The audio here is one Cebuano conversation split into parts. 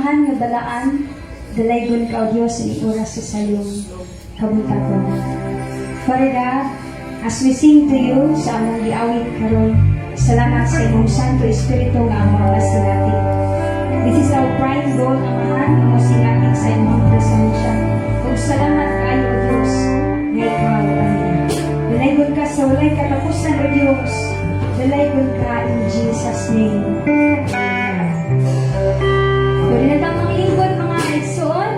Amahan nga balaan, dalaygon ka, O Dios, sa oras sa sayong kabuntagon. Father God, as we sing to you sa among giawit karon, salamat sa imong Santo Espiritu nga among masinati. This is our prime goal, Amahan, nga mosinati sa imong presensya. Ug salamat kaayo, O Dios, nga ikaw ang. Dalaygon ka sa walay katapusan, O Dios. Dalaygon ka in Jesus' name. Amen. Pwede na tang mga lingkod, mga igsoon.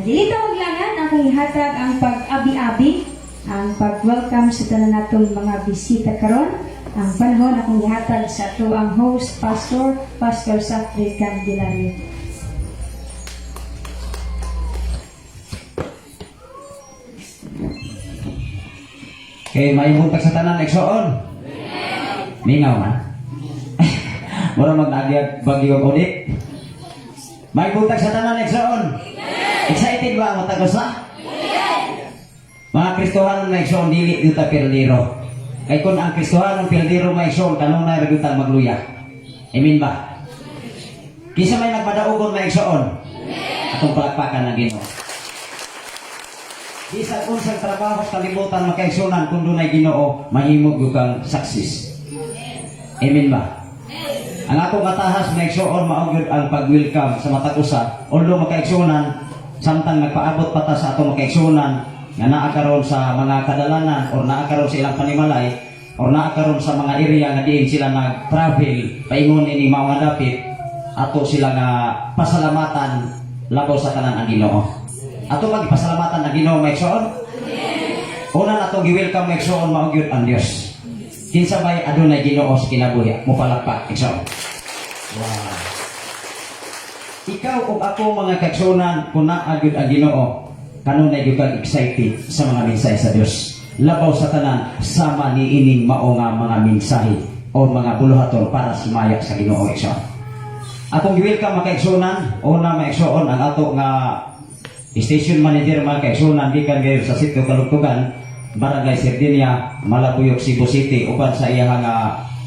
Dili ta maglangan, akong ihatag ang pag-abi-abi, ang pag-welcome sa tanan natong mga bisita karon. Ang panahon akong ihatag sa ato ang host pastor, Pastor Safri Candelario. Okay, may buntag sa tanan, igsoon. Mingaw man. Mura mag-nagyag bagyo ulit. May buntag sa tanan, igsoon. Excited ba ang matag usa? Mga Kristohanon na igsoon, dili gyud ta perdero. Kay kung ang Kristohanon perdero, mga igsoon, kanunay ra gyud ta magluya. Amen ba? Kinsa may nagpadaugon, mga igsoon? Atong palakpakan ang Ginoo. Bisan unsang trabaho sa kalibutan, mga kaigsunan, kung dunay Ginoo, mahimo gyud kang success. Amen ba? Ang atong katahas, mga igsoon, mao gyud ang pag-welcome sa matag usa. Although, mga kaigsunan, samtang nagpaabot pa ta sa atong mga kaigsunan nga naa karon sa mga kadalanan or naa karon sa ilang panimalay or naa karon sa mga area nga diin sila nag-travel paingon ini mao nga dapit, ato sila nga pasalamatan labaw sa tanan ang Ginoo. Ato pasalamatan ang Ginoo, mga igsoon. Una na atong gi-welcome, mga igsoon, mao gyud ang Dios. Kinsa may adunay Ginoo sa kinabuhi, mo palakpak, igsoon. Wow. Ikaw ug ako, mga kaigsunan, kung naa gyud ang Ginoo, kanunay gyud kang excited sa mga mensahe sa Dios. Labaw sa tanan sama ni ining mao nga mga mensahe o mga buluhaton para sumaya sa Ginoo, igsoon. Atong gi-welcome, mga kaigsunan, una, mga igsoon, ang ato nga station manager, mga kaigsunan, gikan gayon sa Sitio Kalugtugan, Barangay Sardinia, Malabuyok, Cebu City, uban sa iyahang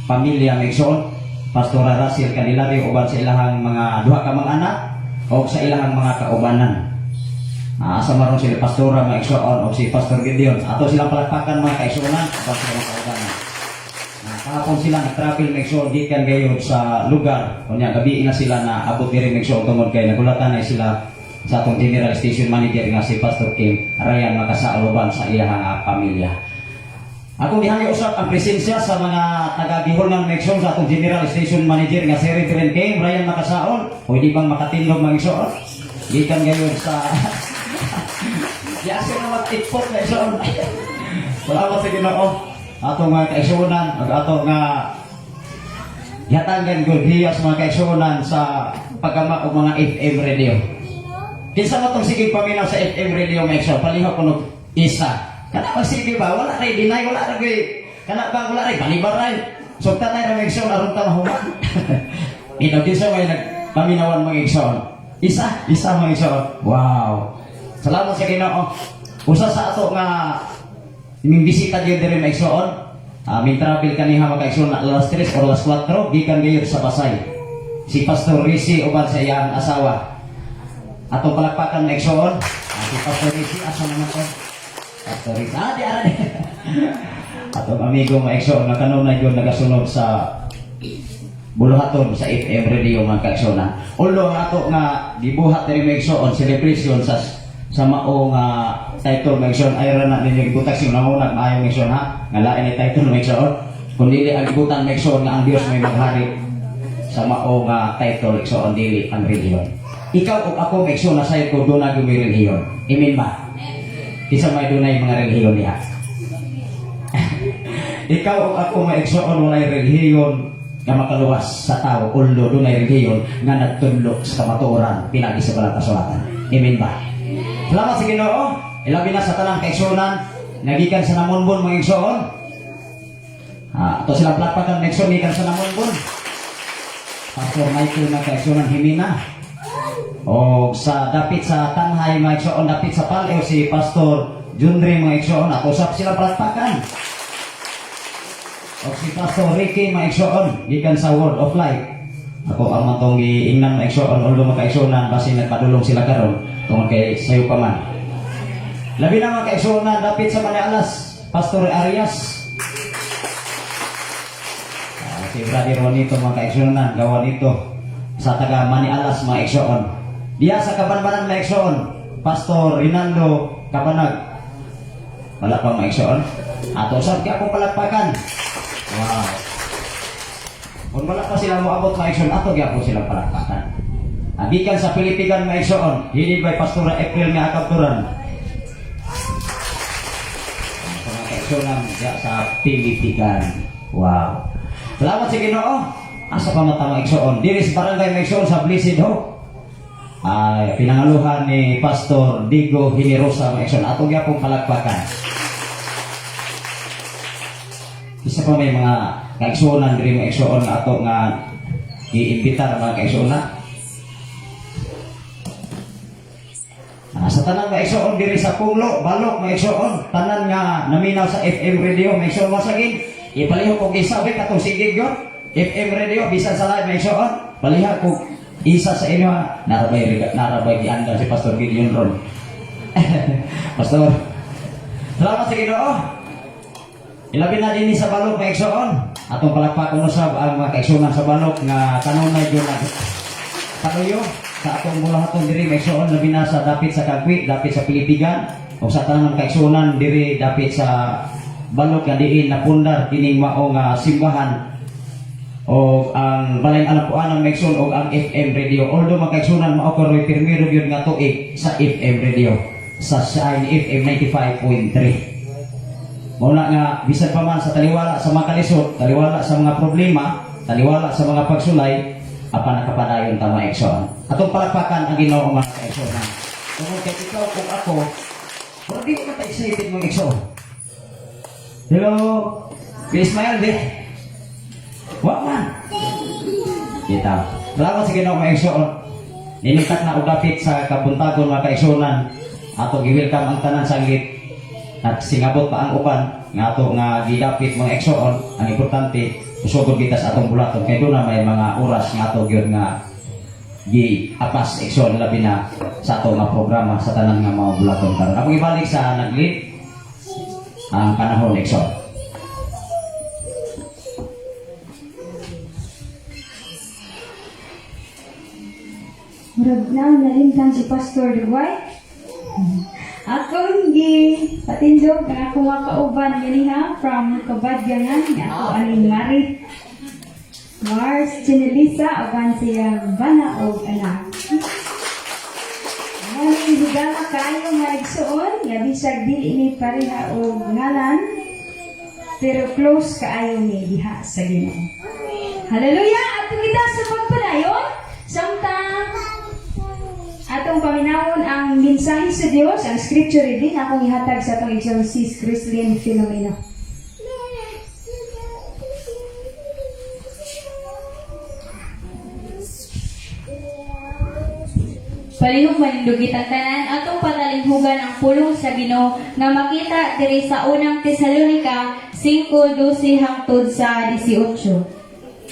pamilya, mga igsoon, Pastora Russell Candelario, uban sa ilahang mga duha ka mga anak o sa ilahang mga kaubanan. Asa maron sila Pastora, mga igsoon, o si Pastor Gideon. Ato silang palakpakan, mga kaigsunan, uban sa mga kaubanan. Kahapon sila nag-travel, mga igsoon, gikan gayon sa lugar. Kunya gabi na sila na abot diri, mga igsoon, tungod kay nagulatan na sila sa atong general station manager nga si Pastor Kim Ryan Makasaol uban sa iyahang pamilya. Akong gihangyo usab ang presensya sa mga taga-gihulngan, mga igsoon, sa atong general station manager nga si Reverend Kim Ryan Makasaol. Pwede bang makatindog, mga igsoon? Gikan gayon sa Yasa na mag-tikpot na, igsoon. Salamat sa Ginoo. Atong mga kaigsuonan, ug ato nga gihatangan gud hiyas, mga kaigsuonan, sa paggama og mga FM radio. Kinsa mo tong sige paminaw sa FM radio, mga igsoon? Palihog kuno isa. Kana bang sige ba? Wala ray deny, wala ra gyud. Kana bang wala ray balibaray. So tanay ra, mga igsoon, aron ta mahuman. Ito kinsa may nagpaminawan, mga igsoon? Isa, isa, mga igsoon. Wow. Salamat sa Ginoo. Usa sa ato nga imong bisita gyud diri, mga igsoon. Min travel kaniha, mga igsoon, alas 3 o alas 4 gikan gayud sa Pasay. Si Pastor Rizzi uban sa iyang asawa. Atong palakpakan, mga igsoon. Si Pastor Rizzi, asa naman to? Pastor Rizzi. Ah, di ara ni. Atong amigo, mga igsoon, nga kanunay gyud nagasunod sa buluhaton sa FM radio, mga kaigsuonan. Although ang ato nga gibuhat diri, mga igsoon, celebration sa mao nga title, mga igsoon, ay ra na ninyo gibutang sa unang maayo, mga igsoon, ha, nga lain ni title, mga igsoon, kun dili ang gibutan, mga igsoon, nga ang Dios may maghari sa mao nga title, igsoon, dili ang relihiyon. Ikaw ug ako, mga igsoon, nasayod ko doon na may relihiyon. Amen ba? Kinsa may dunay mga relihiyon diha? Ikaw ug ako, mga igsoon, walay relihiyon nga makaluwas sa tao, although dunay relihiyon nga nagtudlo sa kamatuoran pinagi sa balang kasulatan. Amen ba? Salamat sa Ginoo. Ilabi na sa tanang kaigsuonan nagikan sa Namonbon, mga igsoon. Ato silang palakpakan, mga igsoon, gikan sa Namonbon. Pastor Michael, mga kaigsuonan, Himina. O sa dapit sa Tanhay, mga igsoon, dapit sa Paleo, si Pastor Junri, mga igsoon, ato usab silang palakpakan. O si Pastor Ricky, mga igsoon, gikan sa Word of Life. Ako ang matong giingnan, mga igsoon, although mga kaigsuonan, basin nagpadulong sila karon tungod kay sayo pa man. Labi na, mga kaigsuonan, dapit sa Manialas, Pastor Arias. Si Brother Juanito, mga kaigsuonan, gawa nito sa taga Manialas, mga igsoon. Diya sa Kabanbanan, mga igsoon, Pastor Rinaldo Kabanag. Wala pa, mga igsoon. Ato sab kaya akong palakpakan. Wow. Kung wala pa sila moabot, mga igsoon, ato gyapon silang palakpakan. Gikan sa Pilipigan, mga igsoon, headed by Pastora April nga Akabturan. Sa mga kaigsuonan diya sa Pilipigan. Wow. Salamat sa Ginoo. Asa pa mata, mga igsoon? Diri sa barangay, mga igsoon, sa Blessed Hope. Ay, pinangaluhan ni Pastor Digo Hinerosa, mga igsoon. Ato gyapon palakpakan. Isa pa may mga kaigsuonan diri, mga igsoon, nga ato nga giimbitar, mga kaigsuonan. Sa tanan, mga igsoon, diri sa Punglo, Balok, mga igsoon, tanan nga naminaw sa FM radio, mga igsoon, masagin, ipalihok og isa be katong sige gyud. FM radio bisan sa live, mga igsoon, palihog kog isa sa inyo ha. Narabay giandam si Pastor Gideon ron. Pastor, salamat sa Ginoo. Ilabi na din sa Balok, mga igsoon. Atong palakpakan usab ang mga kaigsuonan sa Balok nga kanunay gyud nag paluyo sa atong bulahaton diri, mga igsoon, labi na sa dapit sa Kagwi, dapit sa Pilipigan o sa tanan kaigsuonan diri dapit sa Balok nga diin napundar kining mao nga simbahan o ang balay alampuanan, mga igsoon, o ang FM radio. Although, mga kaigsuonan, mao karoy pirmiro gyud nga tuig sa FM radio sa Shine FM 95.3. Mao na nga bisan pa man sa taliwala sa mga kalisod, taliwala sa mga problema, taliwala sa mga pagsulay, apan nakapadayon ta, mga igsoon. Atong palakpakan ang Ginoo, mga kaigsoon. Tungod kay ikaw ug ako, pero di ko ta excited, mga igsoon. Hello, Ismael di. Wa man. Kita. Salamat sa Ginoo, mga igsoon. Niningkat na og dapit sa kabuntagon, mga kaigsuonan. Ato gi-welcome ang tanan sanggit at singabot pa ang uban nga ato nga gidapit, mga igsoon. Ang importante, usugod kita sa atong bulaton kay doon na may mga oras nga ato gyud nga gi-apas, igsoon, labi na sa ato nga programa sa tanan nga mga bulaton karon. Ako ibalik sa nag-lead ang panahon, igsoon. Murag na nalimtan si Pastor Duway. Akong gi patindog ang akong mga kauban ganiha from Kabadyangan nga ako aning Mari Mars Chinelisa uban siyang bana og anak. Maraming higala kaayo, mga igsoon, nga bisag dili ni pareha og ngalan pero close kaayo ni diha sa Ginoo. Hallelujah! At kita sa pagpadayon samtang atong paminawon ang mensahe sa Dios, ang scripture reading akong ihatag sa atong igsoon sis Chrislyn Filomeno. Palihog manindugit ang tanan, atong patalinghugan ang pulong sa Ginoo nga makita diri sa Unang Tesalonika 5:12 hangtod sa 18.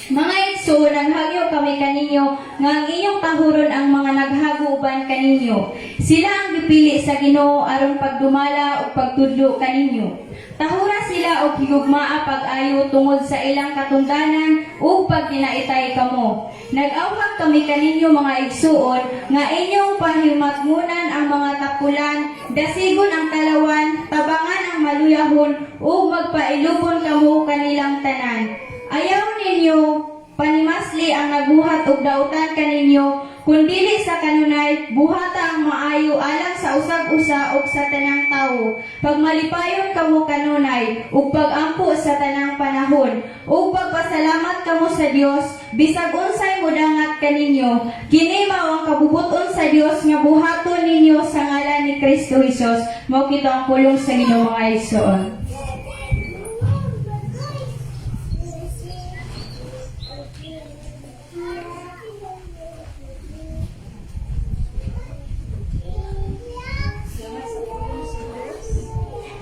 Mga igsoon, naghagyo kami kaninyo nga ang inyong tahuron ang mga naghago uban kaninyo. Sila ang gipili sa Ginoo aron pagdumala ug pagtudlo kaninyo. Tahura sila og higugmaa pag-ayo tungod sa ilang katungdanan ug pagkinaitay kamo. Nag-awhag kami kaninyo, mga igsuon, nga inyong pahimatngunan ang mga tapulan, dasigon ang talawan, tabangan ang maluyahon ug magpailubon kamo kanilang tanan. Ayaw ninyo panimasli ang naguhat og dautan kaninyo, kun dili sa kanunay, buhata ang maayo alang sa usag-usa ug sa tanang tawo. Pagmalipayon kamo kanunay ug pagampo sa tanang panahon ug pagpasalamat kamo sa Dios bisag unsay modangat kaninyo. Kini mao ang kabubut-on sa Dios nga buhaton ninyo sa ngalan ni Kristo Jesus. Mao kito ang pulong sa Ginoo, mga igsoon.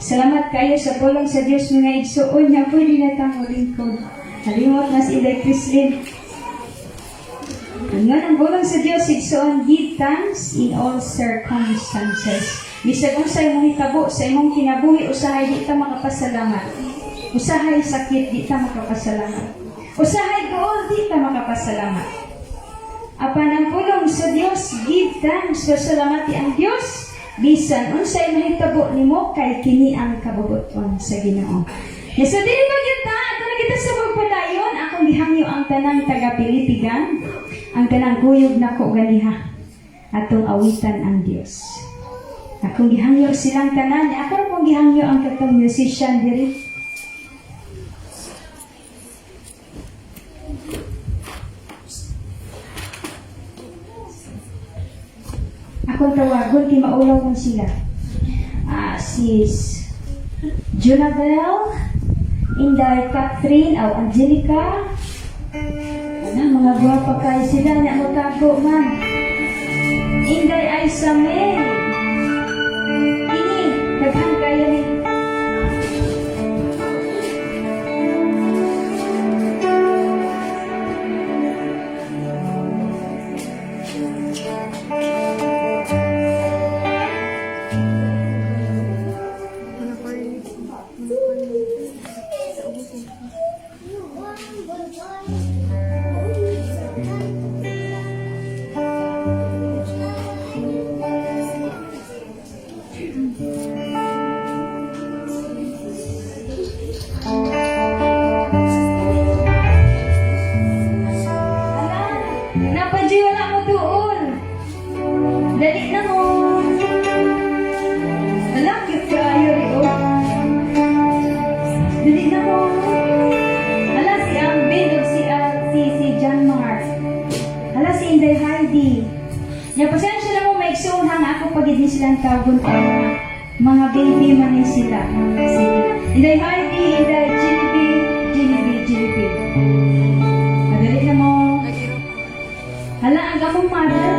Salamat kayo sa pulong sa Dios, mga igsoon, nga pwede na tang lingkod. Halimot na si Inday Chrislyn. Ingon ang pulong sa Dios, igsoon, give thanks in all circumstances. Bisag unsay mahitabo sa imong kinabuhi, usahay di ta makapasalamat. Usahay sakit, di ta makapasalamat. Usahay guol, di ta makapasalamat. Apan ang pulong sa Dios, give thanks, pasalamati ang Dios bisan unsay mahitabo nimo kay kini ang kabubuton sa Ginoo. Ya, so dili ba gyud ta ato na kita sa pagpadayon? Akong gihangyo ang tanang taga Pilipigan, ang tanang kuyog nako ganiha, atong awitan ang Dios. Akong gihangyo silang tanan, ako ra pong gihangyo ang katong musician diri. Akong tawagon kay maulaw man sila. Ah, sis Junabel, Inday Catherine, aw Angelica. Ana, mga gwapa kay sila nya mo tago man. Inday Aisa May. Ini, daghan kayo ni. Ala, napadyoy wala mo doon. Dali na mo. Ala, cute kaayo ri oh. Dali na mo. Ala, si Ambin ug si John Mark. Ala, si Inday Heidi. Nya, pasensya na mo, maigsoon ha, nga ako pagid ni silang tawagon kay mga baby man ni sila. Sige. Inday Heidi, Inday Genevieve, Genevieve, Genevieve. Madali na mo. Hala, ang among mother.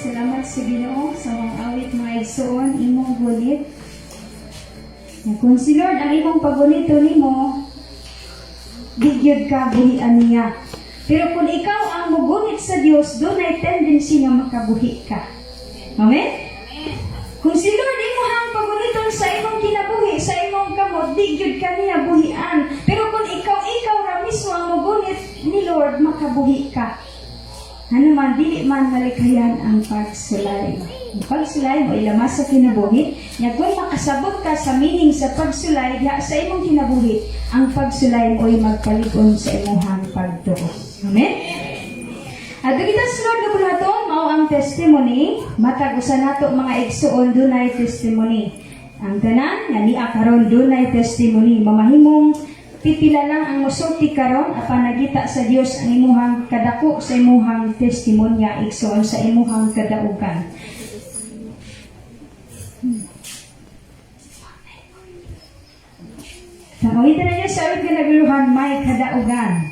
Pasalamat sa Ginoo sa mga awit, mga igsoon, imong gunit. Na kung si Lord ang imong pagunito nimo, di gyud ka buhian niya. Pero kung ikaw ang mugunit sa Dios, dunay tendency nga makabuhi ka. Amen? Kung si Lord imo ang paguniton sa imong kinabuhi, sa imong kamot, di gyud ka niya buhian. Pero kung ikaw ra mismo ang mugunit ni Lord, makabuhi ka. Ano man, dili man malikayan ang pagsulay. Ang pagsulay mo ilamas sa kinabuhi. Nya kung makasabot ka sa meaning sa pagsulay diha sa imong kinabuhi, ang pagsulay mo ay magpalig-on sa imong pagtuo. Amen? At kita sa Lord nga buluhaton, mao ang testimony, matag usa nato, mga igsuon, dunay testimony. Ang tanan nga niya karon dunay testimony, mamahimong pipila lang ang mosulti karon, apan nagita sa Dios ang imuhang kadako sa imuhang testimonya, igsuon, sa imuhang kadaugan. Tanawin na niya sa awit nga naguluhan, "May Kadaugan."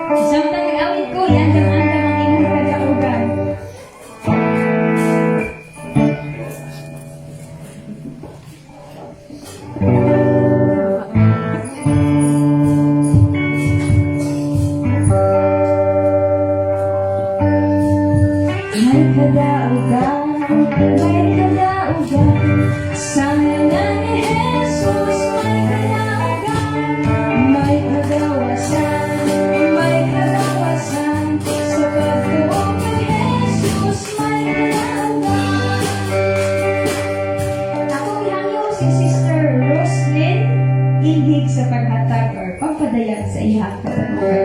Samtang nag-awit ko, iandam-andam ang imong kadaugan. May kadaugan, may kadaugan, sa ngalan ni Jesus, may kadaugan, may kagawasan, may kagawasan, sa pagtuo kay Jesus, may kadaugan. Ako gihangyo si Sister Roslyn Inhig sa paghatag or pagpadayag sa iyang kadaugan.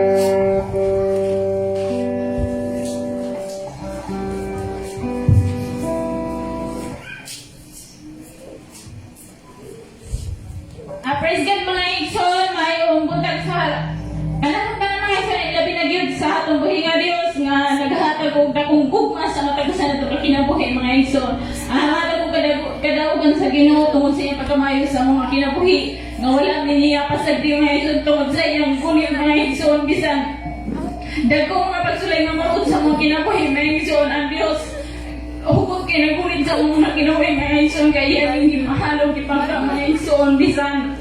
Ah, praise God, mga igsoon, maayong buntag sa kanang tanan, mga igsoon, ilabi na gyud sa atong buhi nga Dios nga naghatag og dakong gugma sa matag usa nato ka kinabuhi, mga igsoon. Ah, hatag og kadaugan sa Ginoo tungod sa iyang pagkamayo sa mga kinabuhi nga wala ni niya pasagdi, mga igsoon, tungod sa iyang gunit, mga igsoon. Bisan dagko mga pagsulay nga maud sa mga kinabuhi, mga igsoon, ang Dios hugot kay nagunit sa mga kinabuhi, mga igsoon, kay iyang gimahalong gipangka, mga igsoon. Bisan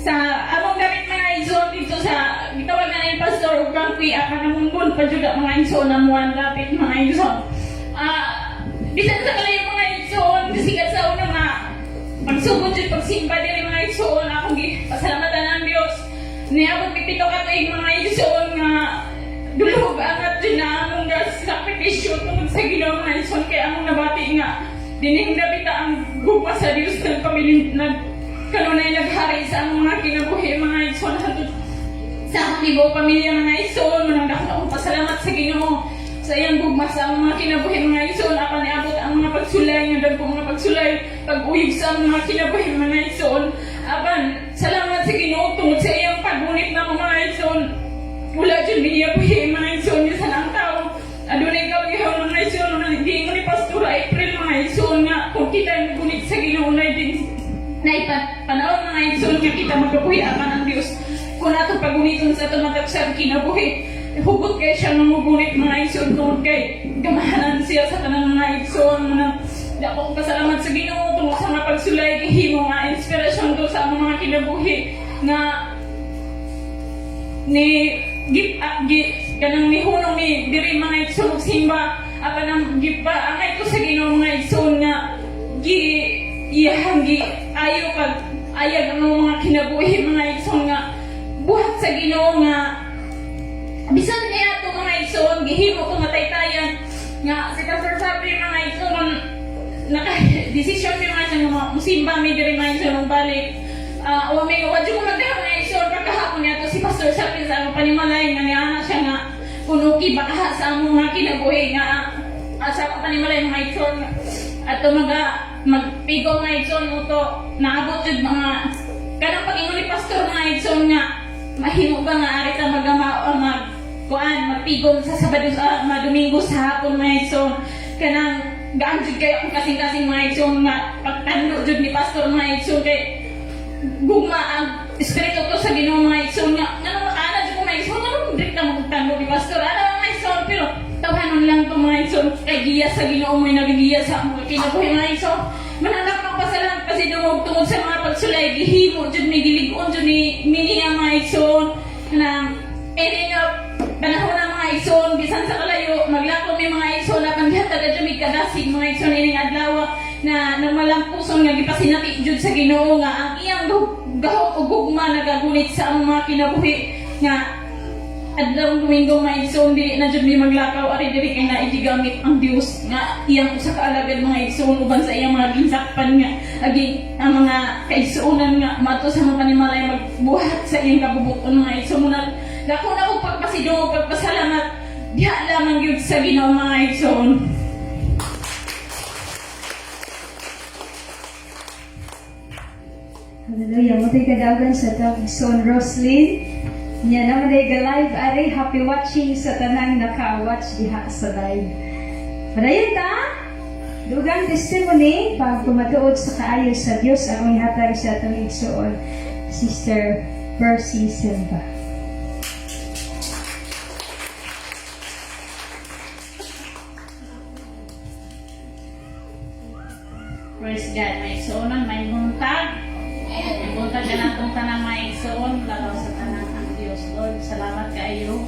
sa among gamit, mga igsoon, dito sa gitawag na ni Pastor ug Frankie akan namungbon pa jud mga igsoon na muan lapit, mga igsoon. Bisan sa kalayo, mga igsoon, sikat sa una nga pagsugod jud pagsimba diri, mga igsoon, akong gi pasalamatan ang Dios. Niabot mig 7 ka tuig, mga igsoon, nga dulhog angat jud na among sakripisyo tungod sa Ginoo, mga igsoon, kay among nabati nga dinhing dapita ang gugma sa Dios nagpabilin nag kanunay naghari sa among mga kinabuhi, mga igsoon, hantod sa akong tibuok pamilya, mga igsoon. Manang dako akong pasalamat sa Ginoo sa iyang gugma sa among mga kinabuhi, mga igsoon, apan niabot ang mga pagsulay nga dagko mga pagsulay, pag-uyog sa among mga kinabuhi, mga igsoon, apan salamat sa Ginoo tungod sa iyang paggunit na mga igsoon, wala jud niya buhi, mga igsoon. Bisan ang tao adunay kawihaw, mga igsoon, na giingon ni Pastora April, mga igsoon, nga kung kita gunit sa Ginoo na din na panahon, mga igsoon, nga kita magkabuhi, apan ang Dios kung ato paguniton sa ato matag sa kinabuhi, hugot kay siya mamugunit, mga igsoon, tungod kay gamahanan siya sa tanan, mga igsoon. Mga dako kong pasalamat sa Ginoo tungod sa mga pagsulay gihimo nga inspirasyon to sa among mga kinabuhi nga ni gi, gi kanang nihunong ni diri, mga igsoon, og simba, apan ang gipa angay ko sa Ginoo, mga igsoon, nga gi iyahang gi ayo kag ayag ang mga kinabuhi, mga igsoon, nga buhat sa Ginoo nga bisan niya ato, mga igsoon, gihimo ko nga taytayan nga si Pastor sabi, mga igsoon, naka desisyon mi, mga igsoon, nga musimba mi diri, mga igsoon, og balik. O may wadyo ko magdahan, mga igsoon, pagkahapon niya to si Pastor sabi sa among panimalay nga niana siya nga kunuki baka sa among mga kinabuhi nga sa among panimalay, mga igsoon, ato maga magpigo, mga igsoon. Uto naabot jud mga kanang pag-ingon ni Pastor, mga igsoon, nga mahimo ba nga ari ta magama o mag kuan magpigom sa Sabado sa mga Domingo sa hapon, mga igsoon. Kanang gaan jud kayo akong kasing-kasing, mga igsoon, nga pagtando. jud ni pastor, mga igsoon, kay gugma ang espiritu ko sa Ginoo, mga igsoon, nga ngano makaana jud ko, mga igsoon, ngano break na mo ni pastor ana, mga igsoon, pero tawhanon lang to, mga igsoon, kay giya sa Ginoo mo'y nagigiya sa among kinabuhi, mga igsoon. Mananap ng pasalamat kasi dungog tungod sa mga pagsulay gihimo jud ni, gilig-on jud ni miniya, mga igsoon, na ini nga panahon na, mga igsoon, bisan sa kalayo maglakaw mi, mga igsoon, apan gihatag jud mi kadasig, mga igsoon, ining adlaw na nagmalampuson nga gipasinati jud sa Ginoo nga ang iyang gahom ug gugma nagagunit sa among mga kinabuhi nga adlaw Domingo, mga igsoon, dili na jud mi maglakaw ari diri kay naay gigamit ang Dios nga iyang usa ka alagad, mga igsoon, uban sa iyang mga ginsakpan nga aging ang mga kaigsuonan nga mato sa mga panimalay magbuhat sa iyang kabubuton, mga igsoon. Muna dako na kog pagpasidungog ug pagpasalamat diha lamang gyud sa Ginoo, mga igsoon. Hallelujah. Mao kadaugan sa atong igsoon Roslyn. Nya naman ay live ari, happy watching sa tanang naka-watch diha sa live. Padayon ta. Dugang testimony pag pumatuod sa kaayo sa Dios ang ihatag sa atong igsoon Sister Percy Silva. Praise God, mga igsuonan, may buntag. May buntag ka natong tanang, mga igsuon, labaw sa tanan ang Dios. Lord, salamat kaayo.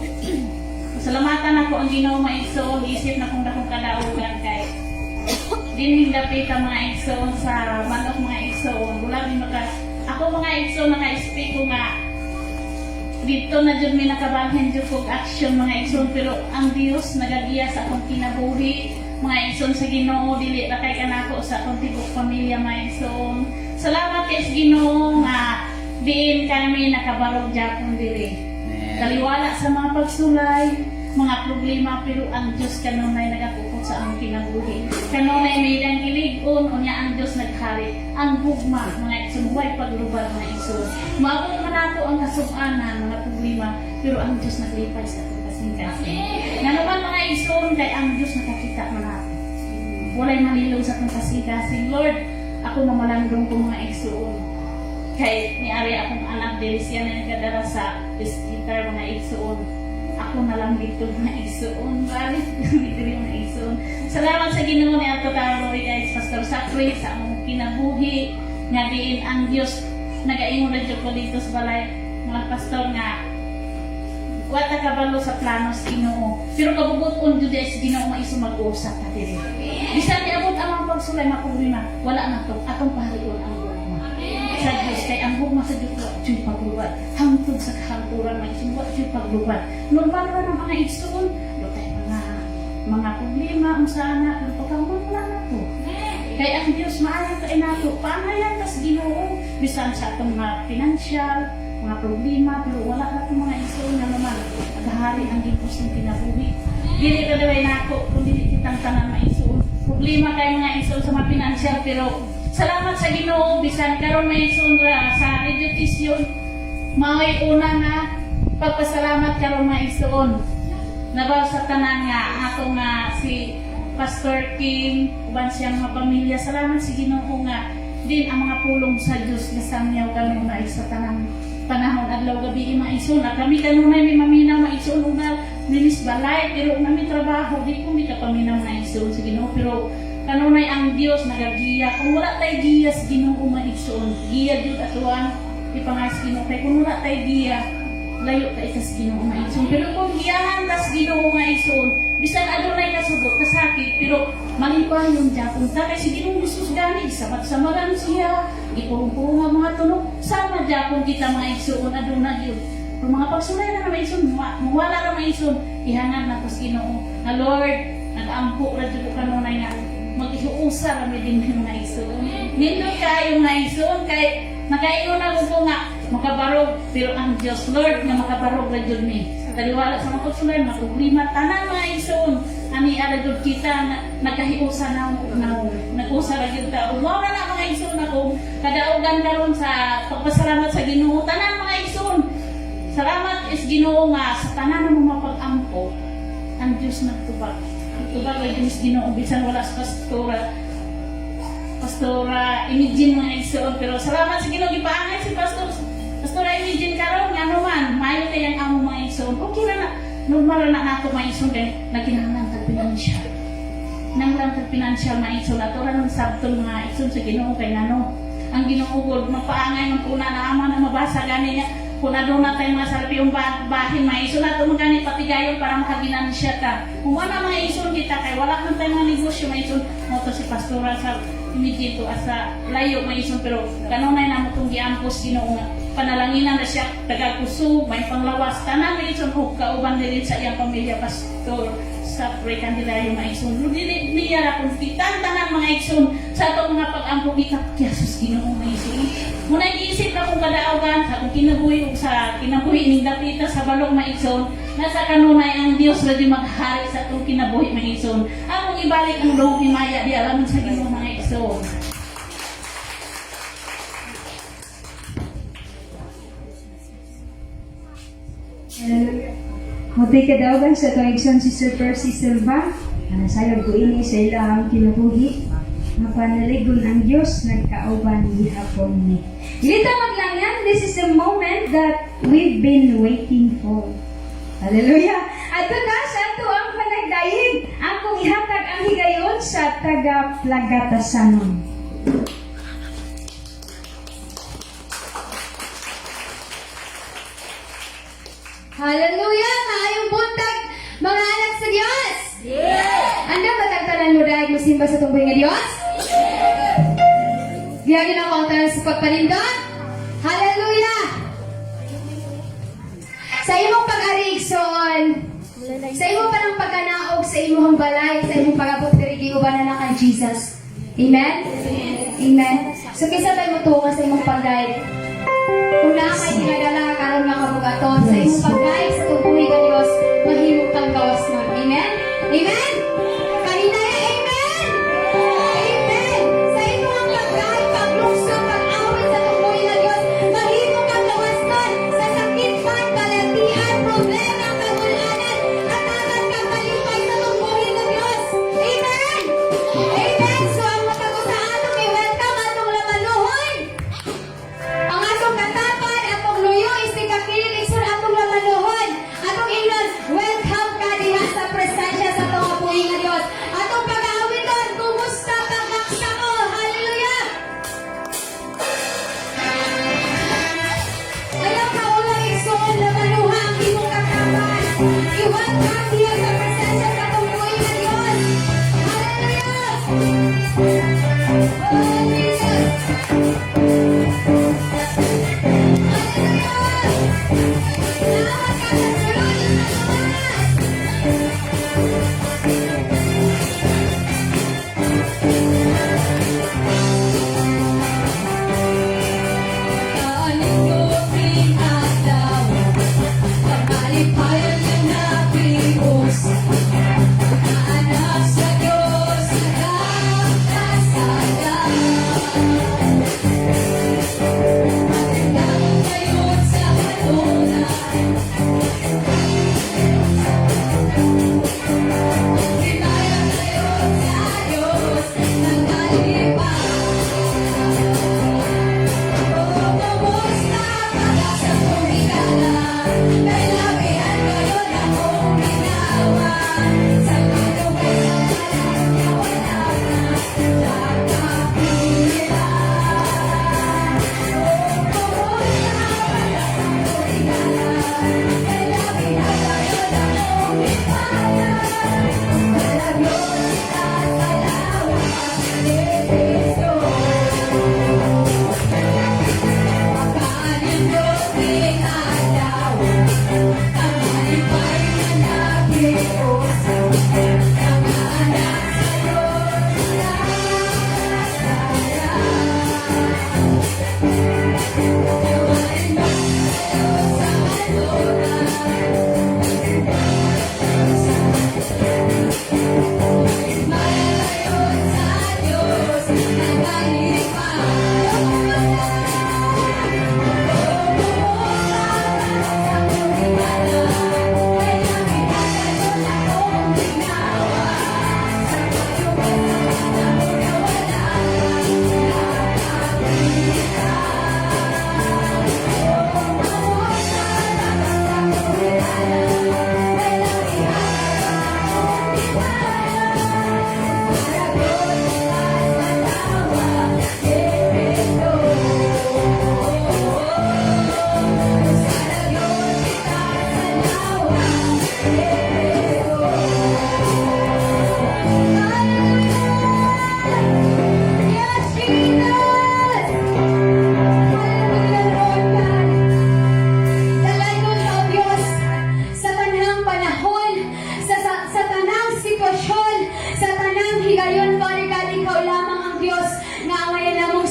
Salamatan ako ang Ginoo, mga igsuon, isip na kung dakong kadaugan kay dinhing dapita, mga igsuon, sa manok, mga igsuon. Wala mi maka ako, mga igsuon, naka-speak ko nga dito na jud mi nakabalhin jud kog action, mga igsoon, pero ang Dios nagagiya sa akong kinabuhi, mga igsoon. Sa Ginoo, dili ra kay kanako, sa akong tibuok pamilya, mga igsoon. Salamat kay sa Ginoo nga diin kami nakabarog japon diri taliwala sa mga pagsulay, mga problema, pero ang Diyos kanunay nagakupot sa among kinabuhi. Kanunay may ilang gilig-on, unya ang Diyos naghari. Ang gugma, mga igsoon, way paglubad, mga igsoon. Maabot man nato ang kasub-anan, mga problema, pero ang Diyos naglipay sa atong kasing-kasing. Nga naman, mga igsoon, kay ang Diyos nakakita man nato. Walay malilong sa atong kasing-kasing. Lord, ako mamalandong ko, mga igsoon, kay niari akong anak diri, siya na nagdadara sa bass guitar, mga igsoon. Ako na lang dito, mga igsoon, balik diri, mga igsoon. Salamat sa Ginoo ni ato karon guys, Pastor Sakri, sa among kinabuhi nga diin ang Dios nagaingon na jud ko dito sa balay, mga pastor, nga wa ta kabalo sa plano sa Ginoo, pero kabubuton jud sa Ginoo maiso mag-usap ta diri. Bisan niabot ang mga pagsulay, mga problema, wala na to atong paharion ang gugma sa Diyos, kay ang gugma sa Diyos wa juy paglubad hangtod sa kahangturan, mga igsoon, wa juy paglubad. Normal ra ng mga igsoon do tay mga problema unsa na, pero pagkahuman wala na to kay ang Diyos maayo kay nato. Paangayan tas Ginoo bisan sa atong mga financial mga problema, pero wala na itong mga igsoon nga naman naghahari ang Diyos ng kinabuhi. Dili ka daway nako kung dili kitang tanan maigsoon. Problema kay, mga igsoon, sa mga financial, pero salamat sa Ginoo bisan karon may igsoon ra sa Radio Tisyon. Mao'y una nga pagpasalamat karon, mga igsoon. Nabaw sa tanan nga ato nga si Pastor Kim uban siyang mga pamilya. Salamat sa Ginoo nga din ang mga pulong sa Dios gasangyaw kanunay sa tanang panahon, adlaw gabi, mga igsoon. Na kami kanunay may maminaw, mga igsoon, una minis balay, pero nami trabaho di ko mi kapaminaw, mga igsoon, sa Ginoo, pero kanunay ang Dios nagagiya. Kung wala tay giya sa Ginoo, mga igsoon, giya jud atuan ipangay sa Ginoo, kay kung wala tay giya layo ta sa Ginoo, mga igsoon. Pero kung giyahan tas Ginoo, mga igsoon, bisan adunay kasubot, kasakit, pero malipayon japon ta kay si Ginoong Jesus gani samat samaran siya, gipurong-purong ang mga tunog, sama japon kita, mga igsoon, aduna gyud. Pero mga pagsulay na mga igsoon, mawala ra, mga igsoon, ihangad na sa Ginoo. Na Lord, nag-ampo ra jud ko kanunay nga mag-ihuusa ra mi din, mga igsoon. Nindot kaayo, mga igsoon, kay nakaingon na ko nga makabarog, pero ang Diyos Lord nga makabarog ra jud mi. Taliwala sa mga pagsulay, mga problema, tanan, mga igsoon. Ani ara jud kita na, nagkahiusa na na nag-usa ra jud ta. Ug mao na na, mga igsoon, ako kadaugan karon sa pagpasalamat sa Ginoo tanan, mga igsoon. Salamat is Ginoo nga sa tanan ng mga pag-ampo ang Diyos nagtubag. Nagtubag ra jud is Ginoo bisan wala sa pastora. Pastora Imigin, mga igsoon. Pero salamat sa Ginoo, gipaangay si Pastora Imigin karon, ngano man maayo kay ang amo, mga igsoon. Okay ra na, normal ra na nato, mga igsoon, kay nagkinahanglan tag financial nang lang tag financial, mga igsoon. Ato ra nang sabton, mga igsoon, sa Ginoo, kay ngano ang Ginoo gud mapaangay man kuna na ama na mabasa gani niya kung aduna tayo mga salapi yung bahin, mga igsoon, ato man gani patigayon para makaginansya ta kung wala, mga igsoon, kita kay wala man tayo mga negosyo, mga igsoon. Mo to si Pastora sa immediate asa layo, mga igsoon, pero kanunay namo tong giampos Ginoo nga panalanginan na siya tagakusog, may panglawas tanan, mga igsoon, ug kauban diri sa iyang pamilya, Pastor sa Pre Candelario, mga igsoon. Dili niya ra kung kitan tanan, mga igsoon, sa atong mga pag-ampo kita Jesus Ginoo, mga igsoon. Muna giisip na kung kadaugan sa akong kinabuhi ug sa kinabuhi ning dapita sa balong, mga igsoon, nasa kanunay ang Dios ra di maghari sa atong kinabuhi, mga igsoon. Among ibalik ang loob himaya di alaman sa Ginoo, mga igsoon. Hallelujah. Mao to'y kadaugan sa atong igsoon si Sir Percy Silva. Sayod ko ini sa ilang kinabuhi. Mapanaligon ang Diyos, nagkauban gihapon ni. Dili ta maglangyan, this is the moment that we've been waiting for. Hallelujah! Adto na sa ato ang panagdayeg. Akong ihatag ang higayon sa taga Plagatasanon. Hallelujah! Maayong buntag, mga anak sa Dios! Yeah! Andam ba tag tanan mo dahil mosimba sa tungboy nga Dios? Yeah! Gihagin ako ang tanan sa pagpanindot. Hallelujah! Sa imong pag-ari, igsoon, sa imong panang pagkanaog, sa imong balay, sa imong pag-abot diri, giubanan na kang Jesus. Amen? Amen. So kinsa may mutunga sa imong pag-guide? Kung naa kay ginadala karon nga kabugaton sa imong pag-guide sa tungbuhi nga Dios, mahimo kang gawas nun. Amen? Amen? Kanina eh, amen? Amen! Sa imong pag-guide, paglukso, pag-awit sa tungbuhi nga Dios, mahimo kang gawas nun sa sakit man, balatian, problema, kagulanan, hatagan kang kalipay sa tungbuhi nga Dios. Amen? Amen? So ang matag usa atong i-welcome atong lamanuhon. Ang atong katapan, atong luyo, isig kakilig, igsoon, atong lamanuhon. Atong ingnon, welcome ka diha sa presensya sa atong.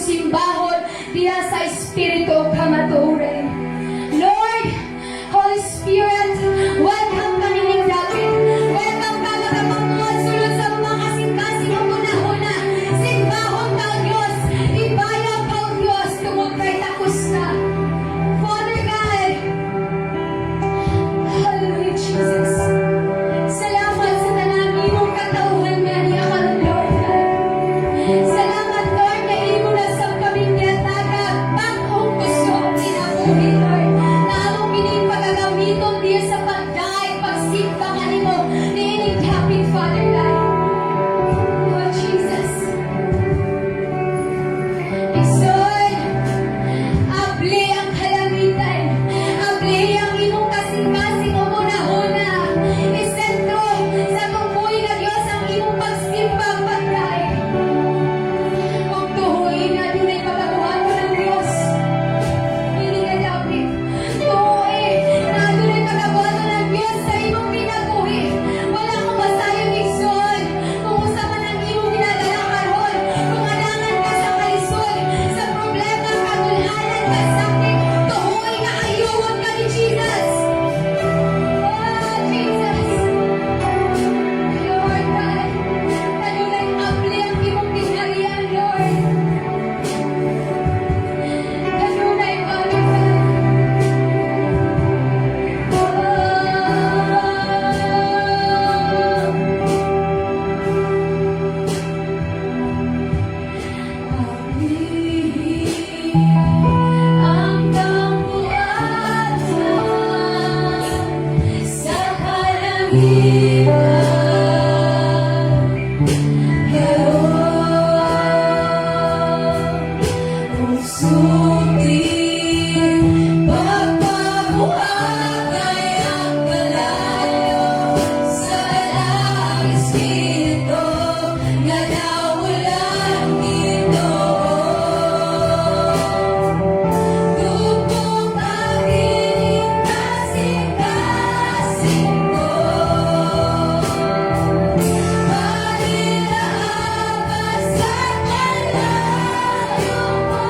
simbahon diha sa Espiritu ug kamatuoran. Lord, Holy Spirit, welcome ka nining dapit. Welcome ka makapamuhat sulod sa mga kasing-kasing ug hunahuna. Simbahon ka, O Diyos. Ibayaw ka, O Diyos, tungod kay takos ka. Father God, hallelujah, Jesus. Salamat sa tanang imong katauhan nga niya karon, Lord God. Salamat, Lord, nga imo na sa kaming gihatagag bag-ong kusog kinabuhi, Lord. Na among kining pagagamiton diya sa pagdaig, pagsimba kanimo niining dapit, Father God. Oh, Jesus. Igsoon, abli ang kalangitan. Abli ang imong kasing-kasing o hunahuna. Isentro sa atong buhi nga Diyos ang imong pagsimba, pagdaig. Ug tuhoy na dunay pagabuhaton ng Diyos. Hindi nga dapit. Tuhoy na dunay pagabuhaton ng Diyos sa imong kinabuhi. Wala kong masayon, igsoon. Kung usa man ang imong ginadala karon, kung adangan ka sa kalisod, sa problema, kagulhanan, kasakit, tuhoy nga ayuhon ka ni Jesus. Oh, Jesus. Lord God, kanunay abli ang imong gingharian, Lord. Kanunay, Father God. Oh. Abli ang kabuatan sa kalangitan. Karon, ug sulti pagpabuhat kay ang kalayo sa Balaang Espiritu nga nawulan Ginoo. Tugtog ang kasing-kasing ko. Palilaaba sa kalayo mo.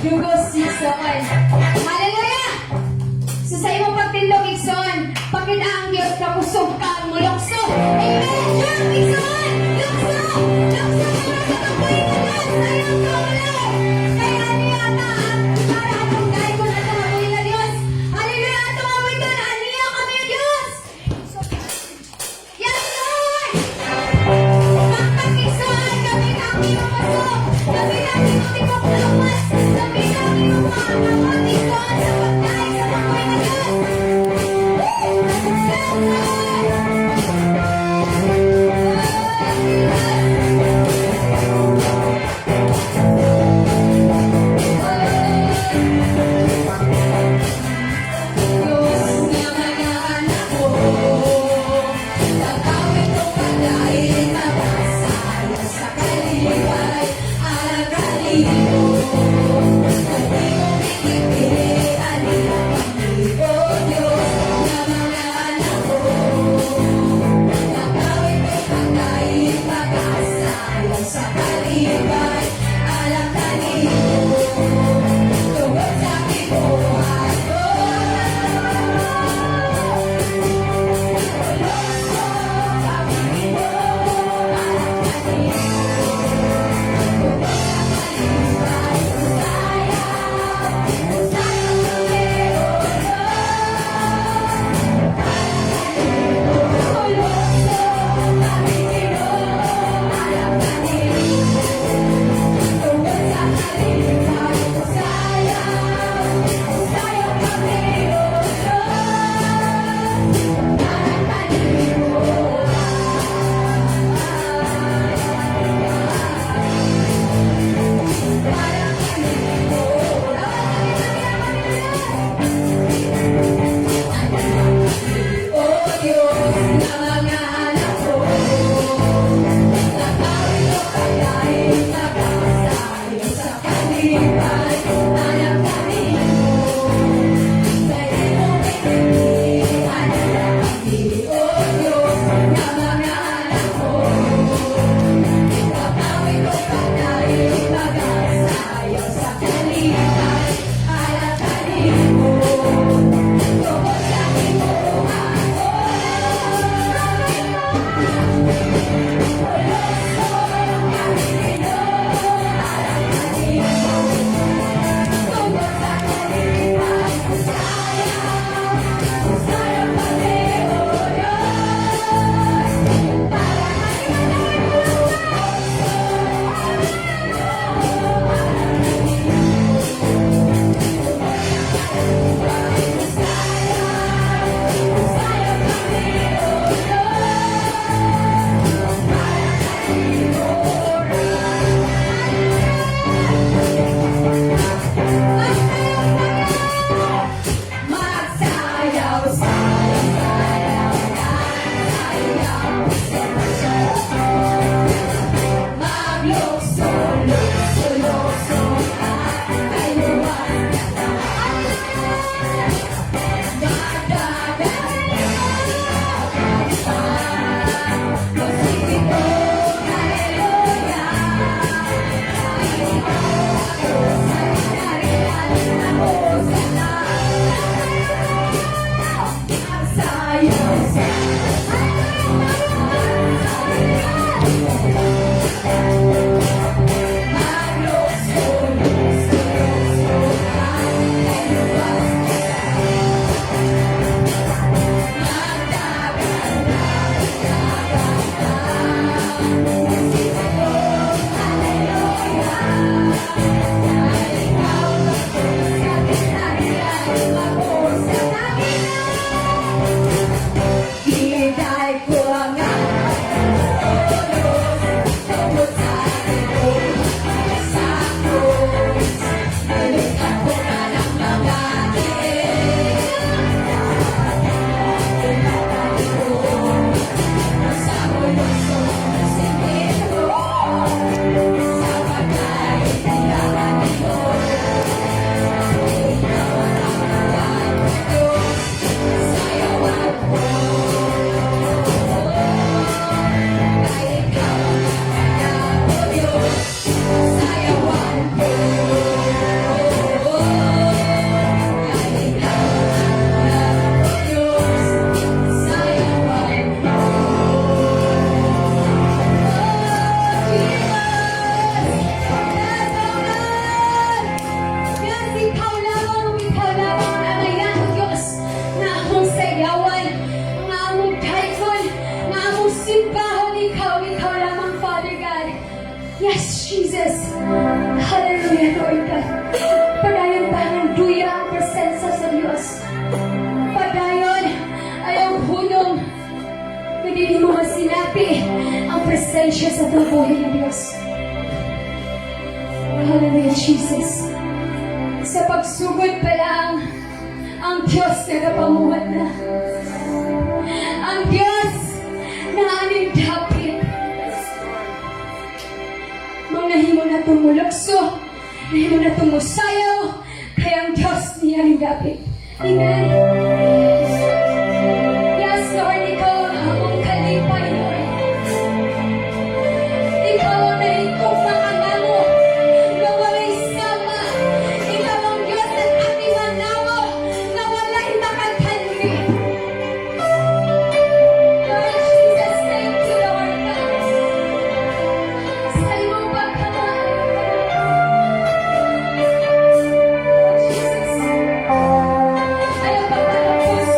Dugos, igsoon. Hallelujah! So sa imong pagtindog, igsoon, pakita ang Diyos ka kusog ka mulukso. Amen! Jump, igsoon! Lukso! Lukso para sa kabuhi nga Diyos! Ayaw ka wala! Kaya niya ta para atong daygon atong buhi nga Diyos. Hallelujah! Atong awiton, aniya kami, Diyos! Yes, Lord! Pakpak, igsoon, gamit ang iyong baso, gamit ang iyong tibok lawas, gamit ang iyong mga kamot, igsoon, sa pagdaig sa buhi nga Diyos. Woo! Yes, Lord! Oh, Jesus! Diyos nga mga anak ko, Tatawid ko pagdaig, Magasayo sa kalipay, Alak kanimo. Dili mo mikiti, Aniya kami, O Diyos nga mga anak ko, Tatawid ko pagdaig, Magasayo sa kalipay, Alak kanimo. Tungod sa gibuhat ko. Lukso kami Ginoo, alak kanimo. Tungod sa kalipay, Usayaw, usayaw kami, O Diyos. Lukso kami Ginoo, alak kanimo. Tungod sa kalipay, Usayaw, usayaw kami, O Diyos. Para kanimo. Para kanimo. O Diyos nga mga anak ko, Tatawid ko pagdaig, Magasayo sa kalipay, Alak kanimo. Dili mo mikiti, Aniya kami, O Diyos nga mga anak ko, Tatawid ko pagdaig, Magasayo sa kalipay, Alak kanimo. Tungod sa gibuhat ko. Lukso kami Ginoo, alak kanimo. Jesus. Sa pagsugod pa lang, ang Diyos nagapamuhat na. Ang Diyos na aning dapit. Mga nahimo na itong mulukso, nahimo na itong musayaw, kaya ang Diyos niya aning dapit. Amen. Yes, Lord, Ikaw ang among kalipay, Lord. Ikaw ang nahigugma kanamo, nga walay sama. Ikaw ang Diyos at atiman namo, nga walay makatandi. Lord Jesus, thank you, Lord God. Sa imong pagkamaayo. Lord Jesus, ayaw pagpatapos.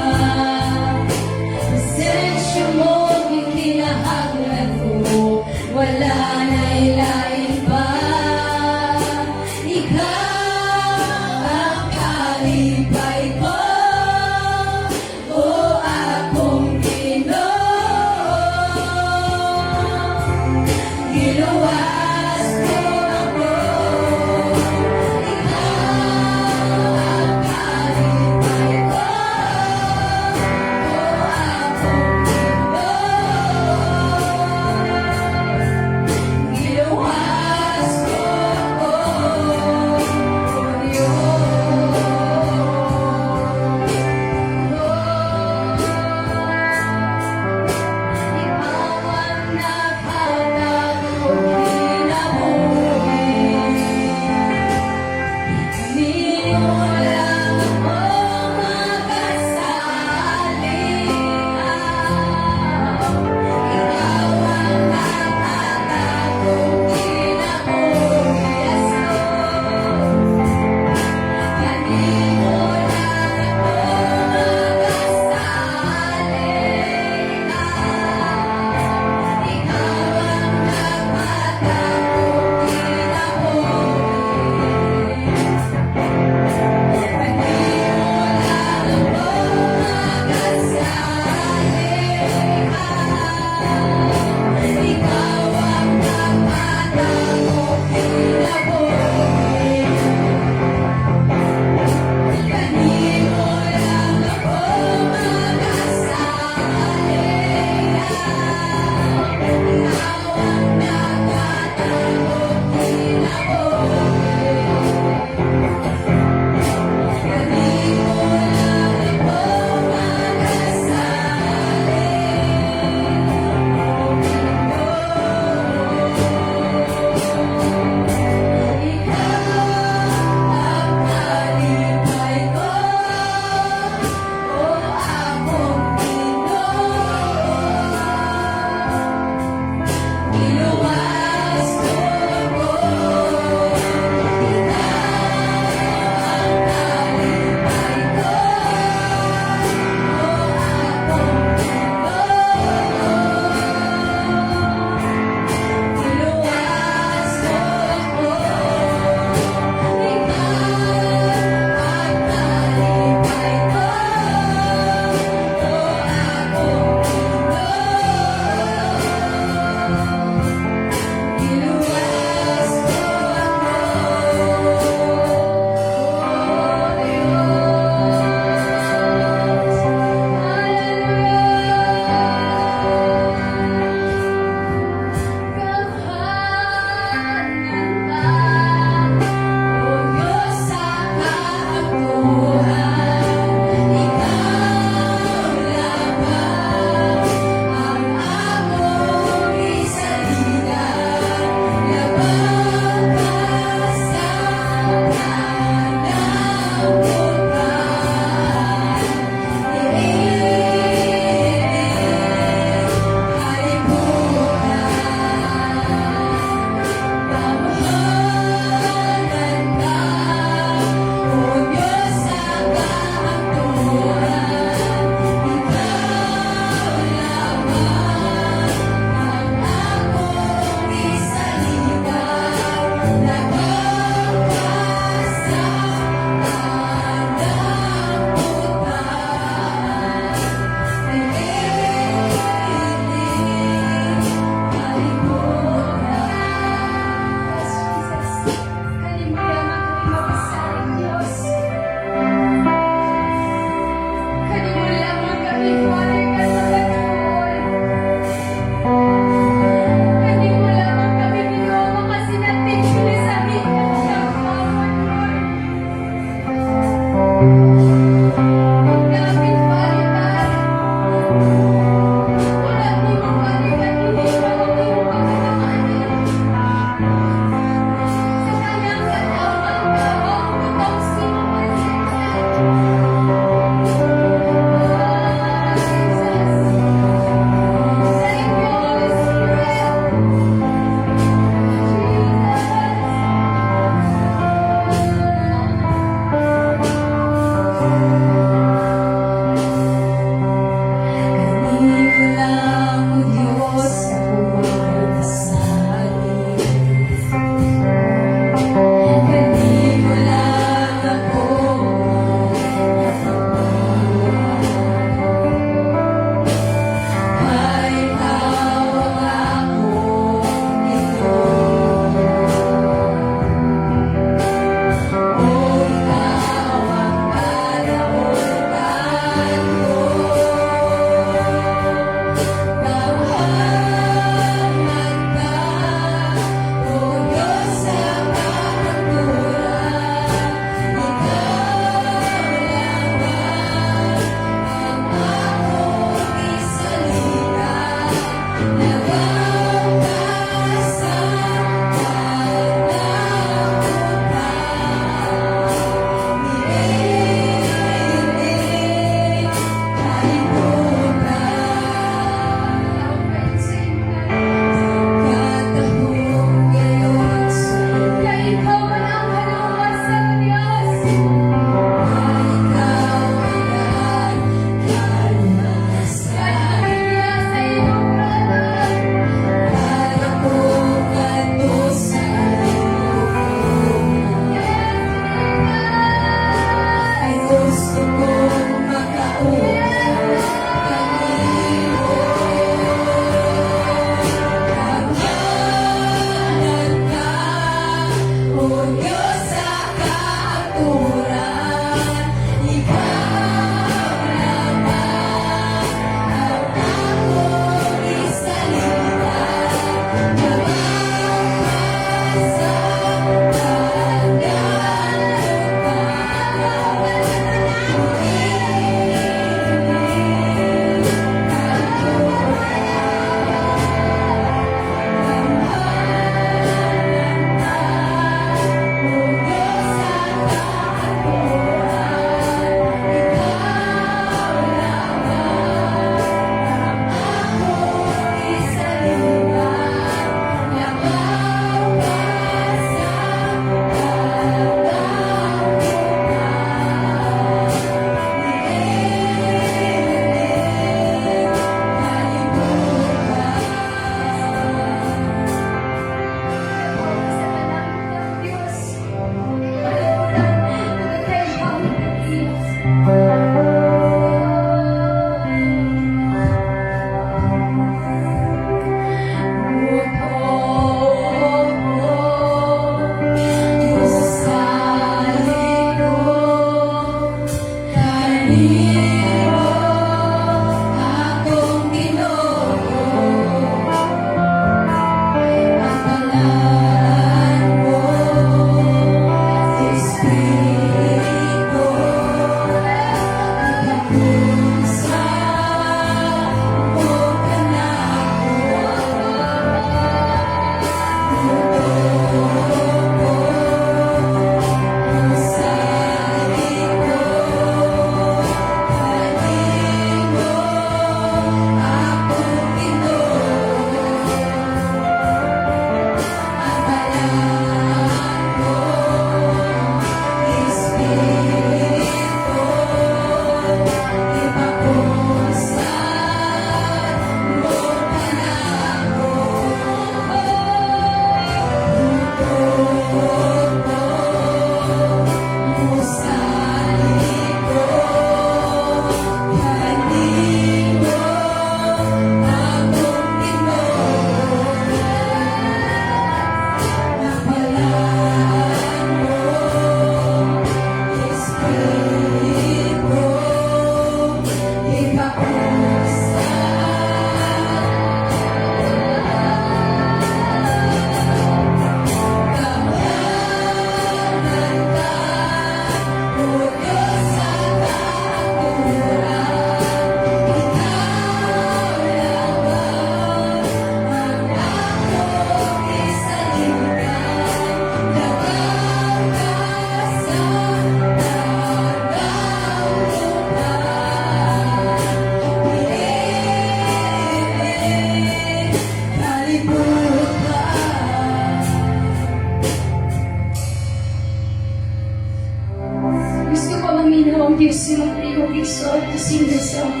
Igsoon, to sing the song.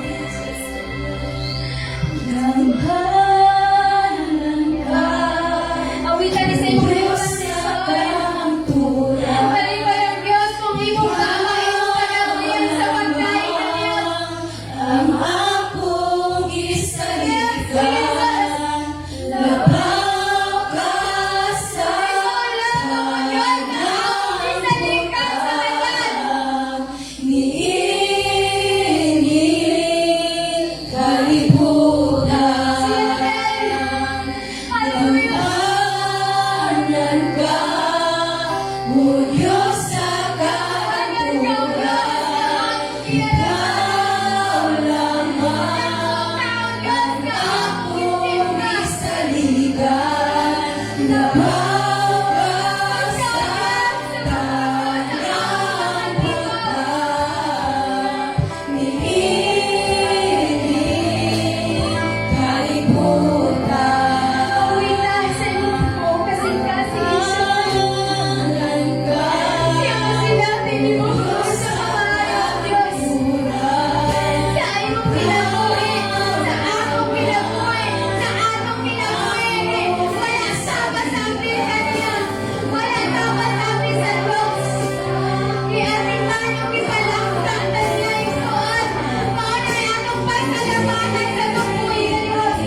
Gamhanan ka. Awitan ni sa imong Diyos sa kamturan. Malipay ang Diyos kung imong tama imong kagawian sa pagkain ng Diyos. Ang akong gisaligan, labaw ka sa Gisalikan sa tanan. Niining kalibutan. Hallelujah. Gamhanan ka, O Diyos sa kamturan. Ikaw lamang ang akong gisaligan, labaw ka sa tanang butang niining kalibutan. Awitan sa imong buong kasing-kasing, Igsoon. Gamhanan ka, Siya ang sinati ni mo sa kamaayong Diyos. Sa imong kinabuhi, sa akong kinabuhi, sa atong kinabuhi. Wala sama-sabi kaniya. Wala sama-sabi sa Diyos. Giatiman o gipalangtang ta niya, Igsoon. Mao na atong pasalamatan sa atong buhi nga Diyos.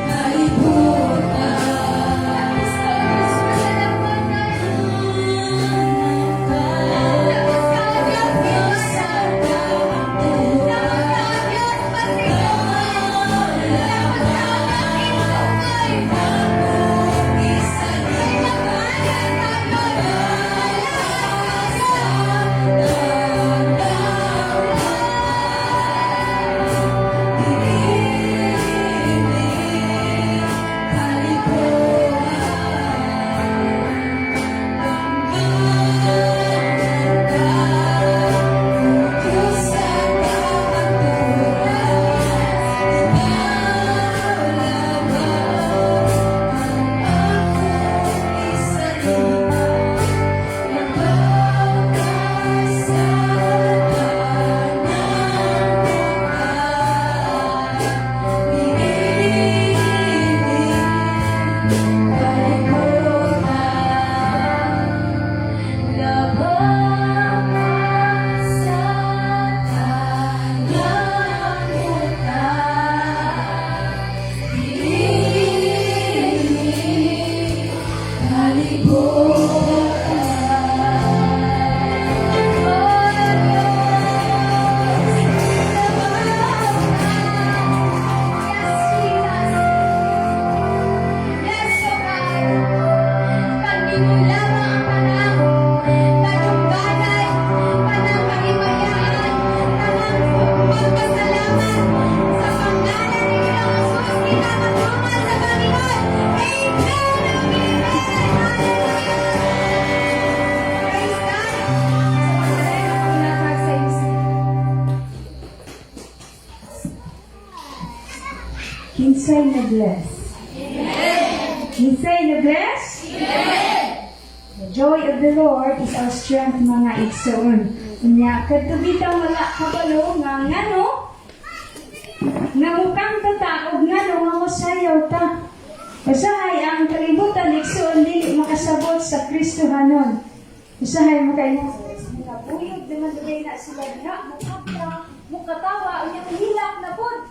Kalibutan. Tapos ka, Diyos, pasalamat. Tapos ka, Diyos, gimaya. Tapos ka, Diyos, pasigungay. Tapos ka, Diyos, intungay. Ay, nagmahal ka, Diyos. Salamat ka, Diyos. Diyos sa kamturan, ikaw lamang ang akong gisaligan, labaw ka sa tanang butang niining kalibutan. Labaw ka sa tanang butang niining kalibutan. Oh, Diyos. Yes, Jesus. Yes, O God. Kanino lamang ang tanang kadungganan, tanang kahimayaan, tanang pagpasalamat sa pangalan ni Ginoong Jesus, kita magrumal sa Panginoon. Amen! Amen! Hallelujah! Praise God! Sa pagdalayan ako natag sa iyo. Kinsay na bless? Kinsay na bless? The joy of the Lord is our strength, mga igsoon. Unya, kadto bitaw wala kabalo nga ngano, nga mukanta ta og ngano nga mosayaw ta. Usahay ang kalibutan, igsoon, dili makasabot sa Kristohanon. Usahay makaingon, mga buyog naman dugay na sila diha, mukanta, mukatawa, unya hilak na pod.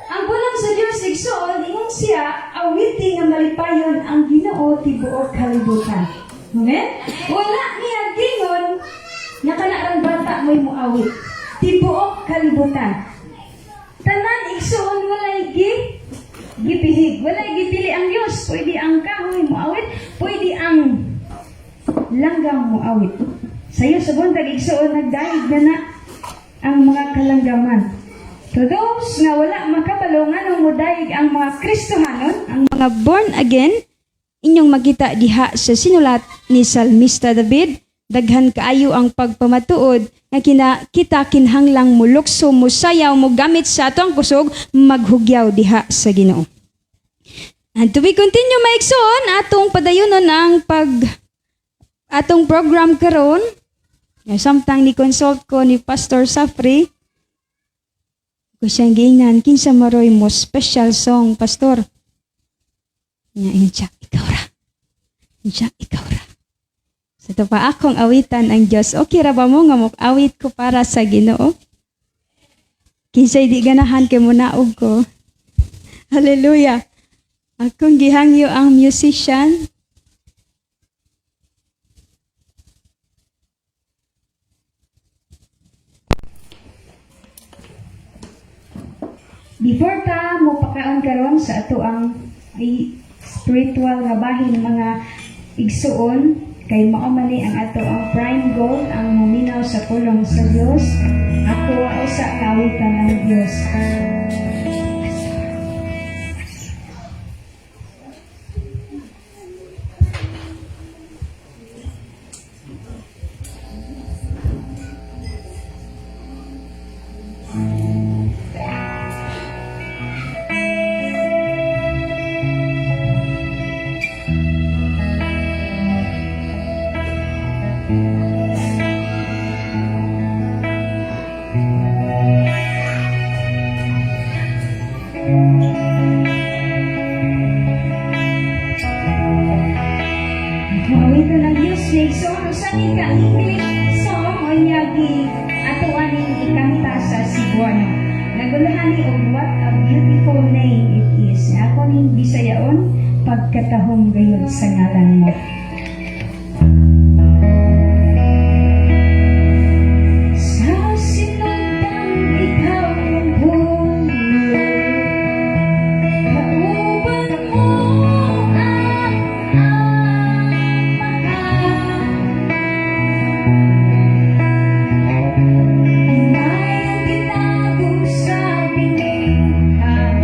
Ang pulong sa Dios, igsoon, ingon siya, awiti nga malipayon ang Ginoo tibuok kalibutan. Amen? Wala niya gingon nga kanarang bata mo'y muawit. Tibuok kalibutan. Tanan, igsoon, walay gipihig. Walay gipili ang Dios. Pwede ang kahoy muawit, pwede ang langgam muawit. Sayo sa buntag, igsoon, nagdayeg na na ang mga kalanggaman. To those nga wala makabalo nganong mudayeg ang mga Kristohanon, ang mga born again, inyong makita diha sa sinulat ni Salmista David, daghan kaayo ang pagpamatuod nga kita kinahanglang mulukso, musayaw, mugamit sa atong kusog, maghugyaw diha sa Ginoo. And to be continue, maigsoon, atong padayonon ang pag atong program karon. Nga samtang ni consult ko ni Pastor Safri, ko siyang giingnan, "Kinsa maroy mo special song, Pastor?" Nga ingon siya, "Ikaw ra." Ingon siya, "Ikaw ra." Sa ito pa akong awitan ang Diyos. Okay ra ba mo nga awit ko para sa Ginoo? Kinsay di ganahan kay munaog ko. Hallelujah. Akong gihangyo ang musician. Before ta mo pakaon karon sa ato ang spiritual nga bahin, mga igsuon, kay mao man ni ang ato ang prime goal, ang maminaw sa pulong sa Dios, ako usa kawitan ang Dios. Awitan ang Diyos ni igsoon, usa ni ka English song o gi ato aning ikanta sa Cebuano. Naguluhan ni og "What a Beautiful Name It Is." Ako ning Bisayaon, "Pagkatahom gayud sa ngalan mo." Sa sinugdan ikaw ang puno, kauban mo ang amahan. Himayang gitago sa bininghan,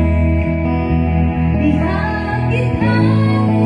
diha kita ng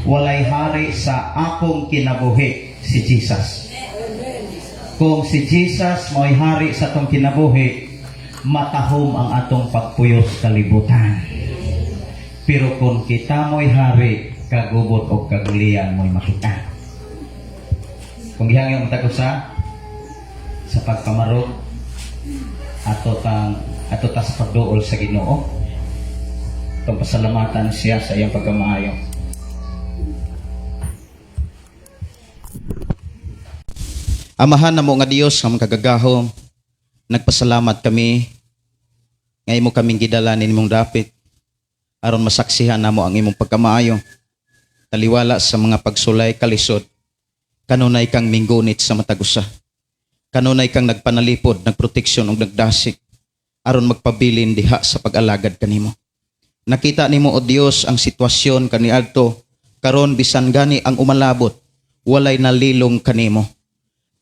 Walay hari sa akong kinabuhi, si Jesus. Kung si Jesus mo'y hari sa atong kinabuhi, matahom ang atong pagpuyos kalibutan. Pero kung kita mo'y hari, kagubot o kagulian mo'y makita. Kung gihangyo matag usa sa pagpamarog, ato ta sa pagduol sa Ginoo. Itong pasalamatan siya sa iyang pagkamaayo. Amahan namo nga Dios nga makagagahom, nagpasalamat kami nga imo kaming gidala nimong dapit aron masaksihan namo ang imong pagkamaayo, taliwala sa mga pagsulay, kalisod. Kanunay kang minggunit sa matag usa. Kanunay kang nagpanalipod, nagproteksyon ug nagdasig aron magpabilin diha sa pag-alagad kanimo. Nakita nimo, o Dios, ang sitwasyon kaniadto. Karon, bisan gani ang umalabot, walay nalilong kanimo.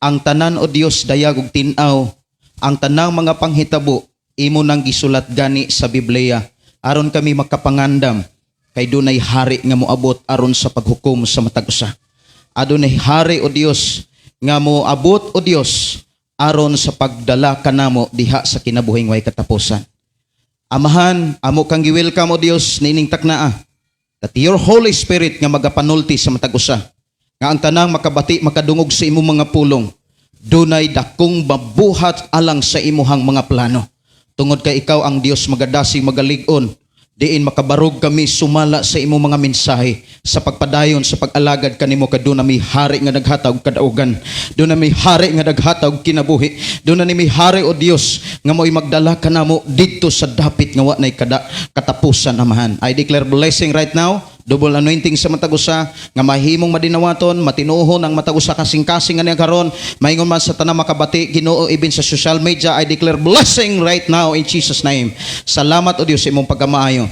Ang tanan, o Dios, dayag ug tin-aw, ang tanang mga panghitabo, imo nang gisulat gani sa Biblia aron kami makapangandam kay dunay hari nga moabot aron sa paghukom sa matag usa. Adunay hari, o Dios, nga moabot, o Dios, aron sa pagdala kanamo diha sa kinabuhing way katapusan. Amahan, amo kang gi-welcome, o Dios, niining taknaa. That your Holy Spirit nga magapanulti sa matag usa. Nga ang tanang makabati, makadungog sa imong mga pulong, dunay dakong mabuhat alang sa imuhang mga plano. Tungod kay ikaw ang Dios magadasig, magalig-on, diin makabarog kami sumala sa imong mga mensahe sa pagpadayon sa pag-alagad kanimo, kaduna mi hari nga naghatag kadaugan, duna mi hari nga naghatag kinabuhi, duna ni mi hari, o Dios, nga mo'y magdala kanamo didto sa dapit nga wa nay kada katapusan. Amahan, I declare blessing right now, double anointing sa matag usa nga mahimong madinawaton, matinuhon ang matag usa, kasing-kasing nga niya karon, maingon man sa tanang makabati, Ginoo, even sa social media. I declare blessing right now in Jesus' name. Salamat, o Dios, sa imong pagkamaayo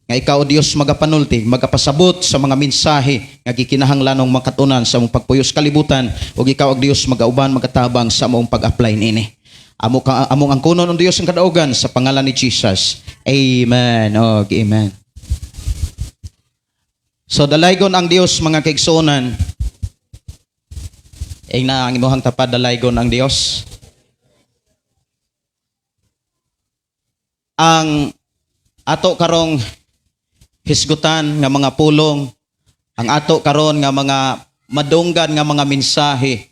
nga ikaw, o Dios, magapanulti, magapasabot sa mga mensahe nga gikinahanglanong makatunan sa among pagpuyos kalibutan, ug ikaw og Dios magauban, magatabang sa among pag-apply niini. Amo ka among angkonon ang Dios ang kadaugan sa pangalan ni Jesus. Amen og amen. So dalaygon ang Dios, mga kaigsuonan. Ingna ang imuhang tapad, "Dalaygon ang Dios." Ang ato karong hisgutan nga mga pulong, ang ato karon nga mga madunggan nga mga mensahe,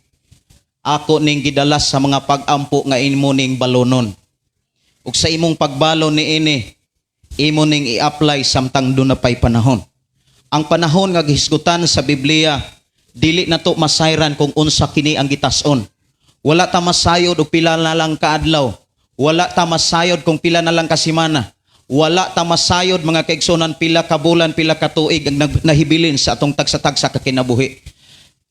ako ning gidala sa mga pag-ampo nga imo ning balonon. Ug sa imong pagbalon niini, imo ning i-apply samtang duna pay panahon. Ang panahon nga gihisgutan sa Biblia, dili na to masayran kung unsa kini ang gitas-on. Wala ta masayod og pila na lang kaadlaw. Wala ta masayod kung pila na lang ka semana. Wala ta masayod, mga kaigsunan, pila ka bulan, pila ka tuig ang nahibilin sa atong tagsa-tagsa ka kinabuhi.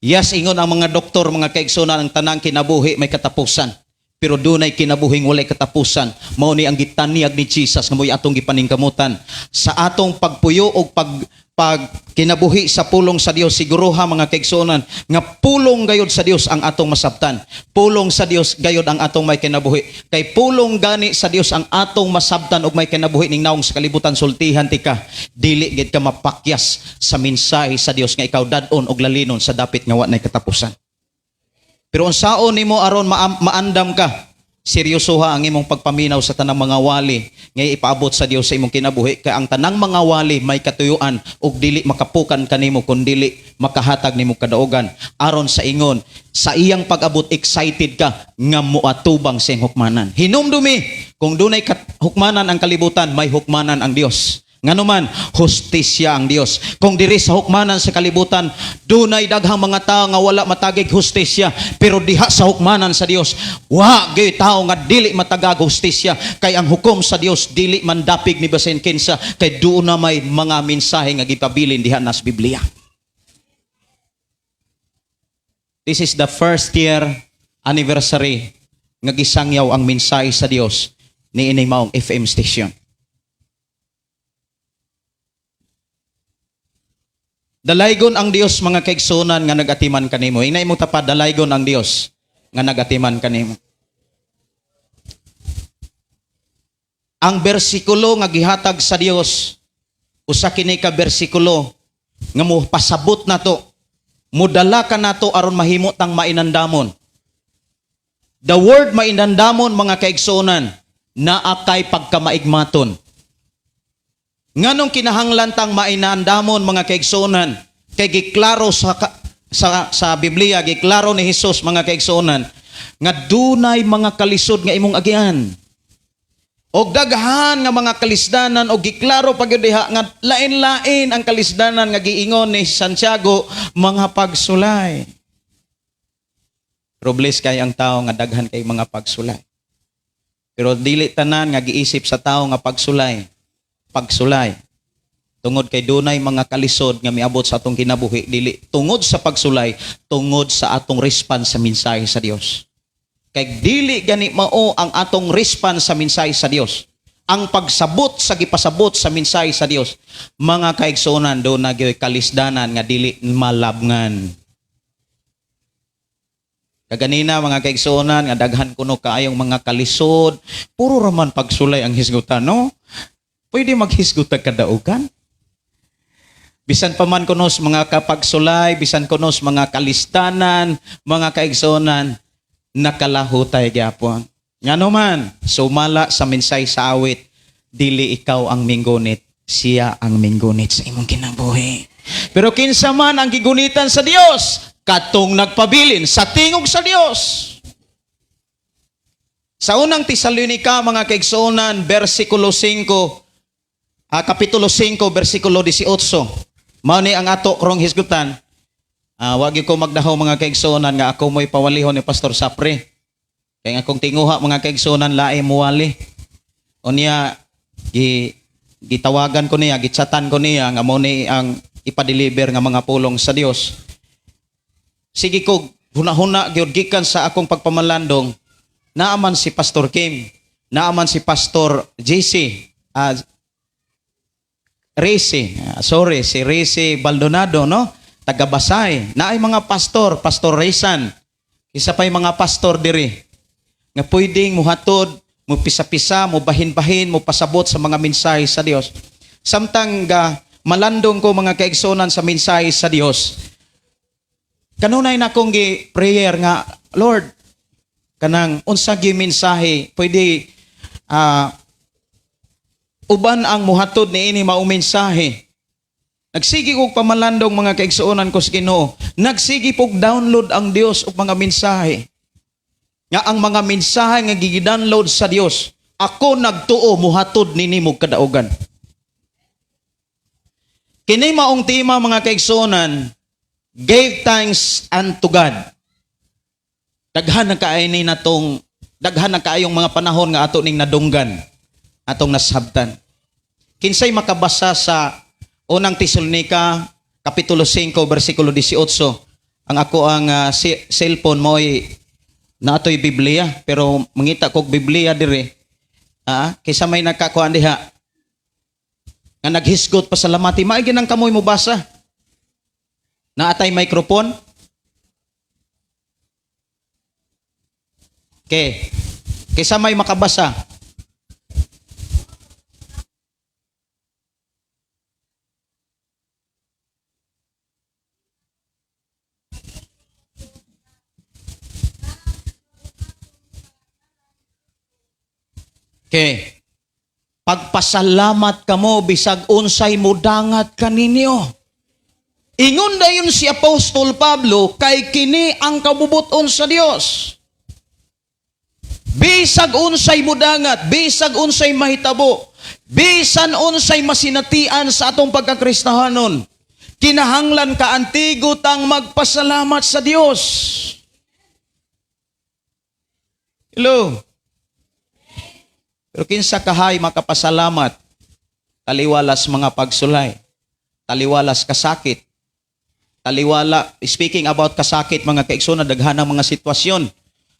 Yes, ingon ang mga doktor, mga kaigsunan, ang tanang kinabuhi may katapusan. Pero dunay kinabuhing walay katapusan. Mao ni ang gitanyag ni Jesus nga mo'y atong gipaningkamutan. Sa atong pagpuyo og pag kinabuhi sa pulong sa Dios, siguruha, mga kaigsuonan, nga pulong gayod sa Dios ang atong masabtan. Pulong sa Dios gayod ang atong may kinabuhi. Kay pulong gani sa Dios ang atong masabtan og may kinabuhi ning naong sa kalibutan, sultihan tika, dili gid ka mapakyas sa mensahe sa Dios nga ikaw dad-on og lalinon sa dapit nga wa nay katapusan. Pero unsaon nimo aron maandam ka? Seryosoha ang imong pagpaminaw sa tanang mga wali nga ipaabot sa Dios sa imong kinabuhi, kay ang tanang mga wali may katuyuan ug dili makapukan kanimo kun dili makahatag nimo kadaugan, aron sa ingon sa iyang pag-abot, excited ka nga moatubang sa iyang hukmanan. Hinumdumi, kung dunay hukmanan ang kalibutan, may hukmanan ang Dios. Nganuman, hustisya ang Dios. Kung diri sa hukmanan sa kalibutan, dunay daghang mga tao nga wala matagig hustisya, pero diha sa hukmanan sa Dios, wa gyud tao nga dili matagag hustisya, kay ang hukom sa Dios dili man dapig ni basin kinsa, kay doon na may mga mensahe nga gipabilin diha nas Biblia. This is the first year anniversary nga gisangyaw ang mensahe sa Dios ni ining maong FM station. Dalaygon ang Dios, mga kaigsunan, nga nagatiman kanimo. Ingna imong tapad, "Dalaygon ang Dios nga nagatiman kanimo." Ang bersikulo nga gihatag sa Dios, usa kini ka bersikulo Nga mo pasabot nato, mudala ka nato aron mahimo tang mainandamon. The word mainandamon, mga kaigsuonan, naa kay pagkamaigmaton. Nganong kinahanglan tang mainandamon, mga kaigsuonan? Kay giklaro sa Biblia, giklaro ni Hesus, mga kaigsuonan, nga dunay mga kalisod nga imong agian. Og daghan nga mga kalisdanan, og giklaro pa gyud diha nga lain-lain ang kalisdanan nga giingon ni Santiago, mga pagsulay. Pero bless kay ang tao nga daghan kay mga pagsulay. Pero dili tanan nga giisip sa tao nga pagsulay, pagsulay. Tungod kay dunay mga kalisod nga miabot sa atong kinabuhi dili tungod sa pagsulay, tungod sa atong response sa mensahe sa Dios. Kay dili gani mao ang atong response sa mensahe sa Dios. Ang pagsabot sa gipasabot sa mensahe sa Dios, mga kaigsuonan, duna gyoy kalisdanan nga dili malabngan. Kaganina, mga kaigsuonan, nga daghan kuno kaayong mga kalisod, puro raman pagsulay ang hisgutan, no? Pwede maghisgot og kadaugan. Bisan pa man kunos mga kapagsulay, bisan kunos mga kalistanan, mga kaigsuonan, nakalahutay gyapon. Ngano man, sumala sa minsay sa awit, dili ikaw ang minggunit, siya ang minggunit sa imong kinabuhi. Pero kinsa man ang gigunitan sa Dios, katong nagpabilin sa tingog sa Dios. Sa Unang Tesalonika, mga kaigsuonan, versikulo 5, kapitulo 5, versikulo 18. Mao ni ang ato karong hisgutan. Wag ko magdaho, mga kaigsuonan, nga ako mo'y pawalihon ni Pastor Sapre. Kaya nga akong tinguha, mga kaigsuonan, lae muwali. Unya gitawagan ko niya, gitsatan ko niya nga mao ni ang ipa-deliver nga mga pulong sa Dios. Sige ko huna-huna gyud gikan sa akong pagpamalandong, naaman si Pastor Kim, naaman si Pastor JC, Rezi, sorry, si Rezi Baldonado, no? Taga Basay. Naay mga pastor, Pastor Raysan. Isa pa'y mga pastor diri nga pwedeng muhatod, mo pisa-pisa, mo bahin-bahin, mo pasabot sa mga mensahe sa Dios. Samtang ga malandong ko, mga kaigsunan, sa mensahe sa Dios, kanunay na akong gi prayer nga, "Lord, kanang unsa gi mensahe pwede uban ang muhatod niini mao mensahe?" Nagsige kog pamalandong, mga kaigsuonan ko sa Ginoo. Nagsige pog download ang Dios og mga mensahe. Nga ang mga mensahe nga gi-download sa Dios, ako nagtuo muhatod nini mo kadaugan. Kini maong tema, mga kaigsuonan, gave thanks unto God. Daghan na kaayong mga panahon nga ato ning nadunggan, atong nasabtan. Kinsay makabasa sa Unang Tesalonika kapitulo 5 bersikulo 18? Ang ako ang cellphone mo'y naatoy Biblia, pero mangita kog Biblia dire. Kaysa may nakakuan diha nga naghisgot pasalamati, maigi nang kamoy mo basa. Naatay microphone? Okay. Kaysa may makabasa. Okay. Pagpasalamat kamo bisag unsay mudangat kaninyo. Ingon dayon si Apostol Pablo, kay kini ang kabubuton sa Dios. Bisag unsay mudangat, bisag unsay mahitabo, bisan unsay masinatian sa atong pagkakristahanon, kinahanglan kaantigo tang magpasalamat sa Dios. Hello. Pero kinsa kahay makapasalamat, taliwalas mga pagsulay, taliwalas kasakit, taliwala, speaking about kasakit, mga kaigsoon, daghan ang mga sitwasyon,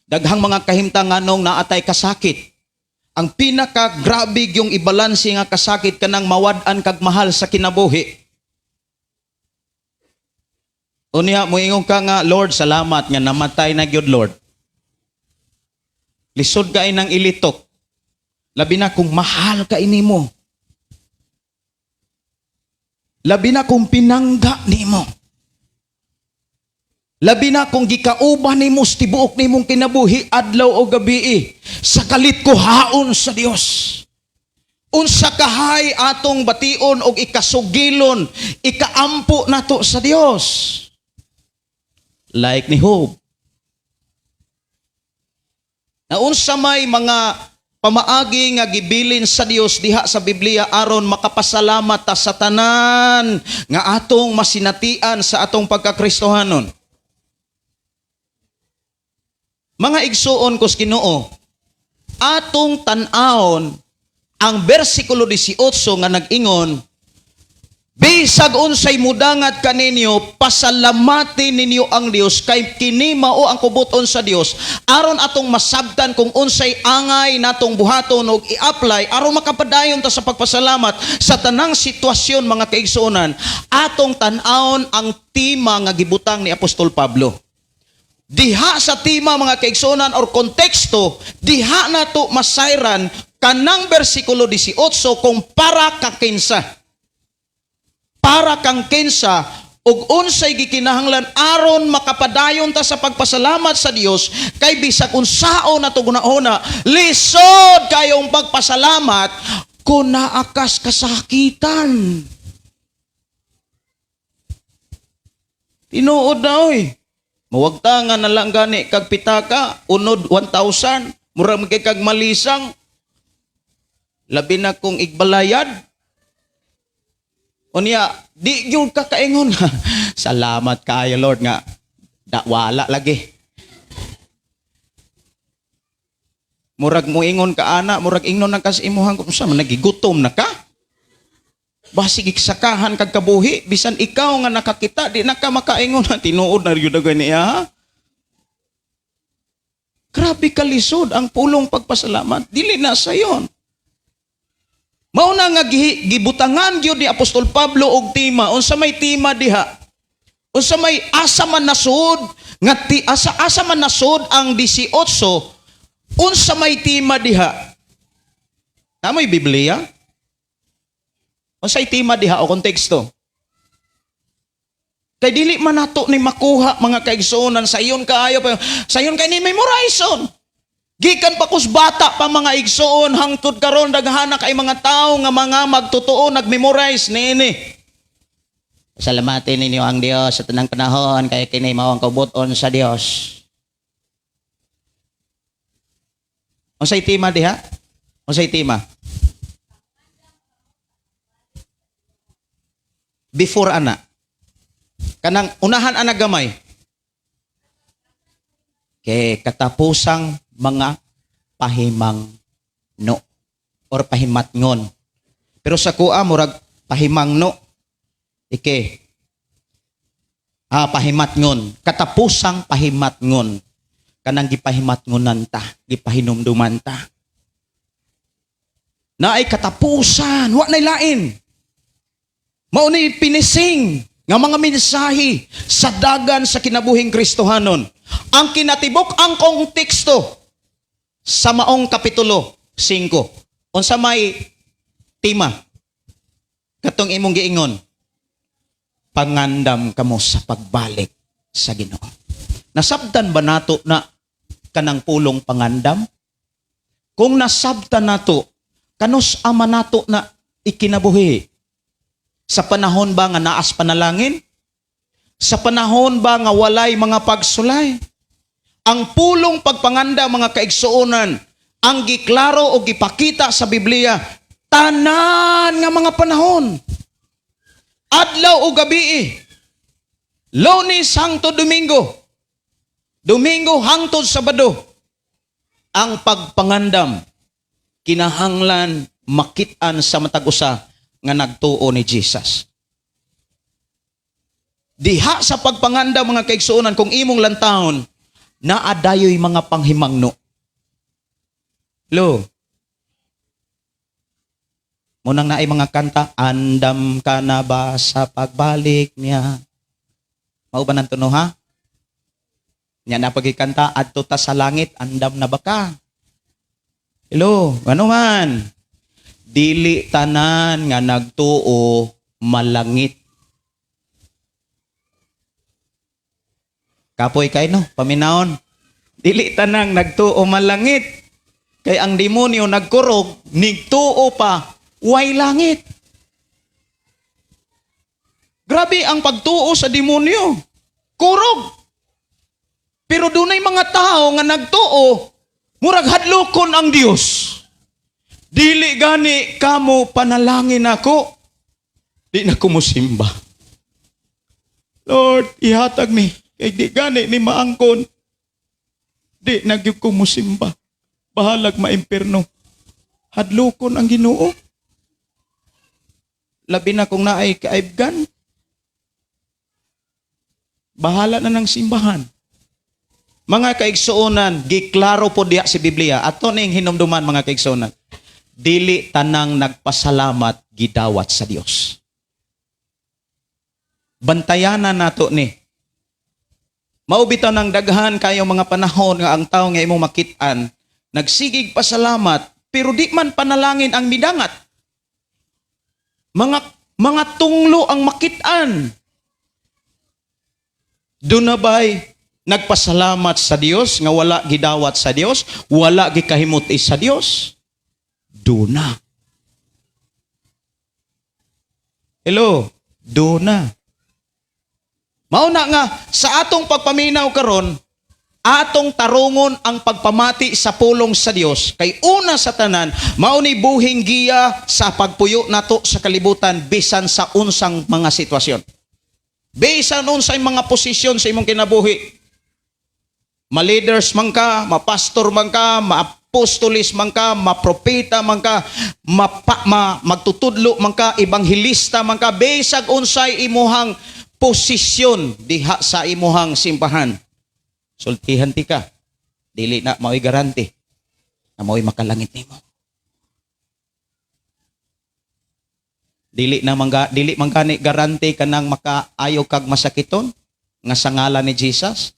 daghang mga kahimtang nganong naatay kasakit. Ang pinaka grabe yung ibalanse nga kasakit kanang mawad-an kag mahal sa kinabuhi. Unya moingon ka nga, "Lord, salamat nga namatay na gyud, Lord." Lisod kay nang ilitok. Labi na kung mahal ka inimo. Labi na kung pinangga nimo. Labi na kung gikauban nimo sa tibuok nimong kinabuhi adlaw o gabi sa kalit kuhaon sa Dios. Unsa kahay atong bation og ikasugilon, ikaampo nato sa Dios. Like ni Job. Na unsa may mga pamaagi nga gibilin sa Dios diha sa Biblia aron makapasalamat ta sa tanan nga atong masinatian sa atong pagkakristohanon. Mga igsuon ko sa Ginoo, atong tan-awon ang bersikulo 18 nga nag-ingon, "Bisag unsay mudangat kaninyo, pasalamati ninyo ang Dios kay kini mao ang kubuton sa Dios," aron atong masabtan kung unsay angay natong buhaton og i-apply aron makapadayon ta sa pagpasalamat sa tanang sitwasyon. Mga kaigsuonan, atong tan-awon ang tema nga gibutang ni Apostol Pablo. Diha sa tema, mga kaigsuonan, or konteksto, diha nato masayran kanang bersikulo 18 kung para kakinsa. Para kang kinsa ug unsay gikinahanglan aron makapadayon ta sa pagpasalamat sa Dios, kay bisag unsaon nato gunahona, lisod kayong pagpasalamat kung naa kas kasakitan. Tinuod na oy. Mawagta nga na lang gani kag pitaka, unod 1,000, mura man kay kag malisang. Labi na kung igbalayad. Unya, di gyud ka kaingon. "Salamat kaayo, Lord, nga da wala lagi." Murag moingon ka ana, murag ingnon na ka sa imuhang kung sa man nagigutom na ka. Basig iksakahan kag kabuhi, bisan ikaw nga nakakita, di na ka makaingon. Tinuod na gyud niya. Ha? Grabe kalisod ang pulong pagpasalamat. Dili na sayon. Mao na nga gibutangan gyud ni Apostol Pablo og tema. Unsa may tema diha? Unsa may asa man nasud nga ti, asa asa man nasud ang 18? Unsa may tema diha? Tamoy Biblia? Unsay tema diha o konteksto? Kay dili man nato ni makuha, mga kaigsuonan, sa iyon kaayo pa sayon kay ni memorizon. Gikan pa kus bata pa, mga igsoon, hangtod karon daghana kay mga tawo nga mga magtotoo nagmemorize niini. "Salamatin ninyo ang Dios sa tanang panahon kay kini mao ang kaubuton sa Dios." Unsay tema diha? Unsay tema? Before ana. Kanang unahan ana gamay. Kay katapusang mga pahimang no or pahimatngon. Pero sa kuha murag pahimang no. Ike. Ah, pahimatngon. Katapusang pahimatngon. Kanang gipahimatngonan ta, gipahinumduman ta. Naay katapusan, wa nay lain. Mao ni pinising nga mga mensahe sa dagan sa kinabuhing Kristohanon. Ang kinatibok ang konteksto sa maong kapitulo 5. Unsa may tema? Katong imong giingon, pangandam kamo sa pagbalik sa Ginoo. Nasabtan ba nato na kanang pulong pangandam? Kung nasabtan nato, kanus ama nato na ikinabuhi? Sa panahon ba nga naas panalangin? Sa panahon ba nga walay mga pagsulay? Ang pulong pagpanganda, mga kaigsuonan, ang giklaro o gipakita sa Biblia, tanan nga mga panahon. Adlaw o gabi. Lunes hangtod Domingo. Domingo hangtod Sabado. Ang pagpangandam kinahanglan makit-an sa matag usa nga nagtuo ni Jesus. Diha sa pagpangandam, mga kaigsuonan, kung imong lantawon, naa dayoy mga panghimangno. Lo. Munang naay mga kanta, "Andam ka na ba sa pagbalik niya?" Mao ba nang tuno, ha? Nya na pagikanta, "Adto ta sa langit, andam na ba ka?" Hello, ano man? Dili tanan nga nagtuo Malangit. Kapoy kay no, paminawon. Dili tanang nagtuo malangit. Kay ang demonyo nagkurog, nigtuo pa, way langit. Grabe ang pagtuo sa demonyo. Kurog. Pero dunay mga tao nga nagtuo, murag hadlokon ang Dios. Dili gani kamo panalangin ako. Di na ko mosimba. Lord, ihatag ni kay di gani ni maangkon. Di na gyud ko mosimba. Bahalag maimpirno. Hadlokon ang Ginoo. Labi na kung naay kaibgan. Bahala na ng simbahan. Mga kaigsuonan, giklaro po diha si Biblia. Ato ning hinumduman, mga kaigsuonan. Dili tanang nagpasalamat gidawat sa Dios. Bantayanan nato ni. Mao bitaw ng daghan kayo mga panahon nga ang tao nga imong makit-an nagsigig pasalamat pero di man panalangin ang midangat. Mga tunglo ang makit-an. Doon na ba'y nagpasalamat sa Dios nga wala gidawat sa Dios, wala gikahimut sa Dios? Doon na. Hello, doon na. Mao na nga sa atong pagpaminaw karon, atong tarungon ang pagpamati sa pulong sa Dios kay una sa tanan mao ni buhing giya sa pagpuyo nato sa kalibutan bisan sa unsang mga sitwasyon. Bisan unsay mga posisyon sa imong kinabuhi. Ma-leaders man ka, ma-pastor man ka, ma-apostolis man ka, ma-propeta man ka, magtutudlo man ka, ebanghelista man ka, bisag unsay imuhang posisyon diha sa imuhang simbahan. Sultihan ti ka. Dili na mao'y garanti na mao'y makalangit nimo. Dili man gani garanti kanang makaayo kag masakiton nga sa ngalan ni Jesus.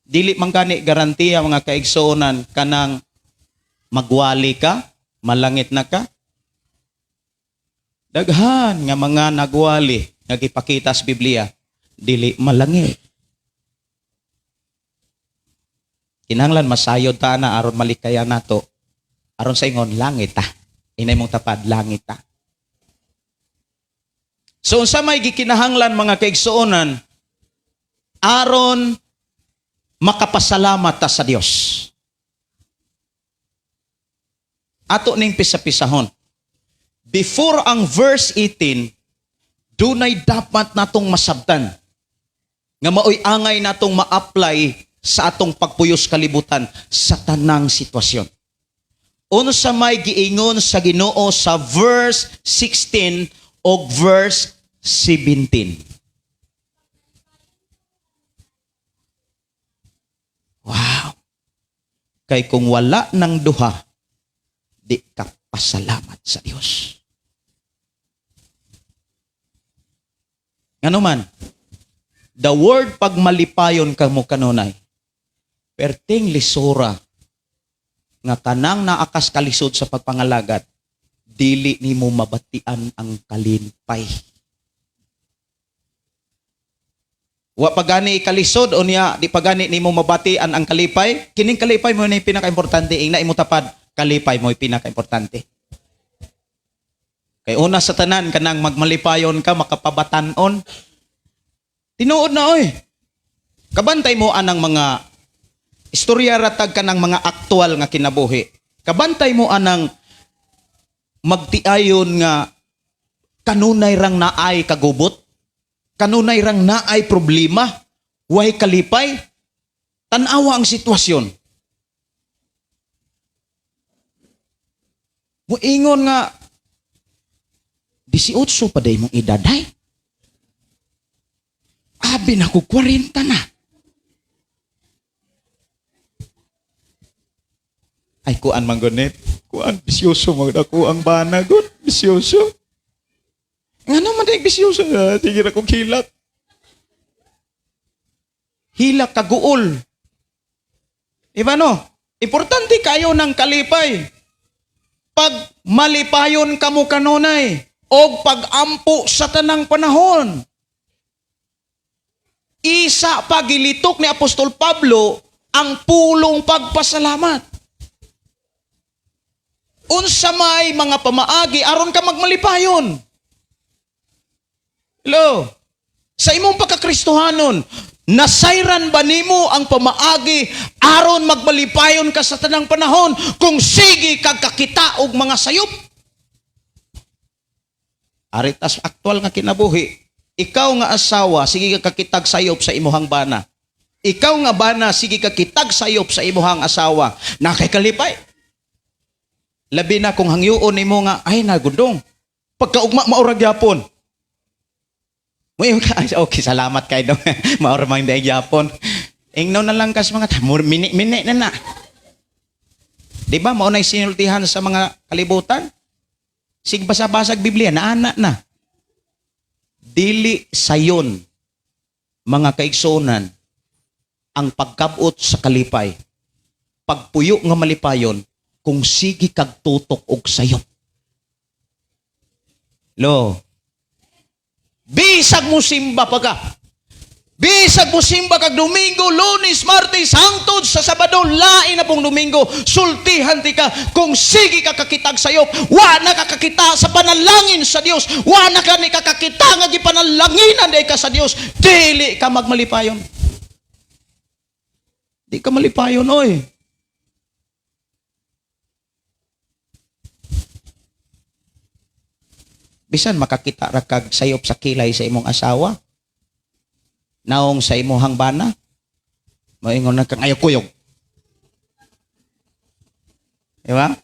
Dili man gani garantiya, mga kaigsuonan, kanang magwali ka, malangit na ka. Daghan nga mga nagwali nga gipakita sa Biblia, dili malangit. Kinahanglan masayod ta na aron malikayan nato. Aron sa ingon langit ta. Inay mong tapad, langit ta. So unsa may gikinahanglan, mga kaigsuonan, aron makapasalamat ta sa Dios? Ato ning pisa-pisahon. Before ang verse 18, dunay dapat natong masabtan nga maoy angay natong ma-apply sa atong pagpuyos kalibutan sa tanang sitwasyon. Unsa may giingon sa Ginoo sa verse 16 o verse 17? Wow. Kay kung wala ng duha, di ka pasalamat sa Dios. Ngano man, the word pagmalipayon kamo kanunay, perting lisura nga kanang naakas kalisod sa pagpangalagat, dili nimo mabatian ang kalipay. Wa pa gani kalisod unya di pa gani nimo mabatian ang kalipay, kining kalipay mo na yung pinaka-importante, ingna imo tapad, kalipay mo yung pinaka-importante. Kay una sa tanan kanang magmalipayon ka makapabatan-on. Tinuod na oy. Kabantay mo anang mga istorya ratag kanang mga aktual nga kinabuhi. Kabantay mo anang magtiayon nga kanunay rang naay kagubot, kanunay rang naay problema, way kalipay, tan-awa ang sitwasyon. Muingon nga 18 pa day mong edad ay. Abi na ko 40 na. Ay kuan man gunit. Kuan bisyoso man ako ang bana gud, bisyoso. Ngano man day bisyoso? Ah, sige ra kong hilak. Hilak kaguol. Diba no? Importante kayo ng kalipay. Pag malipayon kamo kanunay. Og pagampo sa tanang panahon. Isa pa gilitok ni Apostol Pablo ang pulong pagpasalamat. Unsa may mga pamaagi aron ka magmalipayon? Hello? Sa imong pagkakristohanon, nasayran ba nimo ang pamaagi aron magmalipayon ka sa tanang panahon kung sige kag kakita og mga sayop? Aritas aktual nga kinabuhi. Ikaw nga asawa, sige ka kakitag sayop sa imuhang bana. Ikaw nga bana, sige ka kitag sayop sa imuhang asawa. Nakakalipay. Labi na kung hangyoon nimo nga, ay nagundong. Pagkaugma maurag yapon. Muingon ka, ay, okay, salamat kay dong. Maura man dai gyapon. Ingno na lang kas mga mini mini na na. Di ba mao nay sinultihan sa mga kalibutan? Sig basa-basag Biblia, naana na. Dili sayon, mga kaigsuonan, ang pagkabot sa kalipay. Pagpuyo nga malipayon kung sige kag tutok og sayop. Lo. Bisag mo simba pa ka. Bisag mo simba kag Domingo, Lunes, Martes, hangtod sa Sabado, lain na pong Domingo, sultihan ti ka kung sige ka kakitag sayop, wa na ka kakita sa panalangin sa Dios, wa na ka ni kakakita nga gipanalanginan day ka sa Dios, dili ka magmalipayon. Di ka malipayon, oy. Bisan makakita ra kag sayop sa kilay sa imong asawa, naong sa imuhang bana, moingon na kang ayaw kuyog. Di ba?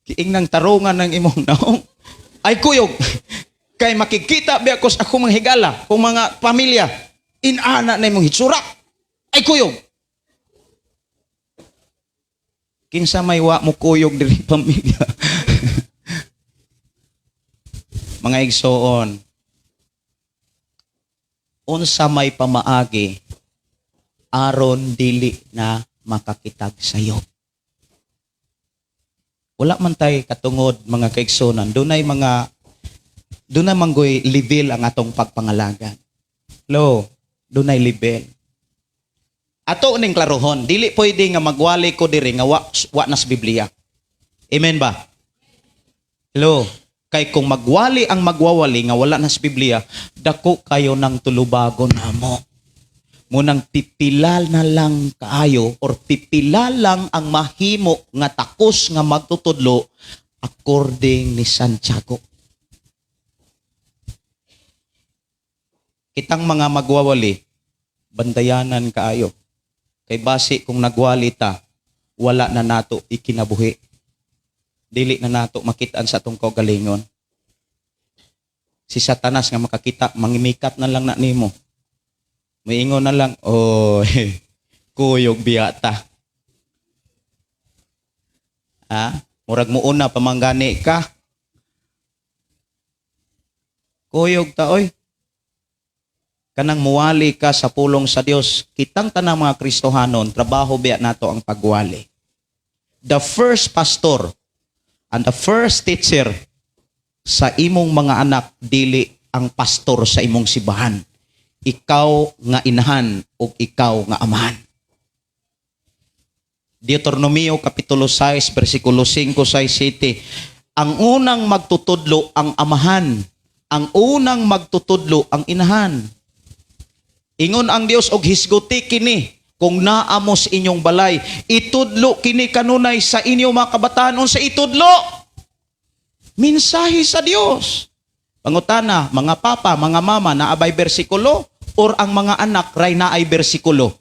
Kiing ng tarungan ng imong naong, ay kuyog. Kay makikita biya ko sa akong mga higala, kung mga pamilya, inana na imong hitsura, ay kuyog. Kinsa may wa mo kuyog diri pamilya. Mga igsoon, unsa may pamaagi aron dili na makakitag sayop? Wala man tay katungod, mga kaigsunan, dunay manggoy level ang atong pagpangalagan. Lo, dunay level. Ato ning klarohon, dili pwede nga magwali ko diri nga wa na sa Biblia. Amen ba? Hello. Kay kung magwali ang magwawali nga wala na sa Biblia, dako kayo ng tulubagon namo. Munang pipila na lang kaayo or pipila lang ang mahimo nga takos nga magtutudlo according ni Santiago. Kitang mga magwawali, bandayanan kaayo. Kay basi kung nagwali ta, wala na nato ikinabuhi. Dili na nato makitaan sa atong kaugalingon. Si Satanas nga makakita, mangimikat na lang na nimo. Moingon na lang, "Oh, kuyog biyata." Ha? Murag muuna pamanggani ka. Kuyog ta, oy. Kanang muwali ka sa pulong sa Dios, kitang tanang mga Kristohanon, trabaho biya nato ang pagwali. The first pastor and the first teacher sa imong mga anak dili ang pastor sa imong simbahan. Ikaw nga inahan o ikaw nga amahan. Deuteronomio Kapitulo 6, versikulo 5, 6, 7. Ang unang magtutudlo ang amahan. Ang unang magtutudlo ang inahan. Ingon ang Dios og hisguti kini kung naa mo sa inyong balay. Itudlo kini kanunay sa inyo mga kabataan. Unsa itudlo? Mensahe sa Dios. Pangutana, mga papa, mga mama, naabay bersikulo or ang mga anak ray naay bersikulo?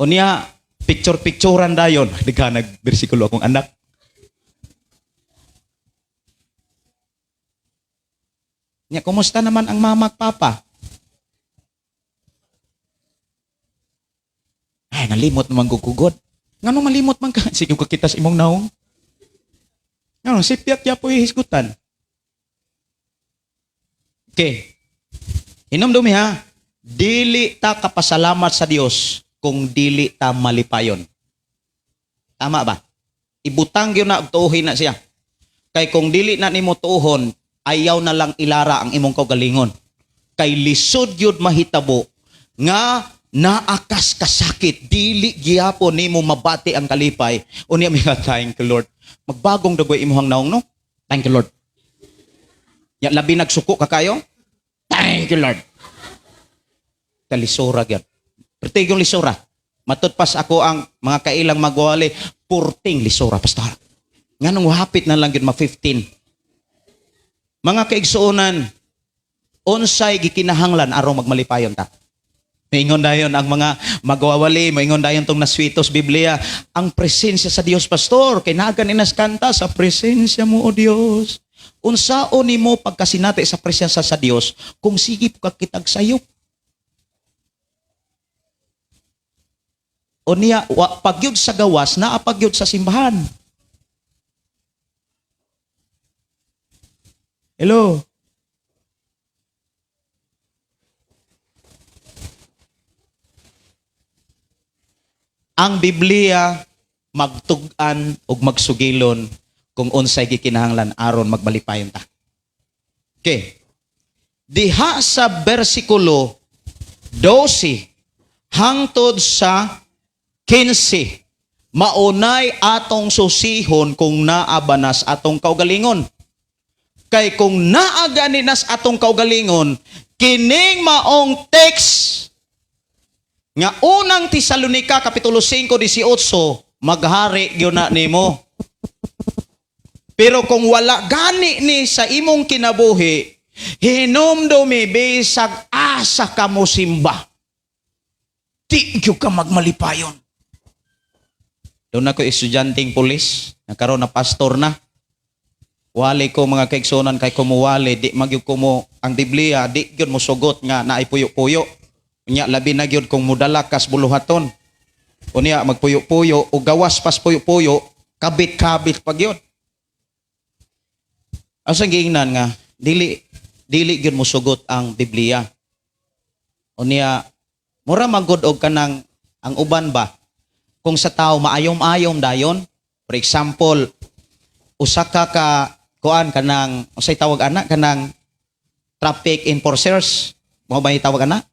Unya, picture-picturean dayon. Di ka nag-bersikulo akong anak. Nya, kumusta naman ang mama at papa? Ay, nalimot naman gugugod. Ngano malimot man ka? Sige ka kita sa imong naong. Ngano, sipyat ya po hisgutan. Okay. Hinumdumi ha. Dili ta kapasalamat sa Dios kung dili ta malipayon. Tama ba? Ibutang gyud na og tuohin na siya. Kay kung dili na nimo tuohon, ayaw na lang ilara ang imong kaugalingon. Kay lisod yun mahitabo nga naakas kasakit, dili gihapon nimo mabati ang kalipay. Unya mi nga, "Thank you, Lord." Magbagong dagoy imuhang naong, no? "Thank you, Lord." Ya, labi nagsuko ka kayo? "Thank you, Lord." Kalisura gyud. Perti yung lisura. Matud pas ako ang mga kailang magwali, purting lisura, pastor. Nganong hapit na lang yun ma 15. Mga kaigsuonan, unsay gikinahanglan aron magmalipayon ta? Maingon dayon ang mga magwawali, maingon dayon tong naswitos Biblia, ang presensya sa Dios, pastor, kay nagan inas kanta sa presensya mo, o Dios. Unsaon nimo pagkasinati sa presensya sa Dios kung sige ka kitag sayop? O niya, wa, pagyud sa gawas, naa pagyud sa simbahan. Hello? Ang Biblia magtug-an ug magsugilon kung unsay gikinahanglan aron magmalipayon ta. Okay. Diha sa bersikulo 12 hangtod sa 15, maunay atong susihon kung naa ba nas atong kaugalingon. Kay kung naa gani nas atong kaugalingon, kining maong text nga unang Tesalonika kapitulo 5:18 maghari gyud na nimo. Pero kung wala gani ni sa imong kinabuhi, hinumdumi bisag asa ka mo simba, di gyud ka magmalipayon. Doon ako estudyanteng pulis, nakaroon na pastor na. Wali ko mga kaigsunan kay kumuwali, di magyud ko mo ang Biblia, di gyud mo sugot nga naay puyo-puyo. Unya labi na gyud kung mudala kas buluhaton. Unya magpuyo-puyo o gawas pas puyo-puyo, kabit-kabit pa gyud. Asa giingnan nga dili dili gyud mo sugot ang Biblia. Unya mura magud og kanang ang uban ba kung sa tao maayom-ayom dayon. For example, usa ka ka kuan kanang unsay tawag ana kanang traffic enforcers, mo ba tawag ana?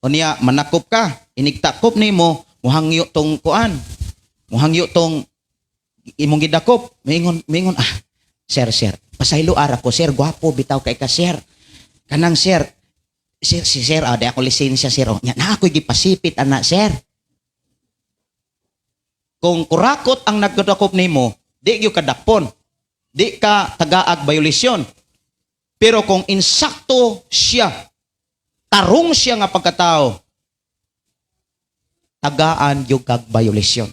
Unya manakop ka, inigtakop nimo, muhangyo tong kuan. Muhangyo tong imong gidakop, mingon mingon ah, "Sir, sir, pasaylo ara ko, sir, gwapo bitaw kay ka, sir. Kanang sir, sir, si sir, ah, di ako lisensya, sir. Oh, nya na ako'y gipasipit ana, sir." Kung kurakot ang nagdakop nimo, di gyud ka dakpon. Di ka tagaag violasyon. Pero kung insakto siya, tarong siya nga pagkatao, tagaan gyud kag violasyon.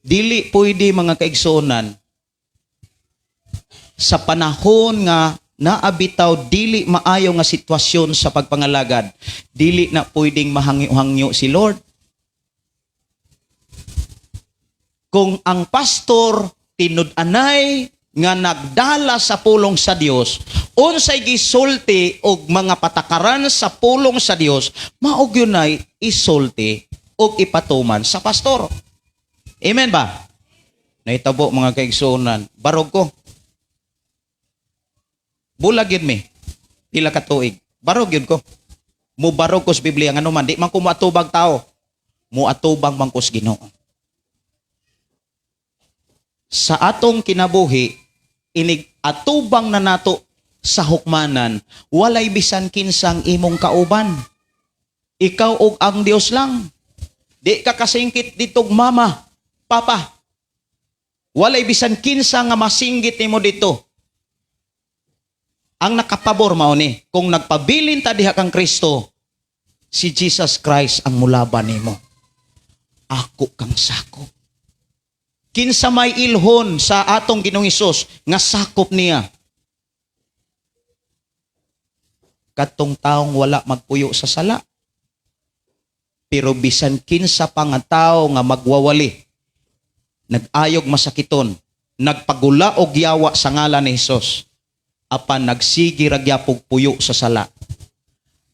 Dili pwede mga kaigsuonan sa panahon nga naabitaw dili maayo nga sitwasyon sa pagpangalagad, dili na pwedeng mahangyo-hangyo si Lord. Kung ang pastor tinud-anay nga nagdala sa pulong sa Dios, unsay gisulti og mga patakaran sa pulong sa Dios, mao gyud nay isulti og ipatuman sa pastor. Amen ba? Nahitabo mga kaigsuonan, barog ko. Bulag yun mi. Pila ka tuig. Barog yun ko. Mubarog ko sa Biblia. Ngano man, di man ko muatubag tao. Muatubang man ko sa Ginoo. Sa atong kinabuhi, inig atubang na nato sa hukmanan, walay bisan kinsang imong kauban. Ikaw og ang Dios lang. Di ka kasingkit ditog mama, papa. Walay bisan kinsa nga masinggit nimo dito. Ang nakapabor mao ni, kung nagpabilin ta diha kang Kristo, si Jesus Christ ang mulaban nimo. Ako kang sakop. Kinsa may ilhon sa atong Ginoong Hesus nga sakop niya? Katong taong wala magpuyo sa sala. Pero bisan kinsa pa nga tao nga magwawali, nag-ayog masakiton, nagpagula og yawa sa ngalan ni Hesus, apan nagsigi ra gyapog puyo sa sala,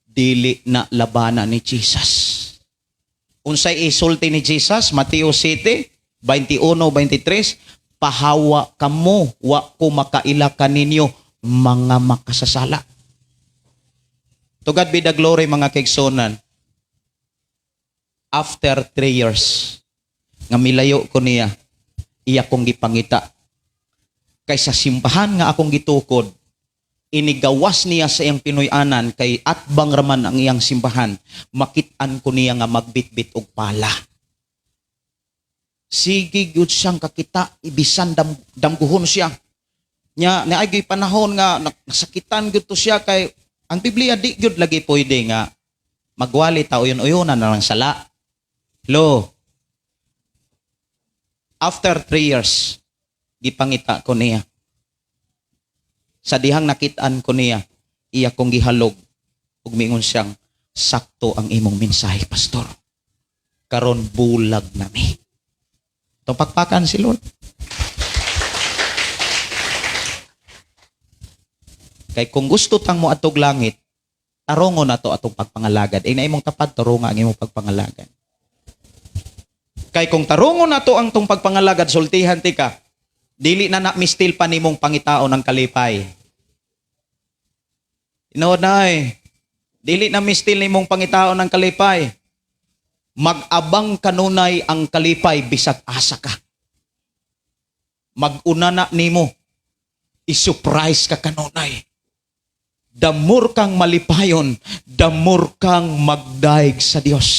dili na labanan ni Jesus. Unsay isulti ni Jesus, Mateo 7, 21, 23, "Pahawa kamo, wa ko makaila kaninyo, mga makasasala." To God be the glory, mga kaigsuonan. After 3 years, nga milayo ko niya, iya kong gipangita. Kay sa simbahan nga akong gitukod, inigawas niya sa iyang Pinoy-anan kay atbang raman ang iyang simbahan, makit-an ko niya nga magbitbit og pala. Sige gyud siyang kakita, ibisan damguhon siya. Nya naay panahon nga nasakitan gyud to siya kay ang Biblia di gyud lagi pwede nga magwali ta uyon-uyonan na lang sala. Lo. After 3 years, gipangita ko niya. Sa dihang nakitaan ko niya, iya kong gihalog ug miingon siyang, "Sakto ang imong mensahe, pastor. Karon bulag nami." Itong pakpakan si Lord. Kay kung gusto tang mo atog langit, tarongo na to atong pagpangalagad. Eh, na imong tapad, taronga ang imong pagpangalagad. Kay kung tarongo na to ang tong pagpangalagad, sultihan ti ka, dili na na mistil pa nimong pangitaon ng kalipay. Inood na eh. Dili na mistil nimong pangitaon ng kalipay. Mag-abang kanunay ang kalipay bisag asa ka. Mag-una na nimo. I-surprise ka kanunay. The more kang malipayon, the more kang magdaig sa Dios.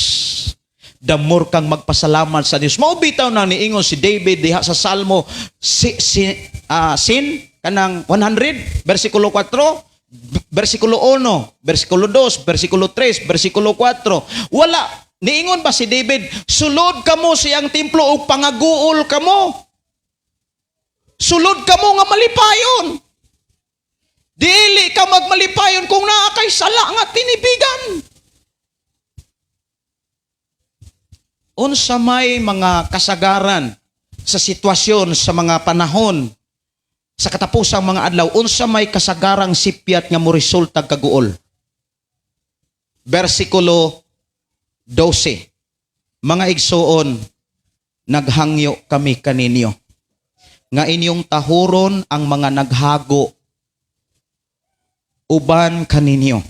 The more kang magpasalamat sa Dios. Mao bitaw na niingon si David diha sa Salmo si, sin kanang 100 versikulo 4, versikulo 1, versikulo 2, versikulo 3, versikulo 4. Wala niingon ba si David, "Sulod kamo sa iyang templo ug pangaguol kamo. Sulod kamo nga malipayon"? Dili ka magmalipayon kung naa kay sala nga tinibigan. Unsa may mga kasagaran sa sitwasyon sa mga panahon sa katapusang mga adlaw, unsa may kasagarang sipyat nga moresulta kaguol? Versikulo 12. "Mga igsuon, naghangyo kami kaninyo nga inyong tahuron ang mga naghago uban kaninyo.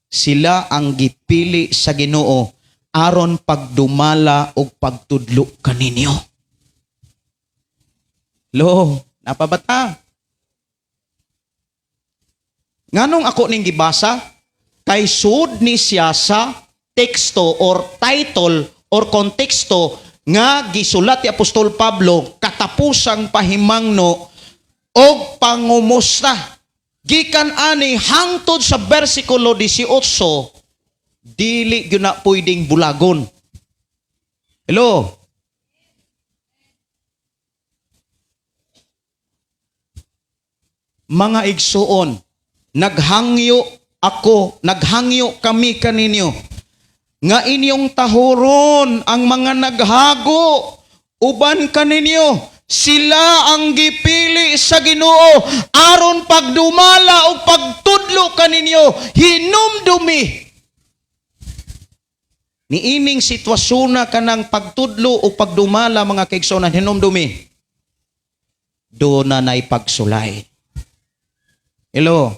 Sila ang gipili sa Ginoo aron pagdumala og pagtudlo kaninyo." Lo, napabata. Nganong ako ning gibasa? Kay sud ni siya sa teksto or title or konteksto nga gisulat ni Apostol Pablo, katapusang pahimangno og pangumusta. Gikan ani hangtod sa bersikulo 18, dili gyud na pwedeng bulagon. Hello? "Mga igsuon, naghangyo ako, naghangyo kami kaninyo nga inyong tahuron ang mga naghago uban kaninyo. Sila ang gipili sa Ginoo aron pagdumala o pagtudlo kaninyo." Hinumdumi niining sitwasyon na kanang pagtudlo o pagdumala, mga kaigsuonan, hinumdumi do na nay pagsulay. Hello?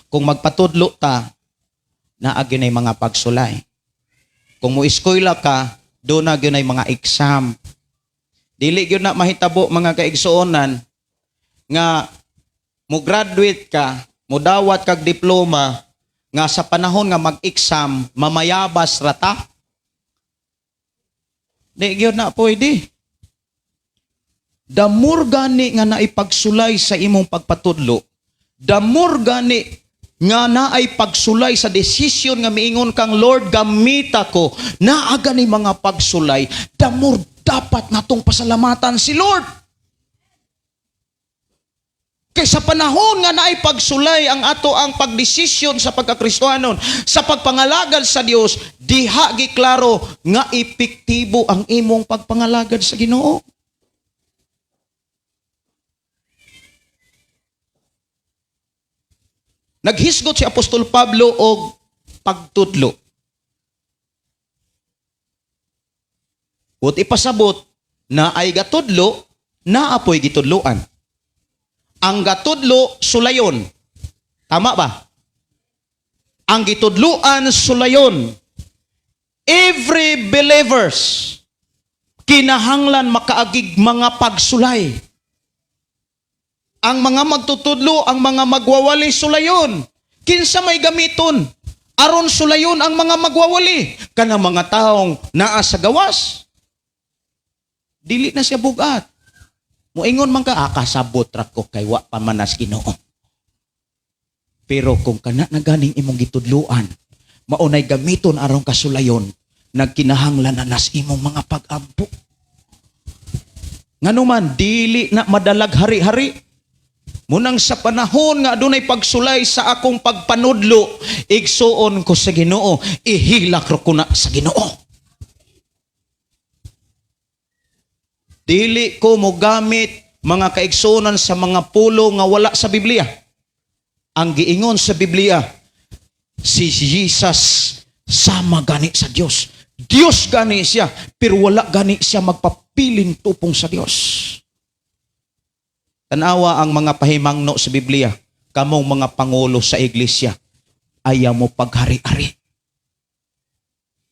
Kung magpatudlo ta, naa gyud mga pagsulay. Kung mo eskwela ka, do na gyud mga exam. Dili gyud na mahitabo, mga kaigsuonan, nga mo graduate ka, mo dawat kag diploma nga sa panahon nga mag-exam mamayabas rata. Di gyud na pwede. The more gani nga naipagsulay sa imong pagpatudlo, the more gani nga naay pagsulay sa desisyon nga miingon kang, "Lord, gamita ko," naa gani mga pagsulay, the more dapat natong pasalamatan si Lord. Kay sa panahon nga naay pagsulay ang ato ang pagdesisyon sa pagkakristohanon, sa pagpangalagad sa Dios, diha giklaro nga epektibo ang imong pagpangalagad sa Ginoo. Naghisgot si Apostol Pablo og pagtudlo. Kung ipasabot na ay gatudlo, naapoy gitudloan. Ang gatudlo sulayon. Tama ba? Ang gitudloan sulayon. Every believers kinahanglan makaagig mga pagsulay. Ang mga magtutudlo, ang mga magwawali sulayon. Kinsa may gamiton? Aron sulayon ang mga magwawali kanang mga taong naa sa gawas. Dili na siya bugat. Moingon man ka, ah, kasabot ra ko kay wa pa man nas Ginoo. Pero kung kana na ganing imong gitudluan, maunay gamiton aron kasulayon, nagkinahanglan na nas imong mga pag-ampo. Nganuman, dili na madalag hari-hari. Munang sa panahon nga adunay pagsulay sa akong pagpanudlo, igsuon ko sa Ginoo, ihilak ro ko na sa Ginoo. Dili ko mogamit, mga kaigsuonan, sa mga pulo nga wala sa Biblia. Ang giingon sa Biblia, si Jesus sama gani sa Dios. Dios gani siya, pero wala gani siya magpapilin tupong sa Dios. Tanawa ang mga pahimangno sa Biblia, kamong mga pangulo sa iglesia, ayaw mo paghari-ari.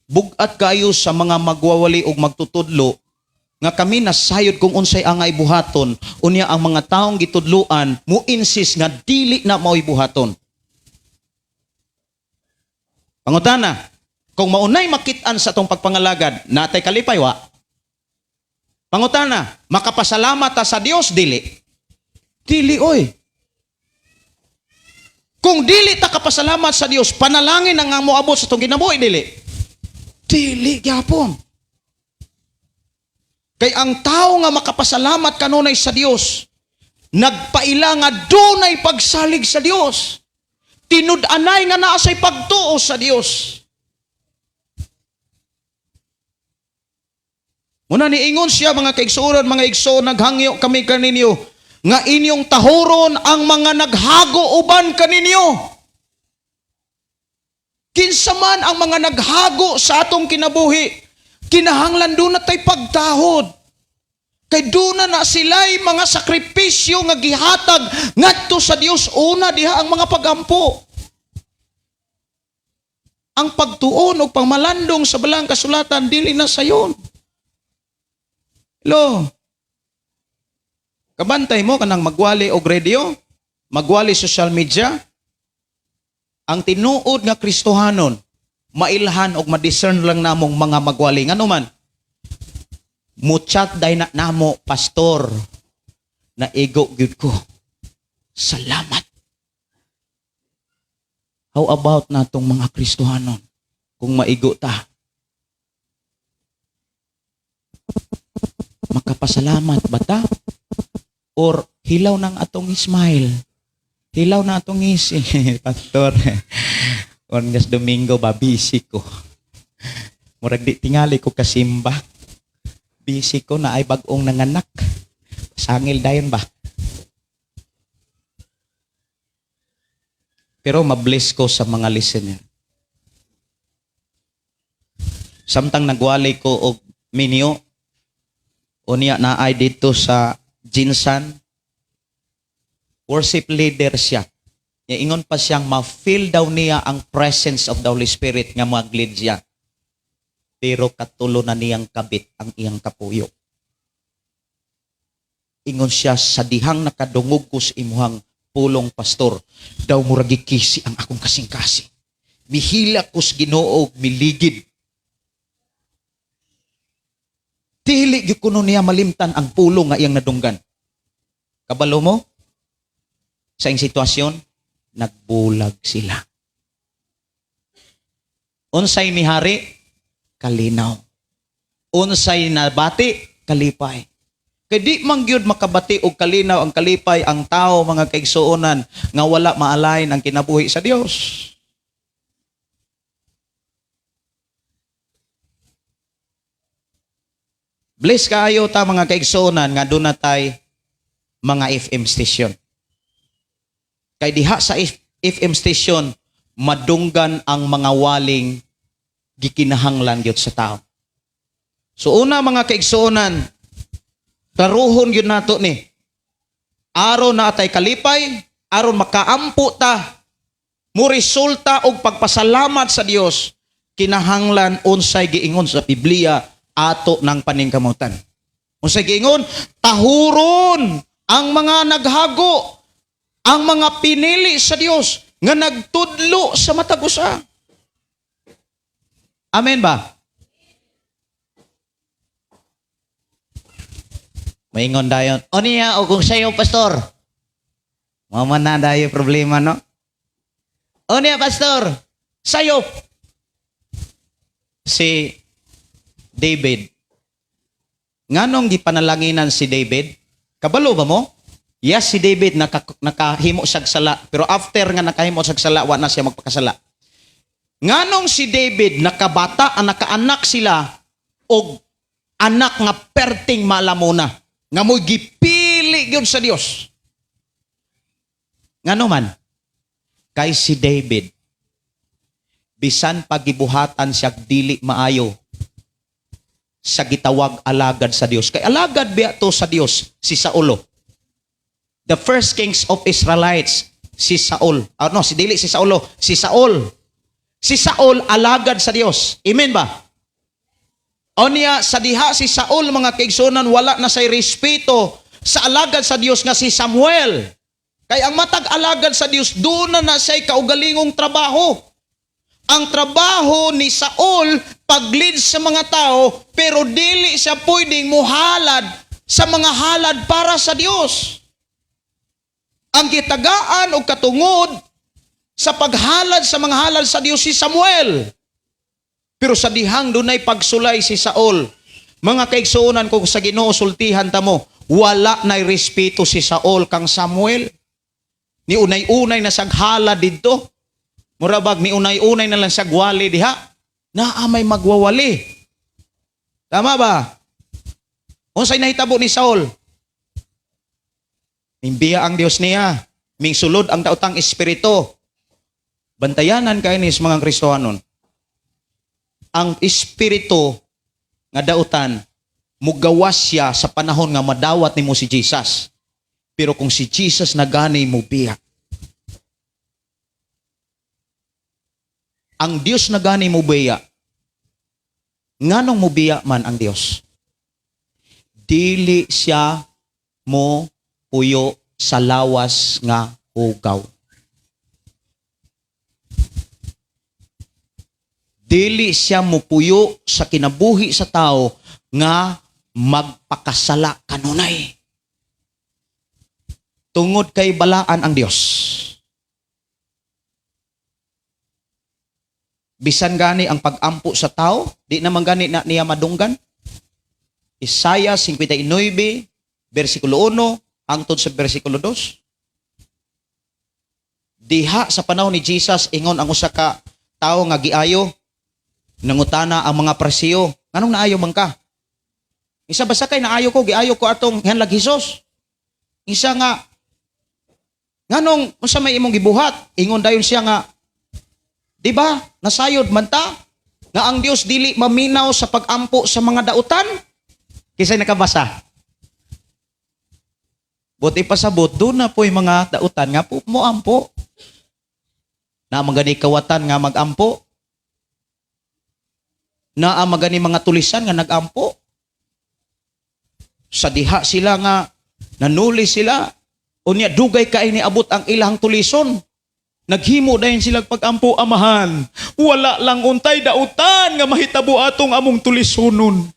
Bugat kayo sa mga magwawali og magtutudlo nga kami nasayod kung unsay angay buhaton, unya ang mga taong gitudloan mo insist nga dili na mao'y buhaton. Pangutana, kung maunay makit-an sa atong pagpangalagad, natay kalipay wa? Pangutana, makapasalamat ta sa Dios dili? Dili oy. Kung dili ta kapasalamat sa Dios, panalangin ang moabot sa atong kinabuhi dili? Dili gyapon. Kay ang tao nga makapasalamat kanunay sa Dios, nagpaila nga dunay pagsalig sa Dios. Tinud-anay nga naa say pagtuo sa Dios. Muna niingon siya, mga kaigsuonan, mga igsoon, naghangyo kami kaninyo nga inyong tahuron ang mga naghago uban kaninyo. Kinsa man ang mga naghago sa atong kinabuhi, kinahanglan doon na tay pagtahod. Kay doon na sila'y mga sakripisyo nga gihatag ngadto sa Dios, una diha ang mga pagampo. Ang pagtuon o pangmalandong sa balang kasulatan dili na sayon. Hello. Kabantay mo kanang magwali og radio, magwali social media. Ang tinuod nga Kristohanon, mailhan og ma-discern lang namong mga magwali. Ngano man? Muchat day na namo, "Pastor, naigo gyud ko. Salamat." How about natong mga Kristohanon kung maigo ta? Makapasalamat ba ta? Or hilaw ng atong smile? Hilaw na atong ngisi. "Pastor, on Domingo ba, busy ko. Murag di tingali ko kasimba. Busy ko na ay bag-ong nanganak." Sangil dayon ba? Pero mabless ko sa mga listener. Samtang nagwali ko og minyo, unya na ay dito sa GenSan, worship leader siya. Nya ingon pa siyang ma-feel daw niya ang presence of the Holy Spirit nga mag-lead siya. Pero katulo na niyang kabit ang iyang kapuyo. Ingon siya, "Sa dihang nakadungog ko sa imuhang pulong, pastor, daw murag gikisi ang akong kasing-kasing. Mihila ko sa Ginoo, miligid." Dili gyud kuno niya malimtan ang pulong nga iyang nadunggan. Kabalo mo? Sa iyang sitwasyon, nagbulag sila. Unsay mihari? Kalinaw. Unsay nabati? Kalipay. Kay di man gyud makabati og kalinaw ang kalipay ang tao, mga kaigsuonan, nga wala maalain ang kinabuhi sa Dios. Bless kaayo ta, mga kaigsuonan, nga doon na tay mga FM station. Kay diha sa FM station madunggan ang mga waling gikinahanglan gyud sa tao. So una, mga kaigsuonan, klaruhon gyud nato ni. Aron naa tay kalipay, aron makaampo ta, mo resulta og pagpasalamat sa Dios, kinahanglan unsay giingon sa Biblia ato ng paningkamutan. Unsay giingon? Tahuron ang mga naghago, ang mga pinili sa Dios nga nagtudlo sa matag usa. Amen ba? Maingon dayon. O niya, o kung sa'yo, pastor. Mama na dayo problema, no? O niya, pastor. Sa'yo. Si David. Nganong gipanalanginan si David? Kabalo ba mo? Yes, si David nakahimo siyag sala. Pero after nga nakahimo siyag sala, wa na siya magpakasala. Nganong si David nakabata, ang nakaanak sila og anak nga perting malamuna nga mo'y gipili gyud sa Dios. Ngano man? Kay si David, bisan pagibuhatan siya dili maayo sa gitawag alagad sa Dios. Kay alagad biya to sa Dios si Saulo. The first kings of Israelites, si Saul. Ah, no, si dili si Saulo, si Saul. Si Saul alagad sa Dios. Amen ba? Onya sa diha si Saul, mga kaigsunan, wala na say respeto sa alagad sa Dios nga si Samuel. Kay ang matag alagad sa Dios doon na na siya'y kaugalingong trabaho. Ang trabaho ni Saul, pag-lead sa mga tao, pero dili siya pwedeng muhalad sa mga halad para sa Dios. Ang gitagaan og katungod sa paghalad sa mga halad sa Dios, si Samuel. Pero sa dihang dunay pagsulay si Saul, mga kaigsuonan ko sa Ginoo, sultihan ta mo, wala nay respeto si Saul kang Samuel. Ni unay-unay na saghala didto. Murabag ni unay-unay na lang sagwali diha. Naa may magwawali. Tama ba? Unsay nahitabo ni Saul? Mimbiya ang Dios niya. Mingsulod ang daotang espiritu. Bantayanan kay ni mga Kristohanon. Ang espiritu nga dautan mugawas siya sa panahon nga madawat nimo si Jesus. Pero kung si Jesus na gani mo biya, ang Dios na gani mo biya, nganong mo biya man ang Dios? Dili siya mo puyo sa lawas nga hugaw. Dili siya mupuyo sa kinabuhi sa tao nga magpakasala kanunay. Tungod kay balaan ang Dios. Bisan gani ang pag-ampo sa tao, di naman gani na niya madunggan. Isaiah 59, versikulo 1, hangtod sa versikulo 2. Diha sa panahon ni Jesus, ingon ang usa ka tawo nga giayo, nangutana ang mga Parisiyo, "Nganong naayo man ka?" Isa, "Basta kay naayo ko, giayo ko atong gihanlag Hesus." Isa nga, "Nganong, unsa may imong gibuhat?" Ingon dayon siya nga, "Di ba, nasayod man ta nga ang Dios dili maminaw sa pag-ampo sa mga dautan?" Kisay nakabasa? Buti pasabot, doon na po'y mga dautan nga po mo ampo. Na magani kawatan nga magampo. Na magani mga tulisan nga nagampo. Sa diha sila nga nanuli sila. Unya dugay kay ni abot ang ilang tulison. Naghimo dayon sila pag-ampo, "Amahan, wala lang untay dautan nga mahitabo atong among tulisonon."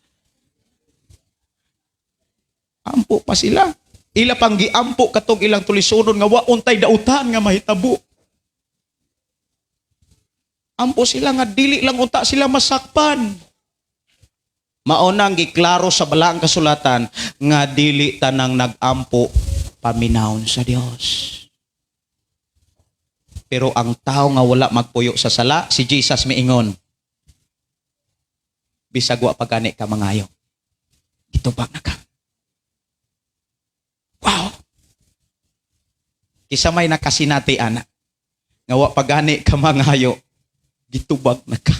Ampo pa sila. Ila pang giampo katong ilang tulisonon nga wa untay dautan nga mahitabo. Ampo sila nga dili lang unta sila masakpan. Mao nang giklaro sa balaang kasulatan nga dili tanang nag-ampo paminawon sa Dios. Pero ang tao nga wala magpuyo sa sala, si Jesus miingon, "Bisag wa pa gani ka mangayo, gitubag na ka." Wow! Kisa may nakasinati ana, nga wa pa gani ka mangayo, gitubag na ka.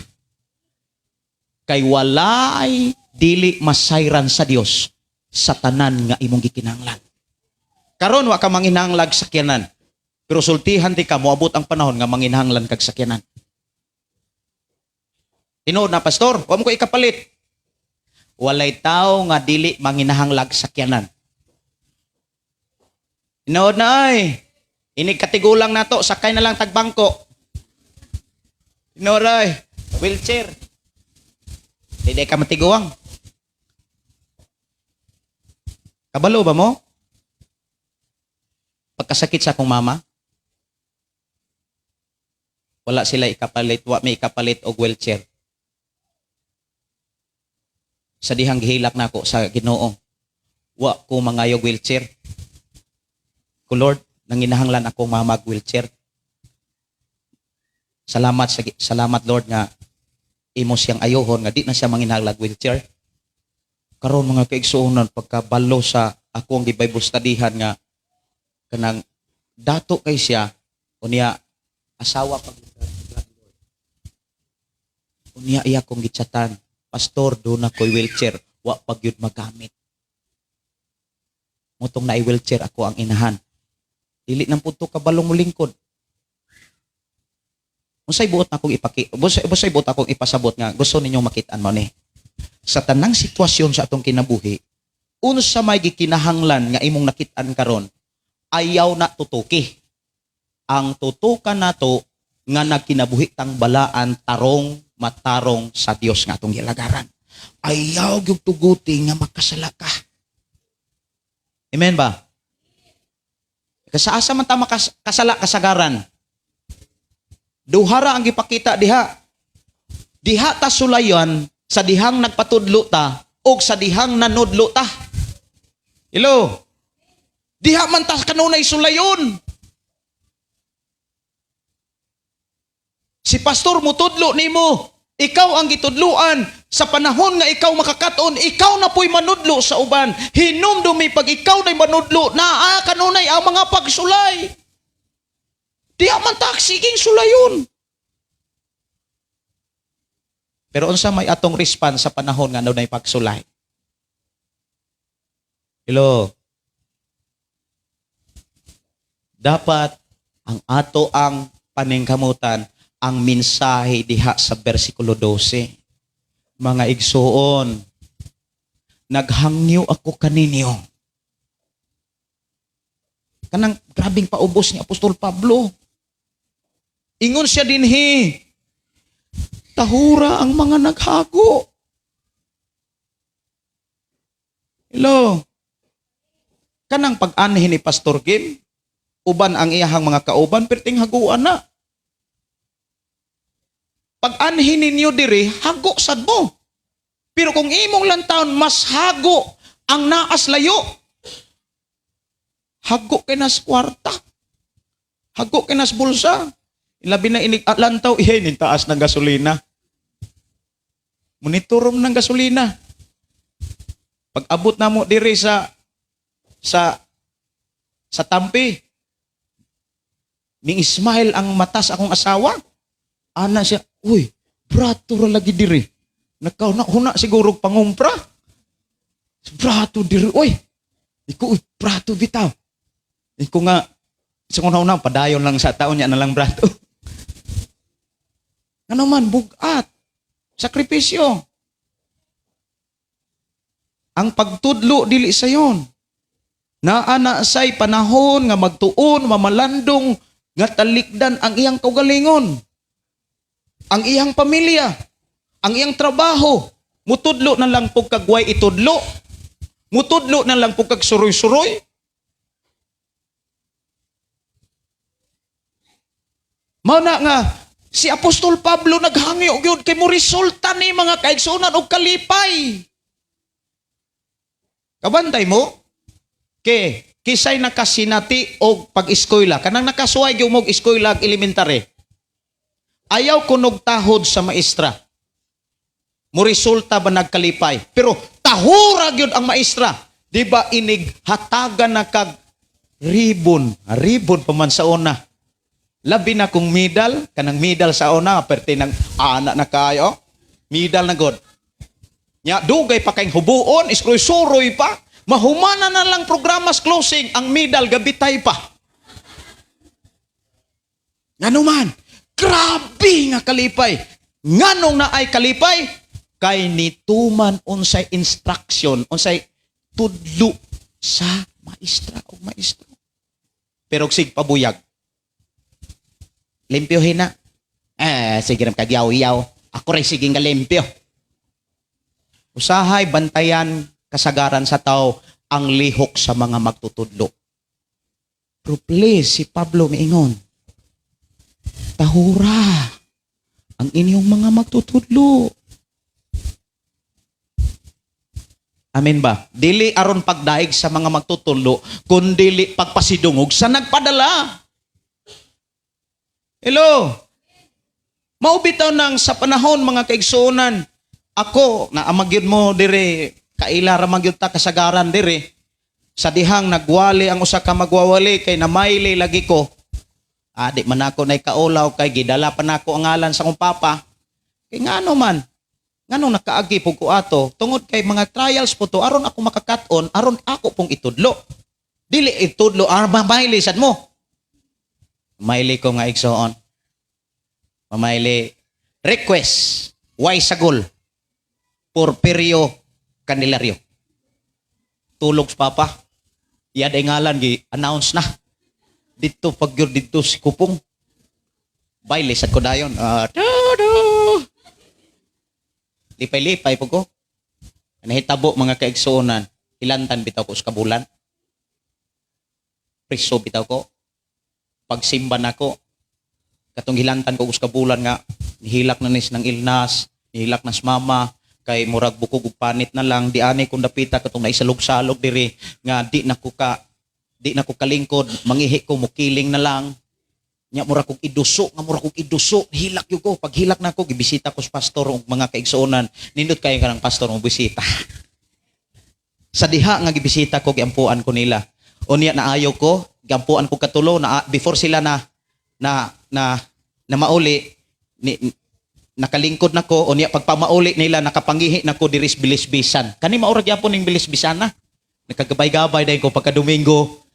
Kay walay dili masayran sa Dios sa tanan nga imong gikinahanglan. Karon wa ka manginahanglag sakyanan. Pero sultihan ti ka, moabot ang panahon nga manginahanglan kag sakyanan. Tinuod na, pastor, wa mo ko ikapalit. Walay tao nga dili manginahanglag sakyanan. Tinuod na ay. Inig katigulang nato, sakay na lang tagbangko. Tinuod ay, wheelchair. Hindi ka matiguang. Kabalo ba mo? Pagkasakit sa akong mama, wala sila ikapalit, wa may ikapalit og wheelchair. Sa dihang gihilak nako sa Ginoo, wa ko mangayog wheelchair. Ko Lord, nanginahanglan ako mamag wheelchair. Salamat Lord nga imo siyang ayohon nga di na siya manginahanglag wheelchair. Karon, mga kaigsuonan, pagkabalo sa ako ang gi-Bible studyhan nga kanang dato kay siya, unya asawa pag unya iya kong gitsatan, "Pastor, do na ko'y wheelchair, wa pag yun magamit." Mutong na wheelchair ako ang inahan, dili nang punto kabalong mo lingkod. Unsay buot na akong ipaki unsay buot akong ipasabot nga gusto ninyong makit-an mo ni sa tanang sitwasyon sa atong kinabuhi, unsa may gikinahanglan nga imong nakit-an karon, ayaw na tutuki. Ang tutukan nato nga nagkinabuhi tang balaan, tarong matarong sa Dios nga atong gilagaran. Ayaw gyud tuguti nga makasala ka. Amen ba? Kasaasa man ta kasala kasagaran. Duhara ang gipakita diha. Diha ta sulayan sa dihang nagpatudlo ta og sa dihang nanudlo ta. Hello? Diha man ta kanunay sulayon. Si pastor mutudlo nimo. Ikaw ang gitudluan. Sa panahon nga ikaw makakaton, ikaw na po'y manudlo sa uban. Hinumdumi pag ikaw na'y manudlo, naa kanunay ang mga pagsulay. Diha man ta siging sulayon. Pero unsa may atong response sa panahon nga adunay pagsulay? Hello? Dapat ang ato ang paningkamutan ang mensahe diha sa bersikulo 12. Mga igsuon, naghangyo ako kaninyo. Kanang grabing paubos ni Apostol Pablo. Ingon siya dinhi, tahura ang mga naghago. Hello? Kanang pag-anhin ni Pastor Kim, uban ang iyahang mga kauban, perting haguan na. Pag-anhin ninyo diri, hago sad mo. Pero kung imong lantaon, mas hago ang naas layo. Hago kay nas kwarta. Hago kay nas bulsa. Labi na inig lantaw, ihay, ning taas ng gasolina. Monitorom ng gasolina. Pag abot na mo diri sa Tampi, ning smile ang mata sa akong asawa. Ana siya, "Uy, brato ra lagi diri. Nakaw na huna siguro pangumpra. Brato diri, uy." Iko, "Uy, brato bitaw." Iko nga, sa kung una, padayon lang sa taon niya na lang brato. Ano man, bugat. Sakripisyo. Ang pagtudlo dili sayon. Naa na say panahon nga magtuon, mamalandong, nga talikdan ang iyang kaugalingon, ang iyang pamilya, ang iyang trabaho. Mutudlo na lang pug kagway itudlo. Mutudlo na lang pug kag suroy-suroy. Mao na nga si Apostol Pablo naghangyo gyud kay mo resulta ni mga kaigsuonan og kalipay. Kabantay mo? Ke kisay nakasinati og pag-eskwela, kanang nakasuway gyud mo og eskwela og elementary. Ayaw kunog tahod sa maestra. Mo resulta ba nagkalipay? Pero tahura gyud ang maestra. Di ba inig hatagan na kag ribbon, ribbon pa man sa una. Labi na kung medal, kanang medal sa una, perti ng ana na kayo, medal na god. Nya dugay pa kay hubuon, isroy-suroy pa. Mahumana na lang programas closing, ang medal gabitay pa. Ngano man, grabe nga kalipay. Nganong naay kalipay? Kay nituman unsay instruction, unsay tudlo sa maestra o maestro. Pero sig pabuyag. Limpyohin na. Eh, sige ram kagyaw-yaw. Ako rin sige nga limpyo. Usahay bantayan kasagaran sa tao ang lihok sa mga magtutudlo. Pero please, si Pablo miingon, tahura ang inyong mga magtutudlo. Amen ba? Dili aron pagdaig sa mga magtutudlo, kundi pagpasidungog sa nagpadala. Hello? Maubitaw nang sa panahon mga kaigsuonan, ako na amagyud mo dire, kaila ra magyud ta kasagaran dire. Sa dihang nagwali ang usa ka magwawali kay namayli lagi ko. Ah, di man ako nay kaulaw kay gidala pa nako ang ngalan sa akong papa. Kay ngano man, nganong nakaagi pug ko ato tungod kay mga trials po to aron ako makakat-on, aron ako pong itudlo. Dili itudlo, ah, mamayli sad mo. Mamayli ko nga igsoon. Mamayli request, why sagol? Porfirio Candelario. Tulog sa papa. Iyad ay ngalan gi announce na. Dito pag yun dito si Kupong. Bayle sad ko dayon. Ah, do. Lipay-lipay po ko. Nahitabo mga kaigsuonan. Hilantan bitaw ko sa kabulan. Priso bitaw ko. Pagsimba nako. Katong hilantan ko sa kabulan nga nihilak na nis ng ilnas, nihilak na sa mama, kay murag bukog ug panit na lang di ani kung dapita katong naisalog-salog diri nga di na ko kalingkod, mangihi ko, mukiling na lang nya, murag kog iduso nga murag kog iduso, hilak gyud ko. Paghilak nako, gibisita ko sa pastor ug mga kaigsuonan, nindot kay kanang pastor mo bisita. Sa diha nga gibisita ko, giampuan ko nila. Unya naayo ko, giampuan ko katulo na before sila na na na na mauli ni, nakalingkod na ko. Unya pagpamauli nila, nakapangihi na ko diri sa bilisbisan. Kani maura gyapon ning bilisbisan na nakagabay-gabay dayon ko. Pagka Domingo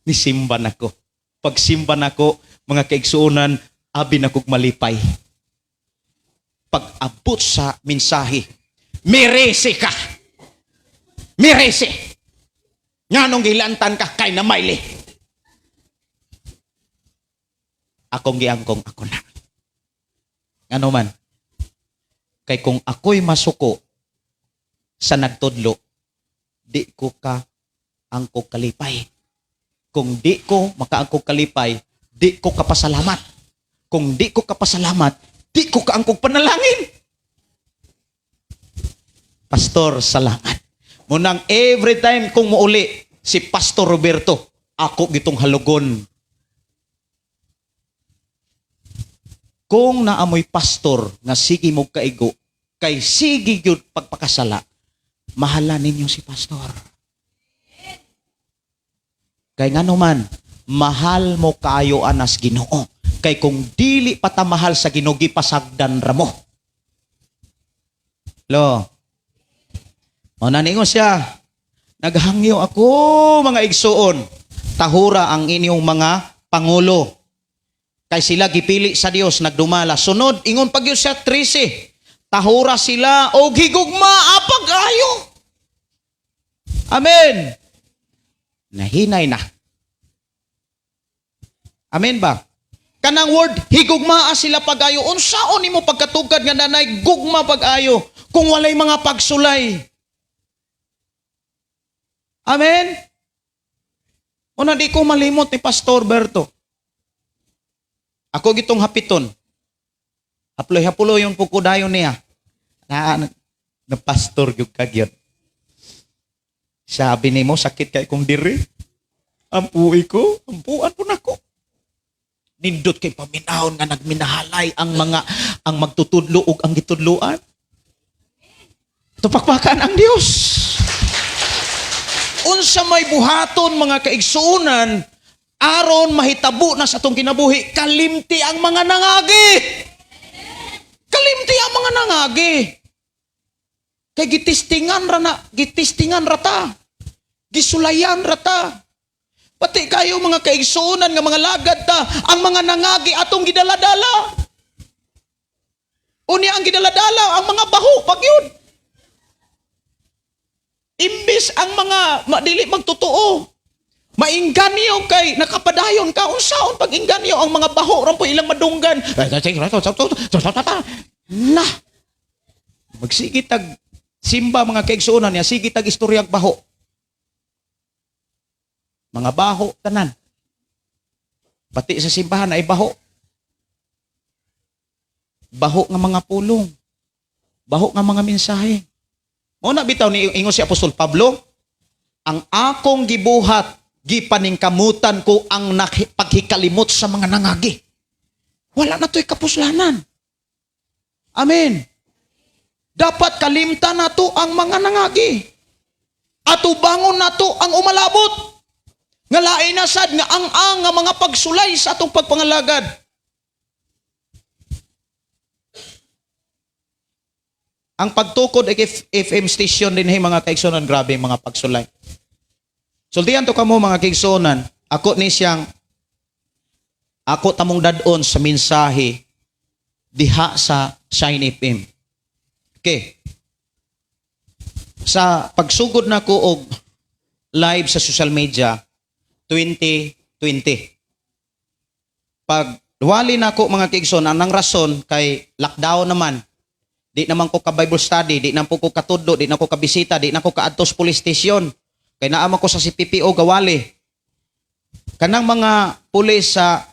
ni simba nako. Pagsimba nako mga kaigsuonan, abi na kog malipay. Pag abot sa mensahe, "Merese ka, merese, nganong gilantan ka?" Kay namayli akong giangkong ako na. Ano man, kay kung ako'y masuko sa nagtudlo, di ko ka angkog kalipay. Kung di ko makaangkog kalipay, di ko kapasalamat. Kung di ko kapasalamat, di ko kaangkog panalangin. Pastor, salamat. Munang every time kung muuli si Pastor Roberto, ako gitong halugon. Kung naamoy pastor nga sige mo kaigo, kay sige gyud pagpakasala, mahala ninyo si pastor. Kay ngano man, mahal mo kaayo anas Ginoo. Kay kung dili pa ta mahal sa Ginoo, gipasagdan ra mo. Lo. O naningon siya, "Naghangyo ako mga igsuon, tahura ang inyong mga pangulo. Kay sila gipili sa Dios nagdumala." Sunod, ingon pag yun siya 13. Tahura sila og higugma apag ayo. Amen. Nahinay na. Amen ba? Kanang word, higugmaa sila pag-ayo. Unsaon nimo pagkatugad nga nanay gugma pag-ayo kung walay mga pagsulay? Amen? Una, di ko malimot ni Pastor Berto. Ako gitong hapiton. Haploy-hapuloy yung pukudayon niya. Na pastor gyud ka gyud. Sabi nimo sakit kay kong diri. Ampuy ko, ampuan po nako. Nindot kay paminahon nga nagminahalay ang mga ang magtutudlo ug ang gitudloan. Tupakpakan ang Dios. Unsa may buhaton mga kaigsuonan aron mahitabo na sa atong kinabuhi kalimti ang mga nangagi? Kalimti ang mga nangagi. Kay gitistingan ra na, gitistingan ra ta. Gisulayan ra ta. Pati kayo mga kaigsuonan nga mga lagad ta, ang mga nangagi atong gidaladala. Unya ang gidaladala ang mga baho pag yun. Imbis ang mga dili magtotoo. Mainganyo kay nakapadayon ka, unsaon pag inganyo ang mga baho ram po ilang madunggan. Na. Magsige tag simba, mga kaigsuonan niya, sige tag istoryang baho. Mga baho tanan. Pati sa simbahan ay baho. Baho nga mga pulong. Baho nga mga mensahe. Mao na bitaw ni ingon si Apostol Pablo, "Ang akong gibuhat, gipaningkamutan ko ang paghikalimot sa mga nangagi." Wala na to'y kapuslanan. Amen. Dapat kalimtan nato ang mga nangagi. Atubangon nato ang umalabot. Nga lain na sad nga ang nga mga pagsulay sa atong pagpangalagad. Ang pagtukod ay FM station din, hey, mga kaigsunan, grabe ang mga pagsulay. Sultihan to kamo, mga kaigsunan, ako ni siyang ako tamong dadon sa mensahe diha sa Shine FM. Okay. Sa pagsugod na ko og live sa social media 2020. Pag wali na ko, mga kaigsoon, anang rason kay lockdown naman. Di naman ko ka Bible study, di naman ko katudlo, di na ko kabisita, di na ko kaadtos police station. Kay naama ko sa CPPO gawali. Kanang mga pulis sa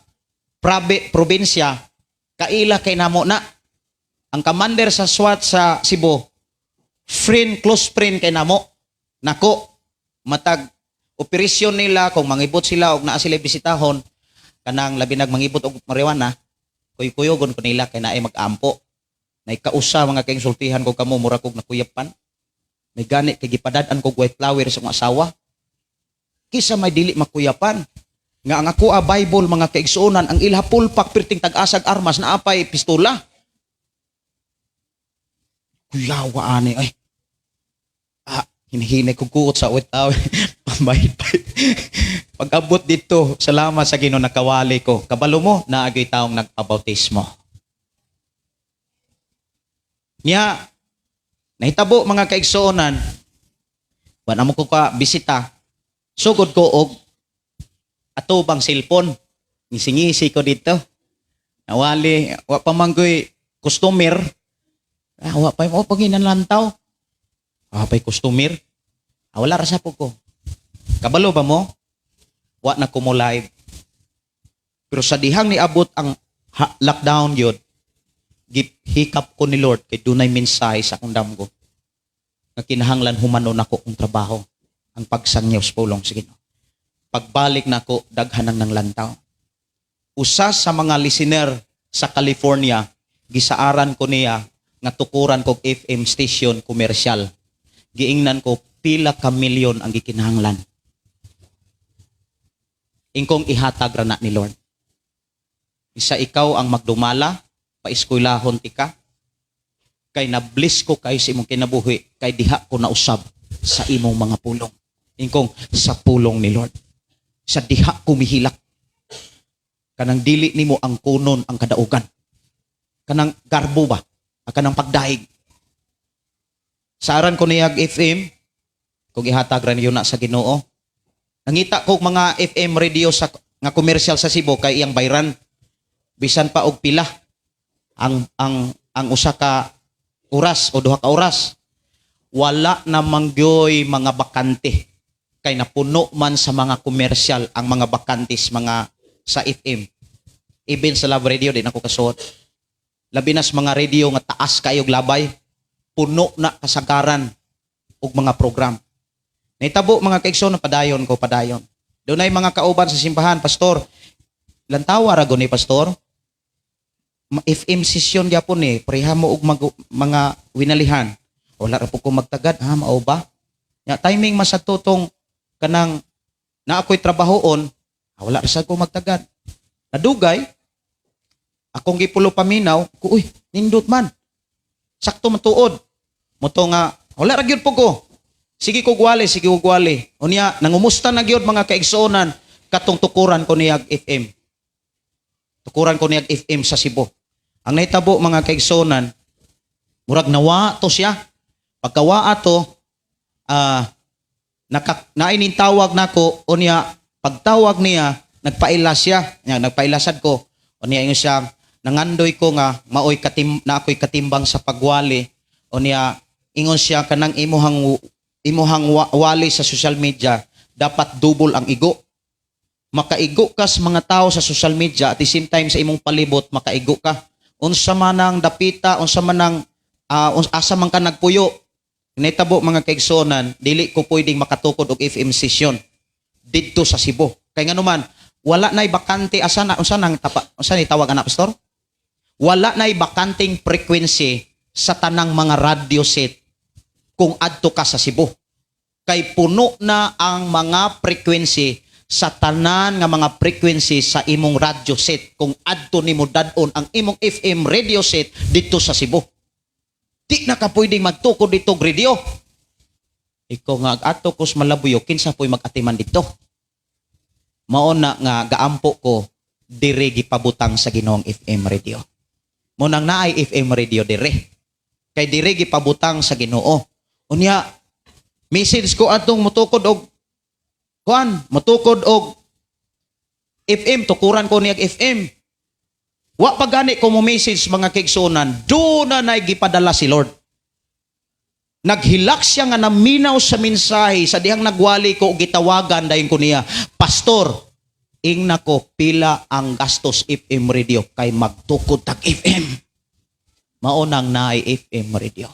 probinsya, kaila kay namo na. Ang commander sa SWAT sa Cebu, friend, close friend kay namo. Nako, matag operasyon nila, kung mangibot sila og naa sila bisitahon, kanang labi nag mangibot og marijuana, kuy-kuyogon ko nila kay naay mag-ampo. Nay kausa, mga kainsultihan ko kamo, mura kog nakuyapan. May gani kay gipadad-an kog white flower sa akong asawa. Kisa may dili makuyapan. Nga ang ako a Bible, mga kaigsuonan, ang ilha pulpak perting tag-asag armas na apay pistola. Kuyawa ani ay. Ah, hinihinay ko kuot sa white flower. Pambayad pa. Pag-abot dito, salamat sa Ginoo, nakawali ko. Kabalo mo, naagay taong nagpabautismo. Niya, nahitabo, mga kaigsuonan, wa na mo ko ka bisita, sugod ko og atubang cellphone. Ngisingisi ko dito. Nawali, wa pa man ko'y customer. Ah, wa pa, wa pa ginanlantaw. Wa pa'y customer. Ah, wala ra sa po ko. Kabalo ba mo? Wa na ko mo live. Pero sa dihang niabot ang lockdown yun, gihikap ko ni Lord kay dunay mensahe sa akong damgo nga kinahanglan humanon ako kong trabaho, ang pagsangyaw sa pulong sa Ginoo. Pagbalik nako, daghan nang nanglantaw. Usa sa mga listener sa California, gisaaran ko niya nga tukuran kog FM station komersyal. Giingnan ko pila ka milyon ang gikinahanglan. Ingkong ihatag ra na ni Lord. Isa ikaw ang magdumala, paeskwelahon tika. Kay na-bless ko kay sa imong kinabuhi, kay diha ko nausab sa imong mga pulong. Ingkong sa pulong ni Lord. Sa diha ko mihilak. Kanang dili nimo ang kunon ang kadaugan. Kanang garbo ba? Kanang pagdaig. Saaran ko niyag FM, kung ihatag ra niyo na sa Ginoo. Nangita ko mga FM radio sa nga commercial sa Cebu kay iyang bayran. Bisan pa og pila ang usa ka oras o duha ka oras. Wala namang gyoy mga bakante kay napuno man sa mga komersyal ang mga bakantes mga sa FM. Even sa Love Radio din ako kasuot. Labi na sa mga radio nga taas kayo labay, puno na kasagaran og mga program. Nahitabo, mga kaigsoon, na padayon ko, padayon. Dunay mga kauban sa simbahan, "Pastor, lantawa ra ni pastor. FM session gyapon ni, pareha mo og mga winalihan. Wala ra po ko magtagad, ha, mao ba? Ya, timing man sa tutong kanang na ako'y trabahoon, ah, wala ra sad ko magtagad." Nadugay, akong gipulo paminaw, ko, "Uy, nindot man. Sakto matuod." Muto nga, Wala ra gyud po ko. Sige ko gwali, sige ko gwali. Unya, nangumusta na gyud, mga kaigsuonan, katong tukuran ko niyag FM. Tukuran ko niyag FM sa Cebu. Ang nahitabo, mga kaigsuonan, murag nawa to siya. Pagkawa ato, naining tawag nako, unya pagtawag niya nagpaila siya. Nya nagpailasad ko. Unya ingon siya, nangandoy ko nga maoy katim na ako'y katimbang sa pagwali. Unya ingon siya, kanang imuhang imuhang wali sa social media dapat double ang igo, makaigo ka sa mga tao sa social media, at the same time sa imong palibot makaigo ka, unsa man ang dapita, unsa man ang asa man ka nagpuyo. Nitabo, mga kaigsuonan, dili ko pwedeng makatukod og FM session didto sa Cebu kay nganuman wala nay bakante. Asa na, unsa nang tapa, unsa ni tawag ana, pastor? Wala nay bakanteng frequency sa tanang mga radio set kung adto ka sa Cebu kay puno na ang mga frequency sa tanan nga mga frequency sa imong radio set kung adto nimo dad-on ang imong FM radio set dito sa Cebu. Di na ka pwedeng magtukod dito og radio. Ikaw nga ato ko sa Malabuyo, kinsa po'y mag-atiman dito? Mao na nga gaampo ko dire, gipabutang sa Ginoong FM radio. Mao nang naay FM radio dire. Kay dire gipabutang sa Ginoo. Unya message ko atong mutukod og kuan, mutukod og FM, tukuran ko niyag FM. Wa pa gani ko mo message, mga kaigsuonan, do na nay gipadala si Lord. Naghilak siya nga naminaw sa mensahe sa dihang nagwali ko, gitawagan dayon ko niya. "Pastor," ingna ko, "pila ang gastos FM radio kay magtukod tag FM?" Mao nang naay FM radio.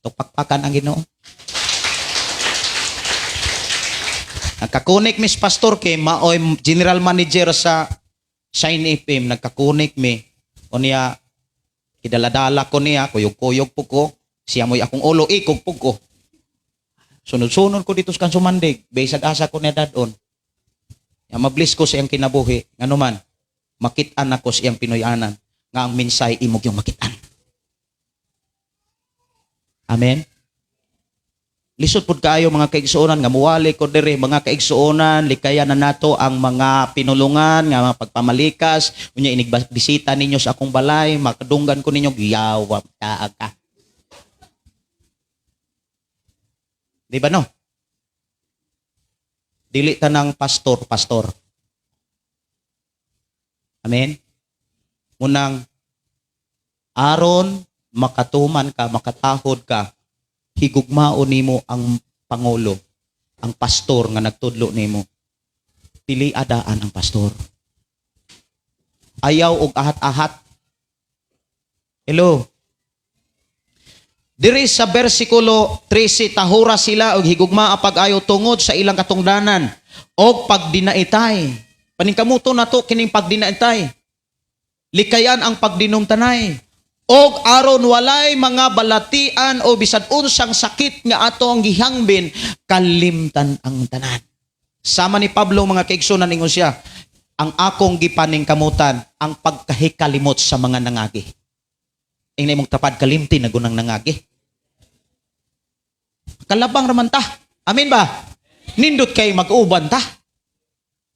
Tupakpakan ang Ginoo. Nagka-connect mi sa pastor kay maoy general manager sa Shine FM, nagka-connect mi. O niya, kidaladala ko niya, kuyog-kuyog po ko. Siya mo'y akong ulo, ikog po ko. Sunod-sunod ko dito sa Kansumandig, bisag asa ko niya dadon. Ya, mablis ko sa iyang kinabuhi. Ngano man, makit-an ako sa iyang Pinoyanan nga ang minsay imog yung makit-an. Amen. Lisod pud kaayo, mga kaigsuonan, nga muwali ko diri. Mga kaigsuonan, likayan na nato ang mga pinulungan nga mga pagpamalikas. Unya inig bisita ninyo sa akong balay, makadunggan ko ninyo, giyawa ta ka. Di ba, no? Dili ta ng pastor, pastor. Amen. Munang aron makatuman ka, makatahod ka, higugmao nimo ang pangulo, ang pastor nga nagtudlo nimo. Pili adaan ang pastor. Ayaw og ahat-ahat. Hello. Diri sa bersikulo 13, tahura sila og higugmaa pag-ayo tungod sa ilang katungdanan og pagdinaitay. Paningkamuto nato kining pagdinaitay. Likayan ang pagdinumtanay. Og aron walay mga balatian o bisan unsang sakit nga ato ang gihangbin, kalimtan ang tanan. Sama ni Pablo, mga kaigsunan, ingon siya, "Ang akong gipaningkamutan ang pagkahikalimot sa mga nangagi." Ingna imong tapad, kalimti na gunang nangagi. Kalabang raman ta. Amen ba? Nindot kay mag-uban ta.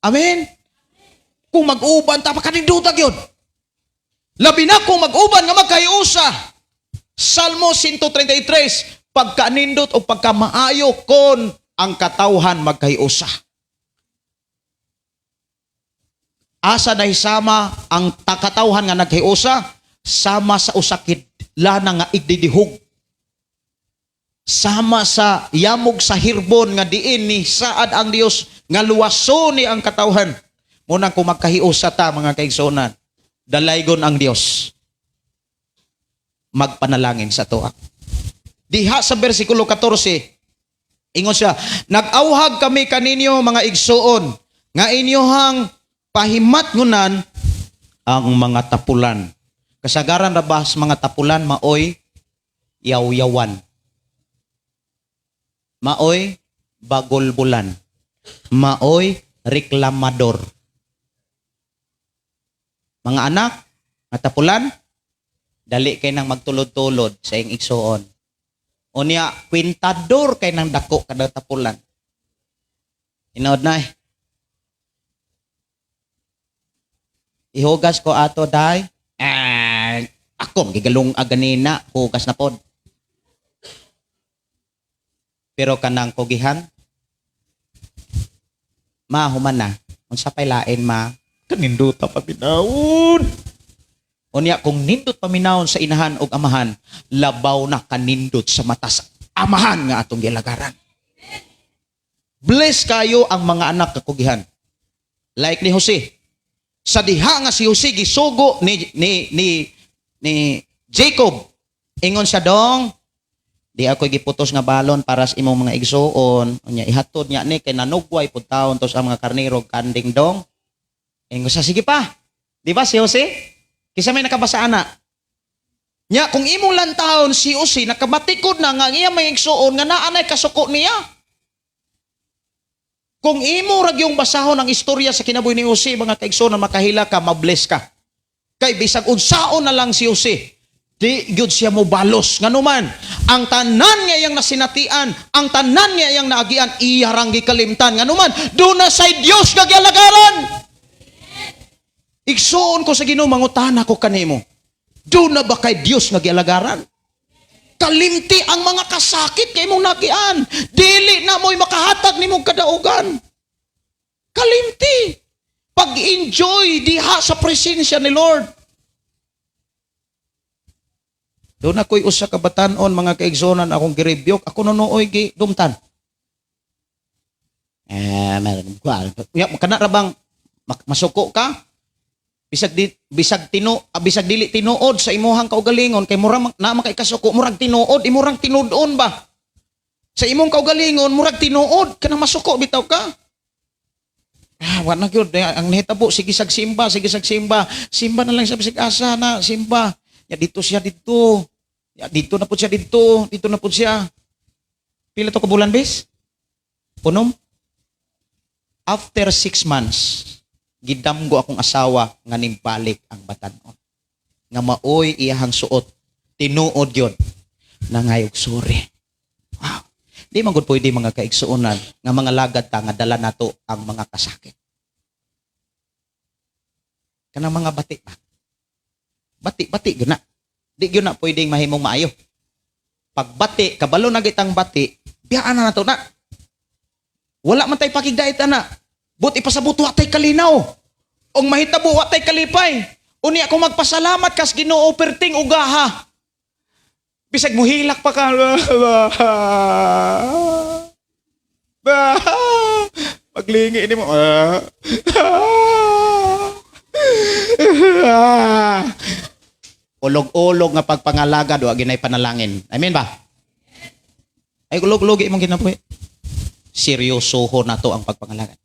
Amen. Kung mag-uban ta, pakaninduta gyud. Labi na kung mag-uban nga magkahiusa. Salmo 133, pagkanindot o pagkamaayo kon ang katawhan magkahiusa. Asa nahisama ang katawhan nga naghiusa? Sama sa usakid lana nga igdidihog. Sama sa yamog sa hirbon nga diin ni saad ang Dios nga luwason ni ang katawhan. Munang kung magkahiusa ta, mga kaigsuonan, dalaygon ang Dios magpanalangin sa tuwa. Diha sa bersikulo 14, ingon siya, "Nag-awhag kami kaninyo, mga igsuon, nga inyohang pahimatngunan ang mga tapulan." Kasagaran ra ba sa mga tapulan maoy yaw-yawan? Maoy bagolbulan. Maoy reklamador. Mga anak, nga tapulan, dali kay nang magtulod-tulod sa iyong igsuon. Unya kwintador kay nang dako kada tapulan. Hinood na eh. Ihugas ko ato day. Eh, ako gigalung aganina, hugas na pod. Pero kanang kugihan, ma human na. Unsa pay lain ma? Kanindot paminawon. Unya kung nindot paminawon sa inahan og amahan, labaw na kanindot sa mata sa amahan nga atong gilagaran. Bless kayo ang mga anak kakugihan. Like ni Jose. Sa diha nga si Jose gisugo ni Jacob. Ingon siya dong, di ako giputos nga balon para sa imong mga igsuon. Unya ihatod niya ni kay nanugway pud taon to sa mga karnero kanding dong. Ingon siya, sige pa. Di ba si Jose? Kisa may nakabasa ana. Nya kung imong lantahon si Jose nakabatikod na nga ang iya mga igsuon nga naa nay kasuko niya. Kung imo ra gyung basahon ang istorya sa kinabuhi ni Jose, mga kaigsoon, makahila ka, mabless ka. Kay bisag unsaon na lang si Jose, di gyud siya mo balos. Nganuman, ang tanan nga iyang nasinatian, ang tanan nga iyang naagian, iya rang gikalimtan. Nganuman, doon na say Dios nga gialagaran. Igsuon ko sa Ginoo, mangutana ko kanimo. Doon na ba kay Dios nga gialagaran? Kalimti ang mga kasakit kay imong nagian. Dili na mo'y makahatag nimong kadaugan. Kalimti. Pag-enjoy diha sa presensya ni Lord. Doon ako'y usa ka batan-on mga kaigsonan akong girebyok. Ako nunuoy gi dumtan. Eh, meron ko. Kana ra bang masuko ka? Bisag di, bisag tino ah, bisag dili tinuod sa imuhang kaugalingon kay murag na makay kasuko murag tinuod imurang tinud-on ba sa imong kaugalingon murag tinuod kanang masuko bitaw ka. Ah, wa na gyud. Eh, ang nahitabo sige sag simba, sige sag simba, simba na lang sa bisag asa na simba ya. Dito siya dito ya, dito na pud siya dito, dito na pud siya. Pila to ka bulan bes unom. After 6 months, gidamgo akong asawa nga nimbalik ang batan-on nga maoy iyahang suot. Tinuod yun, nangayog sorry. Wow, di man gud pwede, mga kaigsuonan, nga mga lagad ta nga dala nato ang mga kasakit, kanang mga bati ba, bati bati gyud na, di gyud na pwedeng mahimong maayo. Pag bati, kabalo na gitang bati, biyaan na nato na. Wala man tay pakigdait ana. But ipasabot wa tay kalinaw. Ug mahitabo wa tay kalipay. Unya kung magpasalamat kas Ginoo perting ugaha. Bisag muhilak pa ka. Ba. Maglingi ini mo. Ah. Ah. Ulog-ulog nga pagpangalagad wa ginay panalangin. Amen ba? Ay, ulog-ulog imong kinabuhi. Seryosoho nato ang pagpangalagad.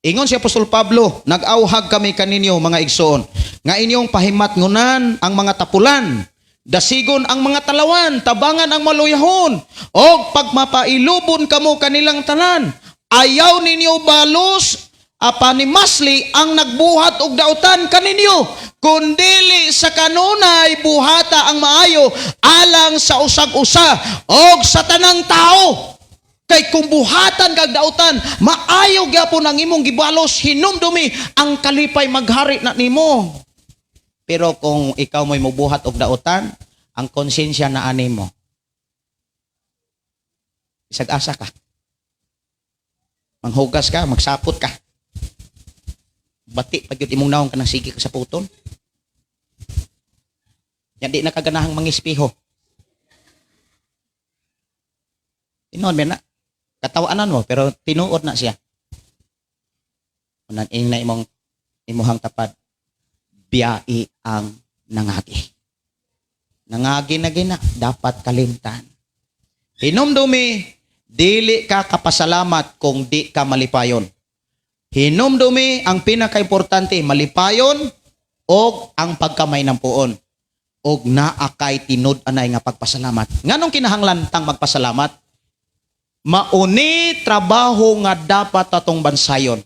Ingon si Apostol Pablo, "Nag-awhag kami kaninyo mga igsoon, nga inyong pahimatngunan ang mga tapulan, dasigon ang mga talawan, tabangan ang maluyahon, og pagmapailubon kamo kanilang tanan. Ayaw ninyo balos apan ni masli ang nagbuhat og dautan kaninyo, kundili sa kanunay buhata ang maayo alang sa usag-usa og sa tanang tao." Kay kung buhatan kag dautan, maayo gyapon ang imong gibalos, hinumdumi ang kalipay maghari na nimo. Pero kung ikaw mo'y mubuhat og dautan, ang konsensya na ani mo. Bisag asa ka. Manghugas ka, magsapot ka. Bati pag yun imong naong kanang sige ka sa puton. Yan di na kaganahang mangispiho. Tinuod na. Katawanan mo, pero tinuod na siya. Unan ing na imong imuhang tapad, biyai ang nangagi. Nangagi na gina, dapat kalimtan. Hinumdumi, dili ka kapasalamat kung di ka malipayon. Hinumdumi, ang pinakaimportante, malipayon o ang pagkamay ng puon. Og naa kay tinud-anay nga pagpasalamat. Nganong kinahanglan tang magpasalamat? Mauni trabaho nga dapat atong bansayon.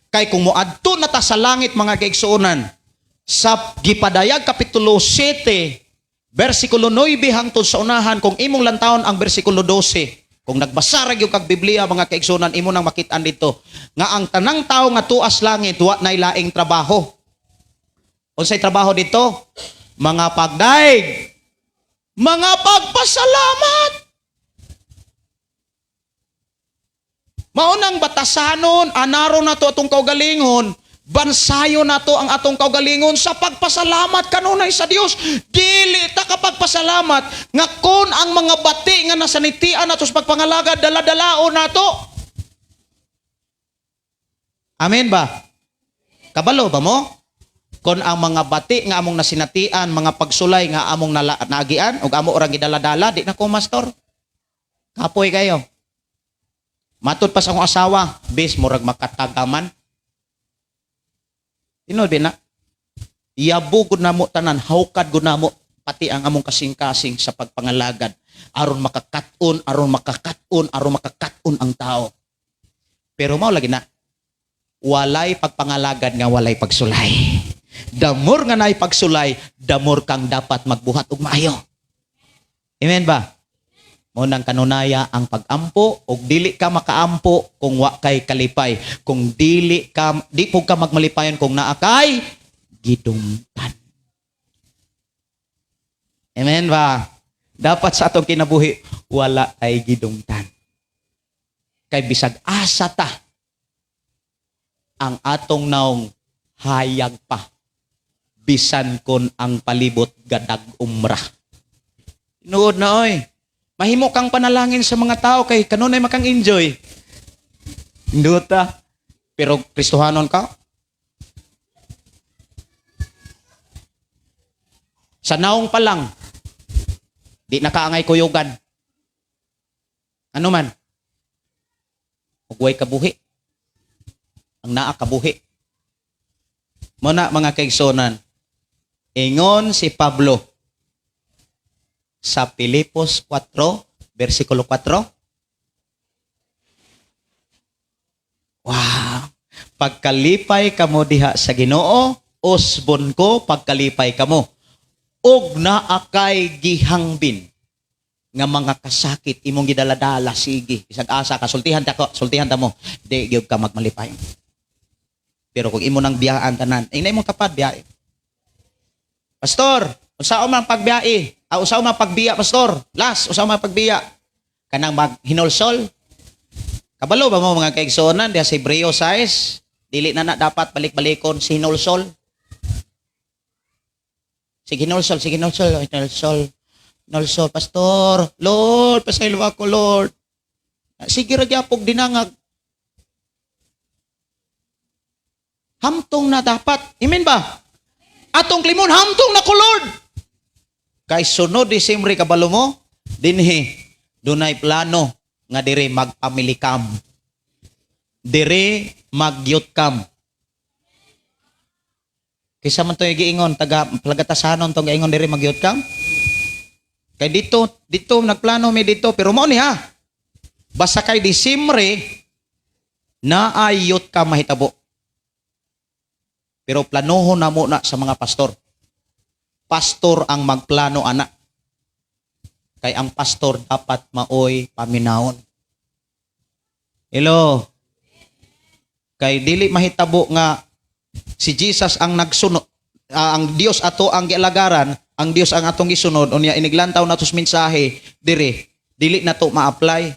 Kay kung moadto na ta sa langit, mga kaigsuonan, sa gipadayag kapitulo 7, Versikulo 9 hangtod sa unahan, kung imong lantawon ang versikulo 12, kung nagbasa ra gyud kag Biblia, mga kaigsunan, imo nang makit-an dito nga ang tanang tao nga tuas langit wa nay laing trabaho. Unsay trabaho dito? Mga pagdaig, mga pagpasalamat. Maunang batasanon, anaro na to atong kaugalingon, bansayo na to ang atong kaugalingon sa pagpasalamat kanunay sa Dios. Dili ta kapagpasalamat nga kon ang mga bati nga nasanitian nato sa pagpangalaga, dala-dalaon nato. Amen ba? Kabalo ba mo? Kon ang mga bati nga among nasinatian, mga pagsulay nga among naagian, ug amo orang gidala-dala, di na ko, Mastor. Kapoy kayo. Matod pa sa akong asawa, bis murag makatagaman. Tinuod na. Yabo gud namo tanan, hawkad gud namo pati ang among kasing-kasing sa pagpangalagad aron makakat-on, aron makakat-on, aron makakat-on ang tao. Pero mao lagi na walay pagpangalagad nga walay pagsulay. Damor nga naay pagsulay, damor kang dapat magbuhat og maayo. Amen ba? Mo nang kanunaya ang pag-ampo og dili ka makaampo kung wa kay kalipay. Kung dili ka di pud ka magmalipayon kung naa kay gidumtan. Amen ba? Dapat sa atong kinabuhi wala tay gidumtan. Kay bisag asa ta, ang atong naong hayag pa bisan kon ang palibot gadag umra. Tinuod na oy. Mahimo kang panalangin sa mga tao kay kanunay makang enjoy. Induta. Pero Kristohanon ka? Sa naong pa lang, di nakaangay kuyugan. Ano man? Ugway kabuhi. Ang naa kabuhi. Muna mga kaigsonan, ingon si Pablo sa Pilipos 4, versikulo 4. Wow! Pagkalipay kamo diha sa Ginoo, usbon ko pagkalipay kamo. Og naa kay gihangbin nga mga kasakit imong gidaladala, sige bisag asa ka, sultihan ta ko, sultihan ta mo, di gyud ka magmalipay. Pero kung imo nang biyaan tanan, ingna imong tapad biyae. Pastor, unsaon man pagbiyae? Ah, unsaon man pagbiya, pastor? Las, unsaon man pagbiya? Kanang maghinulsol. Kabalo ba mo, mga kaigsuonan, diha sa Hebreo 6, dili na na dapat balik-balikon si hinulsol. Si hinulsol, si hinulsol, hinulsol. Hinulsol, pastor, Lord, pasaylo ako, Lord. Sige ra gyapog dinangag. Hamtong na dapat. Amen ba? Atong klimon, hamtong na ko, Lord. Kay sunod Disyembre, kabalo mo, dinhi, dunay plano nga dire magpamilikam. Dire magyut kam. Kaysa man to giingon, taga plagatasanon tong giingon dire magyut kam. Kay dito, dito nagplano mi dito, pero mao ni ha. Basta kay Disyembre naay youth camp mahitabo. Pero planohon na mo na sa mga pastor. Pastor ang magplano ana. Kay ang pastor dapat maoy paminawon. Hello. Kay dili mahitabo nga si Jesus ang nagsunod, ang Dios ato ang gialagaran, ang Dios ang atong gisunod, unya iniglantaw nato sa mensahe dire, dili na to ma-apply.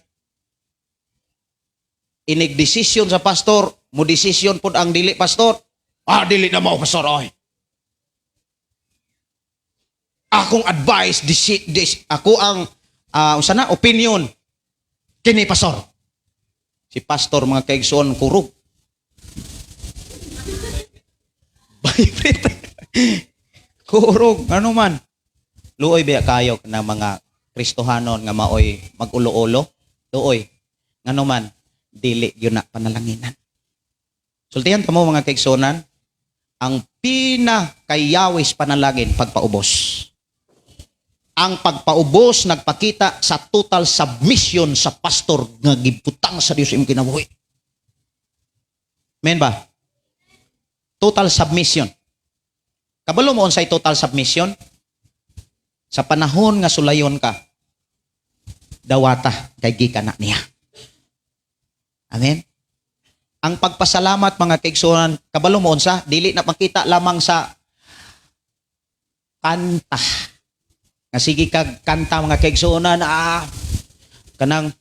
Inig desisyon sa pastor, mo desisyon pud ang dili pastor. Ah, dili na mo pastor oy. Akong advice, ako ang unsa na opinion kini pastor. Si pastor, mga kaigsoon, kurog. Vibrate. Kurog, ano man. Luoy ba kayo na mga Kristohanon nga maoy magulo-ulo? Luoy. Ngano man, dili gyud na panalanginan. Sultihan kamo, mga kaigsunan, ang pinakayawis panalangin, pagpaubos. Ang pagpaubos nagpakita sa total submission sa pastor nga gibutang sa Dios imong kinabuhi. Men ba? Total submission. Kabalo mo unsay total submission? Sa panahon nga sulayon ka, dawata kay gikan na niya. Amen. Ang pagpasalamat, mga kaigsuonan, kabalo mo unsa, dili na makita lamang sa kanta. Nga sige kag kanta, mga kaigsuonan, kanang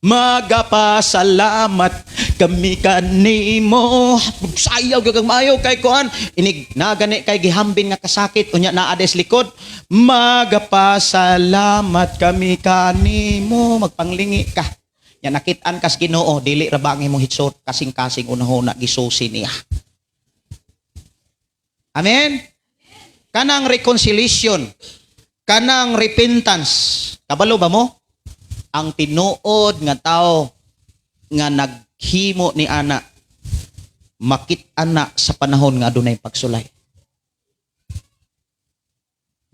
"Magapasalamat kami kanimo." Sayaw gyud kag maayo kay kuan. Inig na gani kay gihambin nga kasakit unya naa des likod. "Magapasalamat kami kanimo," magpanglingi ka. Ya nakit-an kas Ginoo, dili ra ba ang imong hitsot, kasing-kasing unahuna gisusi niya. Amen. Kanang reconciliation, kanang repentance. Kabalo ba mo? Ang tinuod nga tao nga naghimo ni ana, makit-an na sa panahon nga adunay pagsulay.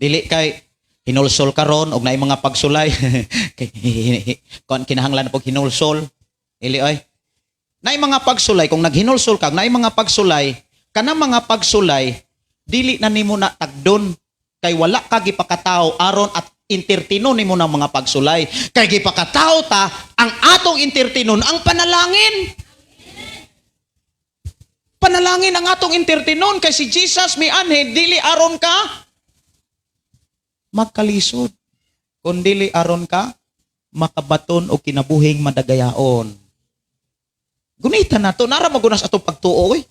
Dili kay hinulsol karon og naay mga pagsulay kay kon kinahanglan na pog hinulsol. Dili oy. Naay mga pagsulay, kung naghinulsol ka, naay mga pagsulay, kanang mga pagsulay dili na nimo na tagdon kay wala ka gipakatao aron at entertainon nimo ng mga pagsulay. Kay gipakatao ta, ang atong entertainon ang panalangin. Panalangin ang atong entertainon kay si Jesus mianhi dili aron ka magkalisod, kundili aron ka makabaton og kinabuhing madagayaon. Gunitan nato, nara magunas atong pagtuo oy.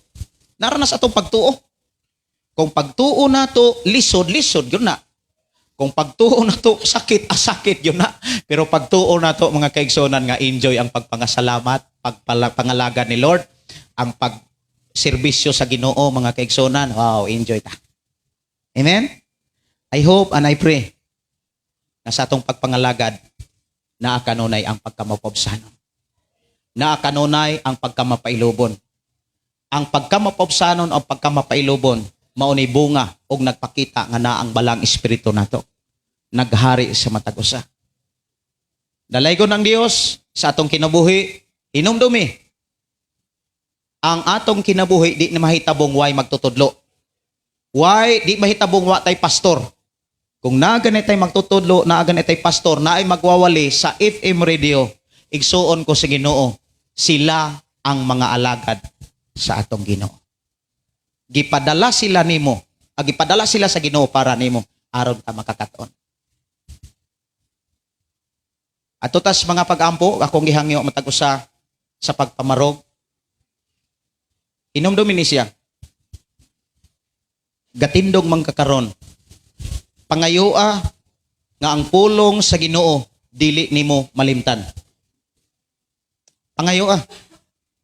Nara nas atong pagtuo. Kung pagtuo nato lisod, lisod yun na. Kung pagtuo nato sakit, sakit yun na. Pero pagtuo nato, mga kaigsunan, nga enjoy ang pagpangasalamat, pagpangalaga ni Lord, ang pagserbisyo sa Ginoo, mga kaigsunan, wow, enjoy ta. Amen? I hope and I pray na sa atong pagpangalagad, naa kanunay ang pagkamapobsanon. Naa kanunay ang pagkamapailubon. Ang pagkamapobsanon o pagkamapailubon, mao ni bunga og nagpakita nga naa ang Balaang Espiritu nato. Naghari sa matag usa. Dalaygon ang Dios sa atong kinabuhi, hinumdumi. Ang atong kinabuhi di na mahitabong way magtutudlo. Why di mahitabong wa tay pastor. Kung naa gani tay magtutudlo, naa gani tay pastor, naay magwawali sa FM radio, igsuon ko sa Ginoo, sila ang mga alagad sa atong Ginoo. Gipadala sila nimo, gipadala sila sa Ginoo para nimo aron ka makakaton. Ato tas mga pag-ampo, akong gihangyo matag usa sa pagpamarog. Hinumdumi ni siya. Gatindog man kakaron. Pangayoa nga ang pulong sa Ginoo dili nimo malimtan. Pangayoa.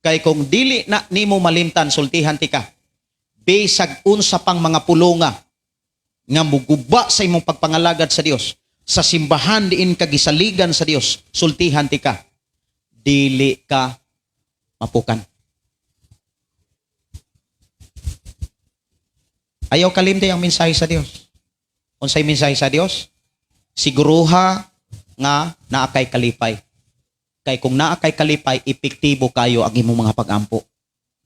Kay kung dili na nimo malimtan, sultihan tika. Bisag unsa pang mga pulonga nga muguba sa imong pagpangalagad sa Dios, sa simbahan diin ka gisaligan sa Dios, sultihan tika. Dili ka mapukan. Ayaw kalimti ang mensahe sa Dios. Unsay mensahe sa Dios? Siguruha nga naa kay kalipay. Kay kung naa kay kalipay, epektibo kayo ang imong mga pag-ampo.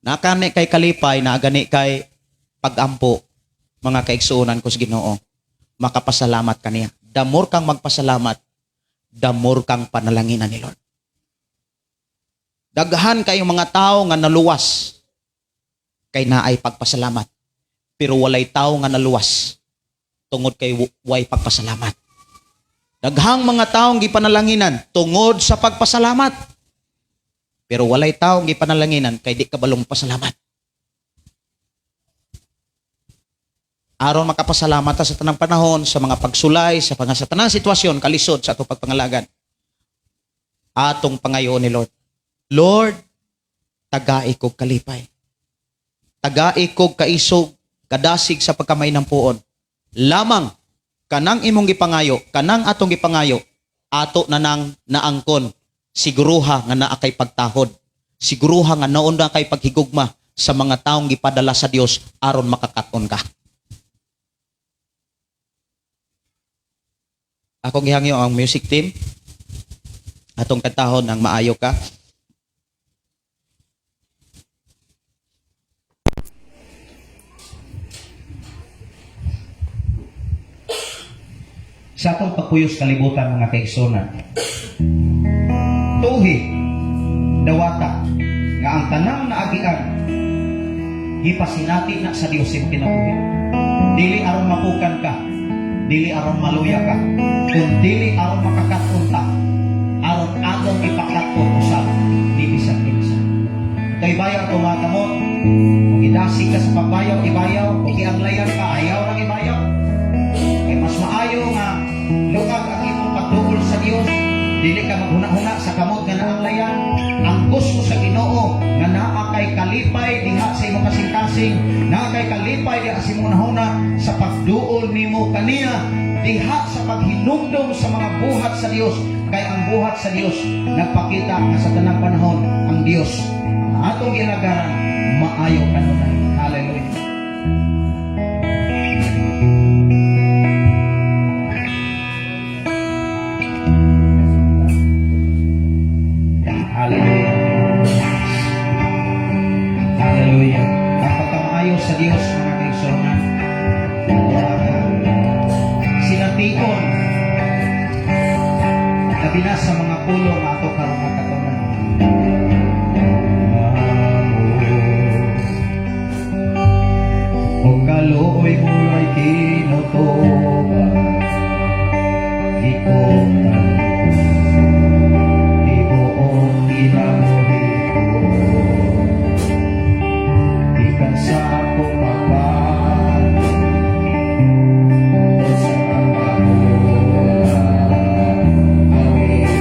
Naa kani kay kalipay, naa gani kay pag-ampo, mga kaigsuonan ko sa Ginoo. Makapasalamat kaniya. The more kang magpasalamat, the more kang panalanginan ni Lord. Daghan kayong mga tao nga naluwas kay naay pagpasalamat. Pero walay tao nga naluwas tungod kay way pagpasalamat. Daghang mga taong gipanalanginan tungod sa pagpasalamat. Pero walay taong gipanalanginan kay di kabalong pasalamat. Aron makapasalamat ta sa tanang panahon, sa mga pagsulay, sa tanang sitwasyon, kalisod sa atong pagpangalagan. Atong pangayoon ni Lord. Lord, tagai kog kalipay. Tagai kog kaisog, kadasig sa pagkamay ng puon. Lamang, kanang imong gipangayo, kanang atong gipangayo, ato na nang naangkon, siguruha nga naa kay pagtahod. Siguruha nga naon na kay paghigugma sa mga taong gipadala sa Dios aron makakaton ka. Akong gihangyo ang music team. Atong kantahon ang "Maayo Ka." Sa atong pagpuyos kalibutan, mga kaigsunan, tuhi dawata nga ang tanang naagian, gipasinati na sa Dios imong kinabuhi. Dili aron mapukan ka, dili aron maluya ka, kun dili aron makakat-on ta, aron atong ipakat-on usab ni bisan kinsa. Kay bayaw tumatamot, kung idasig ka sa pagbayaw, ibayaw, kung gianglayan ka, ayaw lang ibayaw. Kay mas maayo nga lukag ang imong pagduol sa Dios, dili ka maghuna-huna sa kamot nga naanglayan. Ang gusto sa Ginoo nga naa kay kalipay diha sa imong kasing-kasing, naa kay kalipay diha sa imong hunahuna sa pagduol nimo kaniya, diha sa paghinumdom sa mga buhat sa Dios, kay ang buhat sa Dios nagpakita nga sa tanang panahon ang Dios ang atong gilagaran maayo kanunay. Hallelujah. Hallelujah. Hallelujah. Ang pagkamaayo sa Dios, mga kaigsuonan, sination labi na sa mga pulong nga ato karon nakatunan. Amor, o kaluoy mo ay tinutuban, ikutan tibuok kinabuhi ko. Gikan sa akong pagbato sa pagbuhat, awit.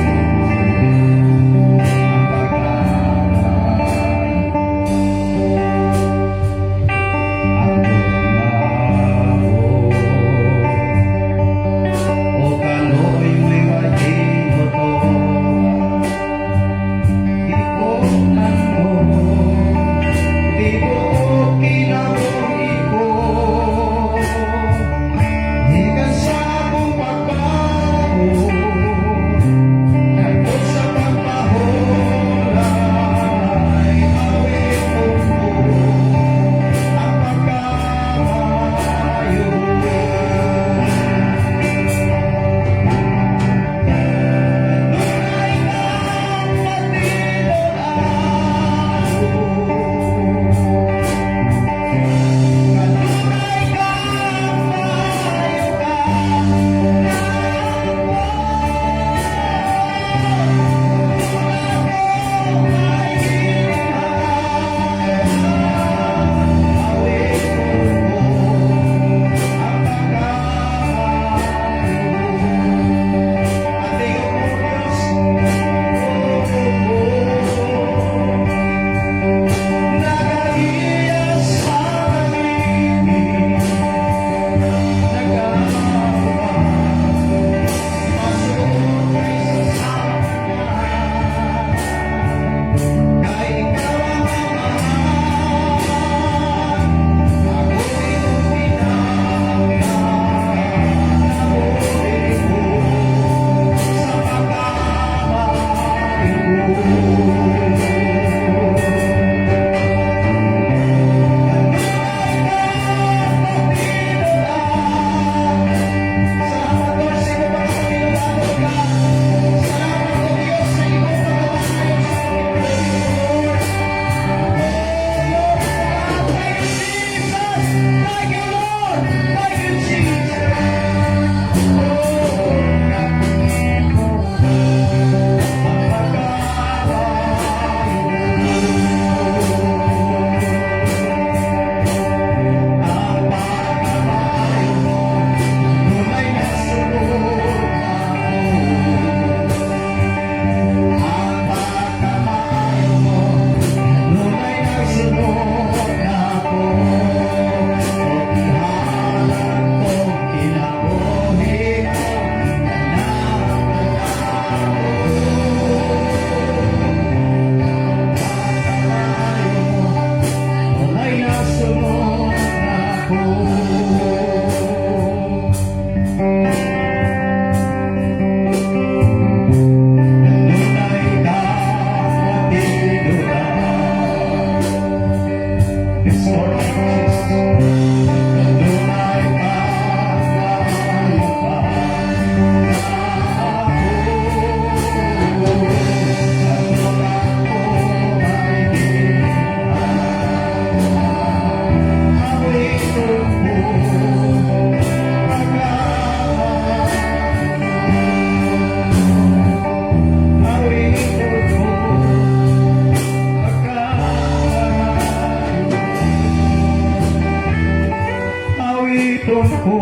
ko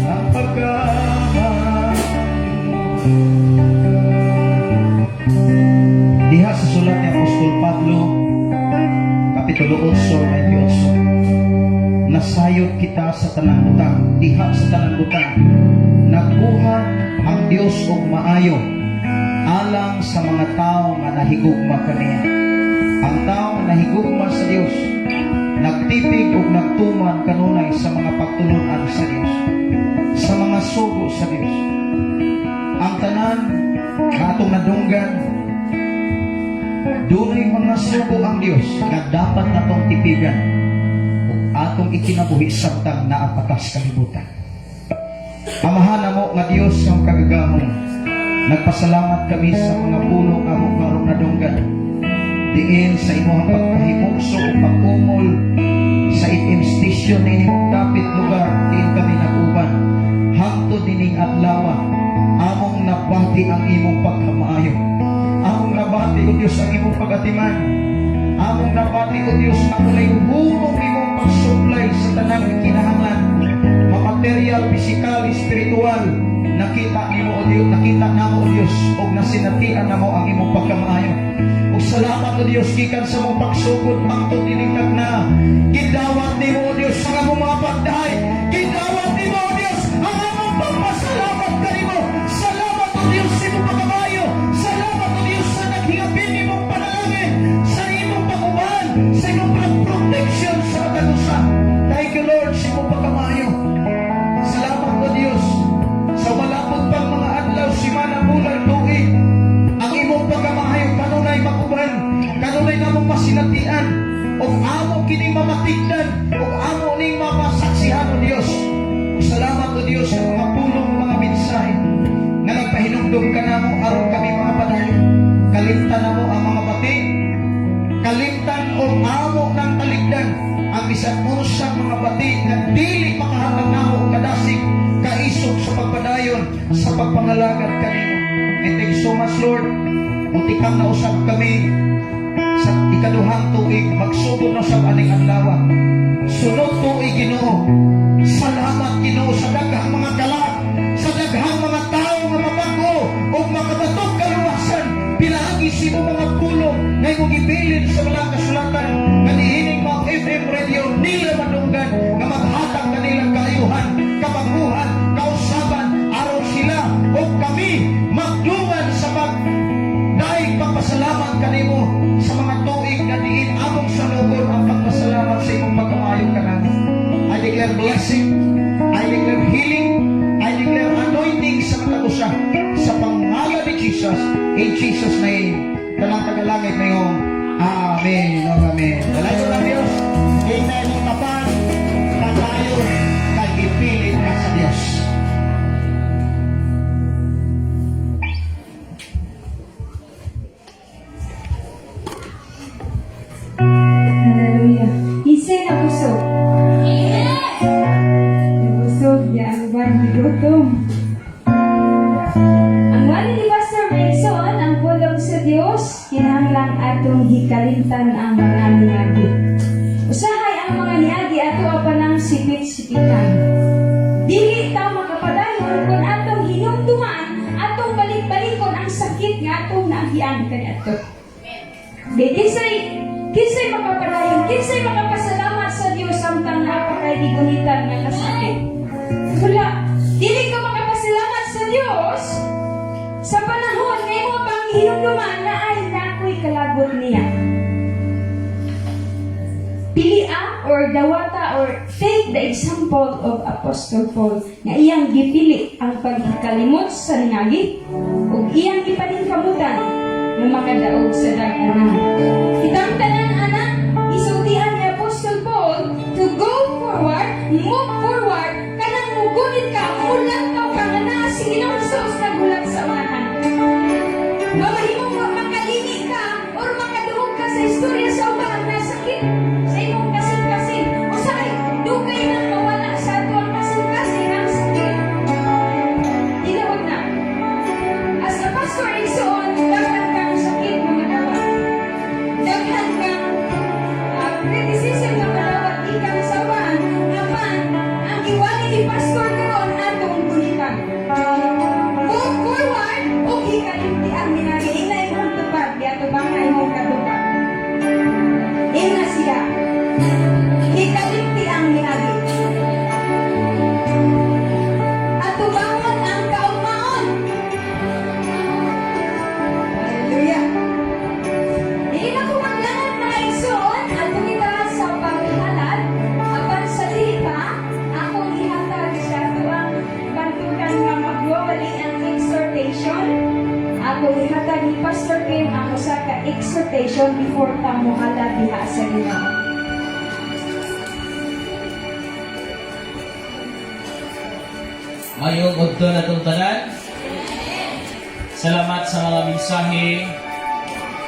ang pagkamaayo mo. Diha sa sulat ni Apostol Pablo, Kapitulo 8, 28, nasayod kita sa tanang butang, diha sa tanang butang, nagbuhat ang Dios og maayo alang sa mga tao nga nahigugma kaniya. Ang tao nga nahigugma sa Dios, nagtipig ug nagtuman kanunay sa mga pagtulunan sa Dios, sa mga sugo sa Dios. Ang tanan nga atong nadunggan, dunay mga sugo ang Dios nga dapat natong tipigan ug atong ikinabuhi samtang naa pa ta sa kalibutan. Amahan namo nga Dios ang kagagahom, nagpasalamat kami sa mga pulong among karong nadunggan. Diin sa imong pagpahimugso o pag-umol sa FM station nining dapit lugar diin kami nag-uban. Hangtod dining adlaw, among nabati ang imong pagkamaayo. Among nabati, O Dios, ang imong pagatiman. Among nabati, O Dios, ang walay hunong imong pagsuplay sa tanang kinahanglan. Material, physical, spiritual, nakita nimo, O Dios, nakita namo, O Dios, ug nasinatian namo ang imong pagkamaayo. Ug salamat, O Dios, gikan sa mong pagsugod hangtod dining na. Gidawat nimo, O Dios, ang among mga pagdahay. Gidawat nimo, O Dios, ang among pagpasalamat kanimo. Salamat, O Dios, sa imong pagkamaayo. Salamat, O Dios, sa naghingapin nimong panalangin, sa imong pag-uban, sa imong protection sa matag usa. Thank you, Lord, sa imong pagkamaayo. Salamat, O Dios, sa malapot pang mga adlaw, simana, bulan, tuig. Ang imong pagkamaayo kanunay makuban, kanunay namong masinatian, ug amo kining mamatigdan, ug amo ning mapasaksihan, O Dios. Ug salamat, O Dios, sa mga pulong, mga mensahe nga nagpahinumdum ka namo aron kami mga padayon. Kalimtan namo ang mga bati, kalimtan o amo ng taligdan ang bisan unsang mga bati nga dili makahatag namo kadasig, kaisog sa pagpadayon sa pagpangalagad kanimo. And thank you so much, Lord. Mutikang na usab kami sa ikaduhang tuig, magsugod na sa aning adlaw. Sunod tuig, Ginoo. Salamat, Ginoo, sa daghang mga kalag, sa daghang mga tao nga mabag-o ug makabatog kaluwasan pinaagi sa imong mga pulong nga imong gibilin sa mga kasulatan nga niining mga FM radio nila madunggan nga maghatag kanilang kaayuhan, kabaguhan, kausaban aron sila ug kami magdungan sa pag dahil pagpasalamat kanimo sa mga tuig na diin among salugon ang pagpasalamat sa imong pagkamayo kanamo. I declare blessing, I declare healing, I declare anointing sa matag usa sa pangalan ni Jesus, in Jesus' name. Tanang tagalangit ngayong Amen. Amen. Dalayon ang Diyos. Amen. Tapat, padayon, kay gipilit ka sa Diyos. Hallelujah. Kinsay nabusog? Nabusog, ya ang uban gigutom. Ang wali ni Pastor Mason, ang pulong sa Dios, kinahanglang atong hikalimtan ang mga niagi. Usahay ang mga niagi ato pa ng sipit-sipitan. Dili ta makapadayon kung atong hinumduman, atong balik-balikon ang sakit nga atong naagian kaniadto. Di kinsay makapadayon, kinsay makapasalamat sa Dios samtang naa pa kay gigunitan nga kasakit? Wala. Dili ka makapasalamat sa Dios sa panahon nga imo pang hinumduman na ay nakoy kalagot niya. Pilia or dawata or take the example of Apostle Paul nga iyang gipili ang paghikalimot sa niagi ug iyang gipaningkamutan nga makadaog sa dag-anan. Kitang tanan anak, isultian ni Apostle Paul to go forward, move forward, kanang mugunit ka, mulantaw ka nga naa si Ginoong Jesus nagulat sa unahan. Mamahimong makalimi ka or makaduog ka sa istorya sa uban na sakit sa imong kasing-kasing. Usahay, dugay nang mawala sa ato ang kasing-kasing ang sakit. Tinawag na. As a pastor igsoon, daghan kang sakit nga madawat. Daghan kang criticism nga madawat gikan sa uban, apan ang Si Pastor karon atong guhitan. Move forward ug hikalimti ang miagi. Ingna imong tupad, giatubang na imong katupad. Ingna siya. Hikalimti ang miagi. Atubangon ang kaugmaon. Hallelujah. Dili na ko maglangan, mga igsoon, adto kita sa paghalad. Apan sa dili pa, akong ihatag sa atoang bantugan nga magwawali ang exhortation. Akong ihatag ni Pastor Kim ang usa ka exhortation before ta mohalad diha sa Ginoo. Mayong udto na itong tanan. Salamat sa mga mensahe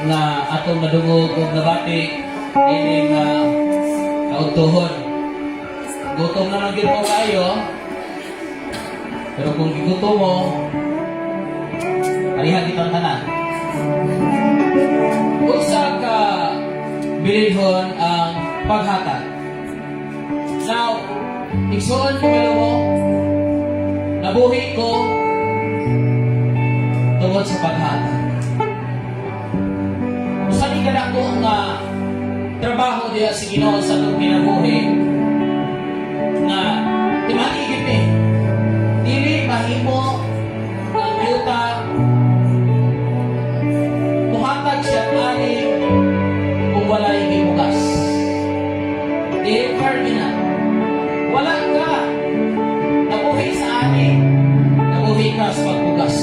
nga atong nadungog ug nabati ini nga kaudtohon. Gutom naman gid mo kayo. Pero kung gigutom mo, pareha kitang tanan. Unsa ka bilinhon ang paghatag? Now, igsuon ko mo, nabuhi ko tungod sa paghatag. Usa ni kadako nga trabaho diha sa Ginoo sa atong kinabuhi nga timani gid ni dili mahimo ang yuta muhatag siya ani kung walay gibugas. Dili fair gina. Wala ka nabuhi sa ani, nabuhi ka sa pagbugas.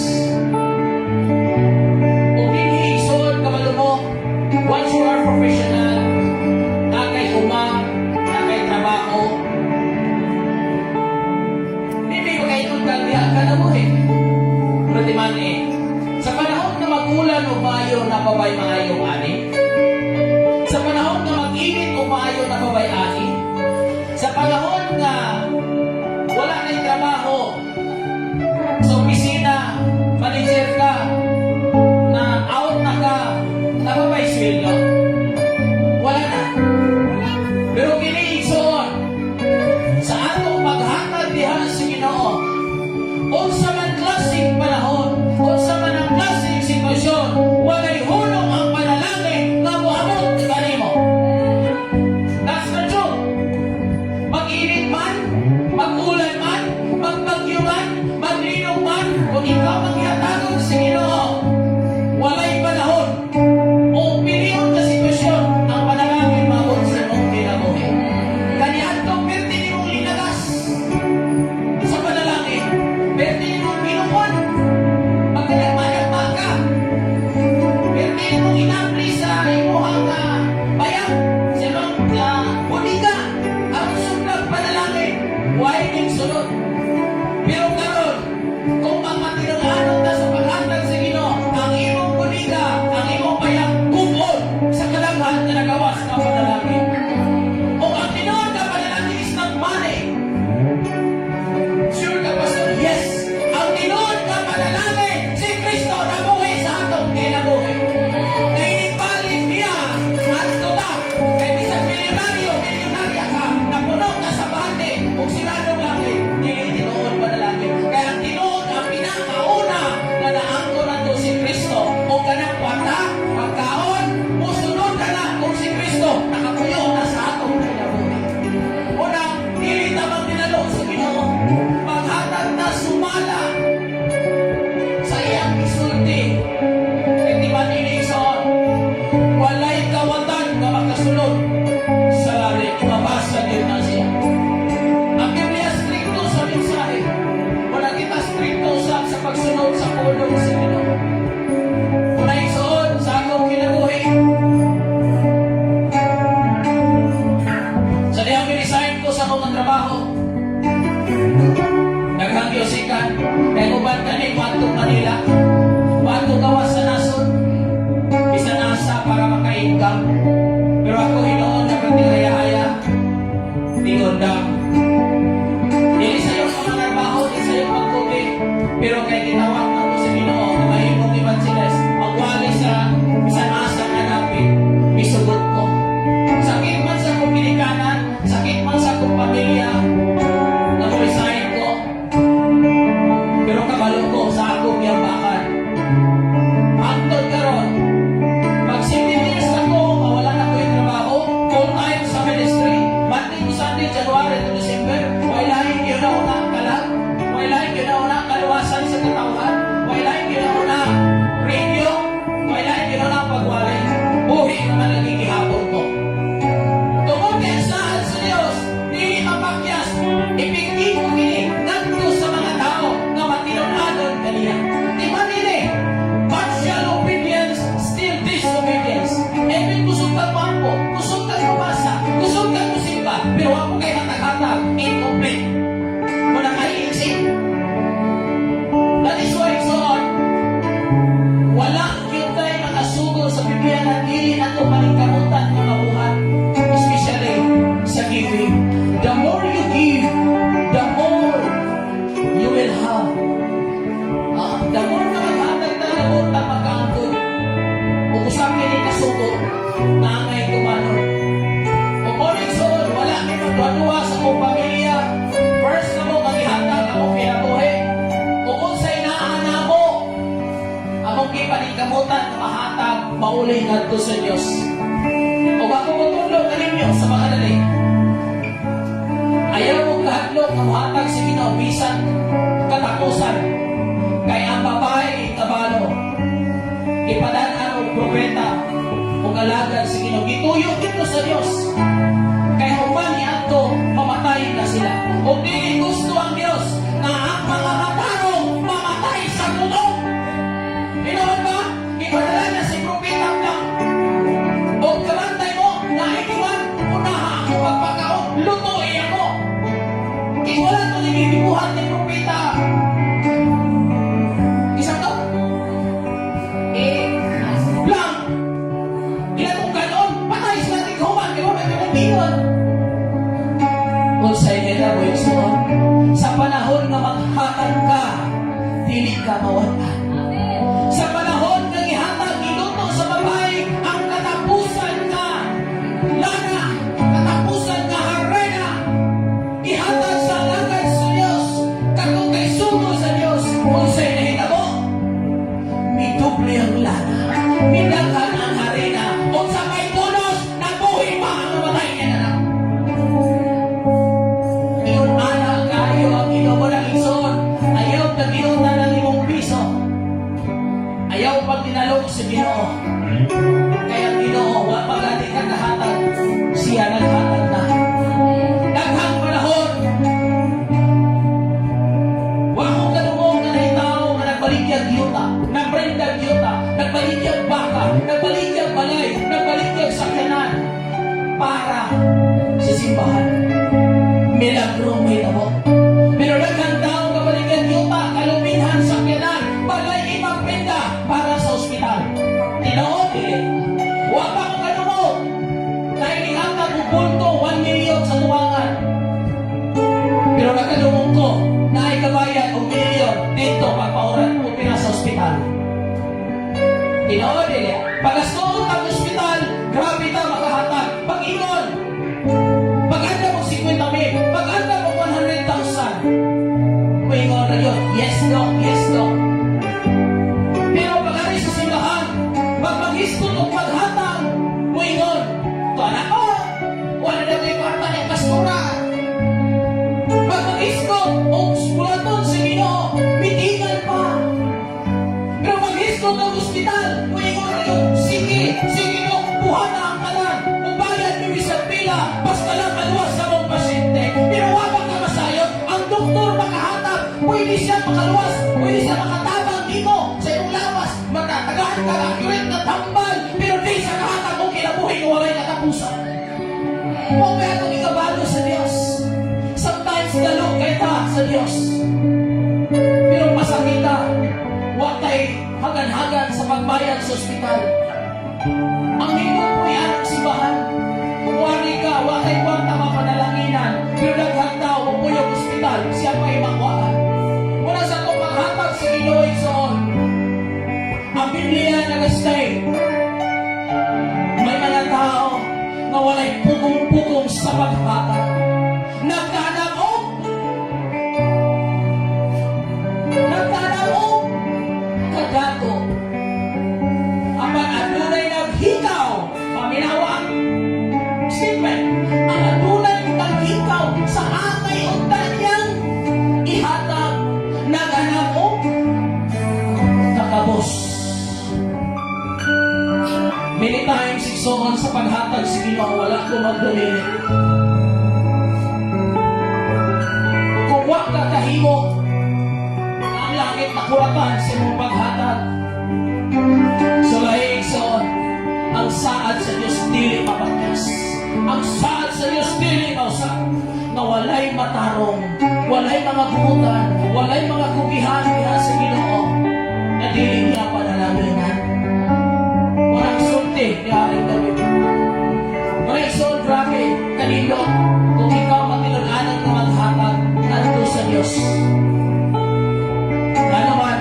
Kung dinhi, igsoon, kabalo mo, once you are professional, na kay uma, na kay trabaho, hindi mo kaingon ka diha ka nabuhi. Pero di man eh, sa panahon na mag-ulan o maayo, na pabay maayong ani? Sa panahon na mag-init o maayo, na pabay ani? Sa panahon nga wala na'y trabaho, sa opisina, manager ka, na out na ka, napabay sweldo? Wala na. Pero kini, igsoon, sa atong paghatag diha sa Ginoo, unsa man klaseng panahon, unsa man ang klaseng sitwasyon, walay hulong ang panalangin nga moabot kanimo. That's the truth. Mag-init man, mag-ulan man, magbagyo man, maglinog man, kung ikaw manghihatagon sa Ginoo, walay panahon o piliyon ka sitwasyon ang panalangin maabot sa imong kinabuhi. Kaniadtong perti nimong linagas sa panalangin, perti nimong binukon, magkanagma-nagma ka, perti nimong inapli sa imuhang bayag, sa imong bodega, ang suglag panalangin, way ning sulod. Pero karon, kung magmatinong-anon ka sa paghatag sa Ginoo, ang imong bodega, ang imong bayag, gub-on sa kadaghan nga nagawas nga panalangin. O ang tinuod nga panalangin is not money. Sure ka, Pastor? Yes. Ang tinuod nga panalangin, si Kristo nabuhi sa atong kinabuhi. Nainibalik niya at ta. Kay bisan milyonaryo, milyonarya ka, napuno ka sa balde, ug siradong langit, dili Epektibo kini ngadto sa mga tao nga matinud-anon kaniya. Di ba nini? Partial obedience, still disobedience. Even kusog kang mampo, kusog kang mabasa, kusog kang musimba, pero ako kay hatag-hatag, incomplete. Wala kay exit. That is why, so on, wala gyud tay makasugo sa Biblia na dili nato paningkamutan nga mabuhat, especially sa giving. The more you give, the more you will have. The more na maghatag ta, the more ta magkaangkon. Ug usa kini kasugo na angay tumanon. Ug mo igsoon, wala kay magduha sa akong pamilya. First na mo magihatag akong kinabuhi. Ug unsay naa namo, among gipaningkamutan nga mahatag mauli ngadto sa Dios. Ug ako motudlo kaninyo sa makadali. Ayaw mo kahadlok nga mohatag si Ginoo bisan katapusan, kay ang babae kabalo ipadaan og propeta ug alagad si Ginoo, gituyo dito sa Dios kay human niadto mamatay na sila, ug dili gusto ang Dios nga ang mga matarong mamatay sa gutom. Tinuod ba? Ipadala na si propeta lang. O kabantay mo, na ikiwan, unaha ako pagpakaon, lutuin ako. Kaya wala ito gibuhat ni propeta. Isang to? Eh, lang. Ilatong ganon, patay sila tighuman, kaya wala may. Kung sa nila mo igsoon, sa panahon nga maghatag ka, dili ka mawala. Sa panahon nga gihatag giluto sa babae ang katapusan nga lana, katapusan nga harena, gihatag sa alagad sa Dios, katong kay sugo sa Dios, unsay nahitabo? Midoble ang lana, midaghan ang harina, unsa may bonus, nabuhi pa ang namatay niya na. Ingon ana kayo ang Ginoo ng igsoon, ayaw kaginutan ang imong piso. Ayaw pag dinalog sa Ginoo. Kaya ang Ginoo, wa pa gani ka kahatag, siya naghatag na. Daghang panahon, wa ko kadungog nga nahitawo nga nagbalikyag yuta, nagprendag yuta, nagbalikyag baka, nagbalikyag balay, nagbalikyag sakyanan para sa simbahan. Milagro may tabo. Pero daghang tao kabalikyag yuta, kaluminhan, sakyanan, balay ipagprenda para sa ospital. Tinuod dili? Wa pa ko kadungog na inihatag og bulto 1 million sa tuwangan. Pero nakadungog ko na ay kabayad og milyon dito pagpauran o pina sa ospital. Tinuod dili? Pagastuon tag ospital, grabe ta makahatag. Pag-ingon, pag-anda mo 50 mil, pag-anda mo 100,000. Muingon na yun, "Yes, Doc, yes, Doc." Pero pag ari sa simbahan, pag maghisgot o maghatag, muingon, "To anak ko, wala na ko'y kwarta ni pastora." Pag maghisgot o bulaton sa Ginoo, mitingal pa. Pero maghisgot ang ospital, muingon na yun, "Sige, sige Dok, buhat na ang tanan, mubayad mi bisan pila, basta lang maluwas sa mong pasyente." Pero wa ba ka masayon, ang doktor makahatag, pwede siya makaluwas, pwede siya makatabang dito sa imong lawas, makatagahan ka accurate na tambal, pero di sa kahatag mo kinabuhi nga walay katapusan. Mo kaya itong ikabalo sa Dios. Sometimes dalo kay ta sa Dios. Pero masakita, wa tay hagan-hagan sa pagbayad sa ospital. Ang hindot mo yan ang simbahan. Wari ka, wa kay kwarta mapanalanginan, pero daghang tao mupuyog ospital, siya pa'y makuhaan. Muna sa itong maghatag sa Ginoo, igsoon. Ang Biblia nag-stay. May mga tao nga walay pugong-pugong sa paghatag. Nagtanam og kadato. Apan adunay naghikaw, paminawa ang statement, ang adunay naghikaw sa angay unta niyang ihatag, naghanap og kakabos. Many times, igsoon, sa paghatag si Ginoo, wala ko magdumili. Wa ka kahimo nga ang langit makuratan sa imong paghatag. So lahi, igsoon, ang saad sa Diyos dili mapatkas. Ang saad sa Diyos dili mausa. Nga walay matarong, walay mga buutan, walay mga kugihan diha sa Ginoo na dili niya panalawinan. Walang sulti ni Haring David. Mga igsoon, grabe, kanindot, kung ikaw matinud-anan nga maghatag ngadto sa Diyos. Ano man,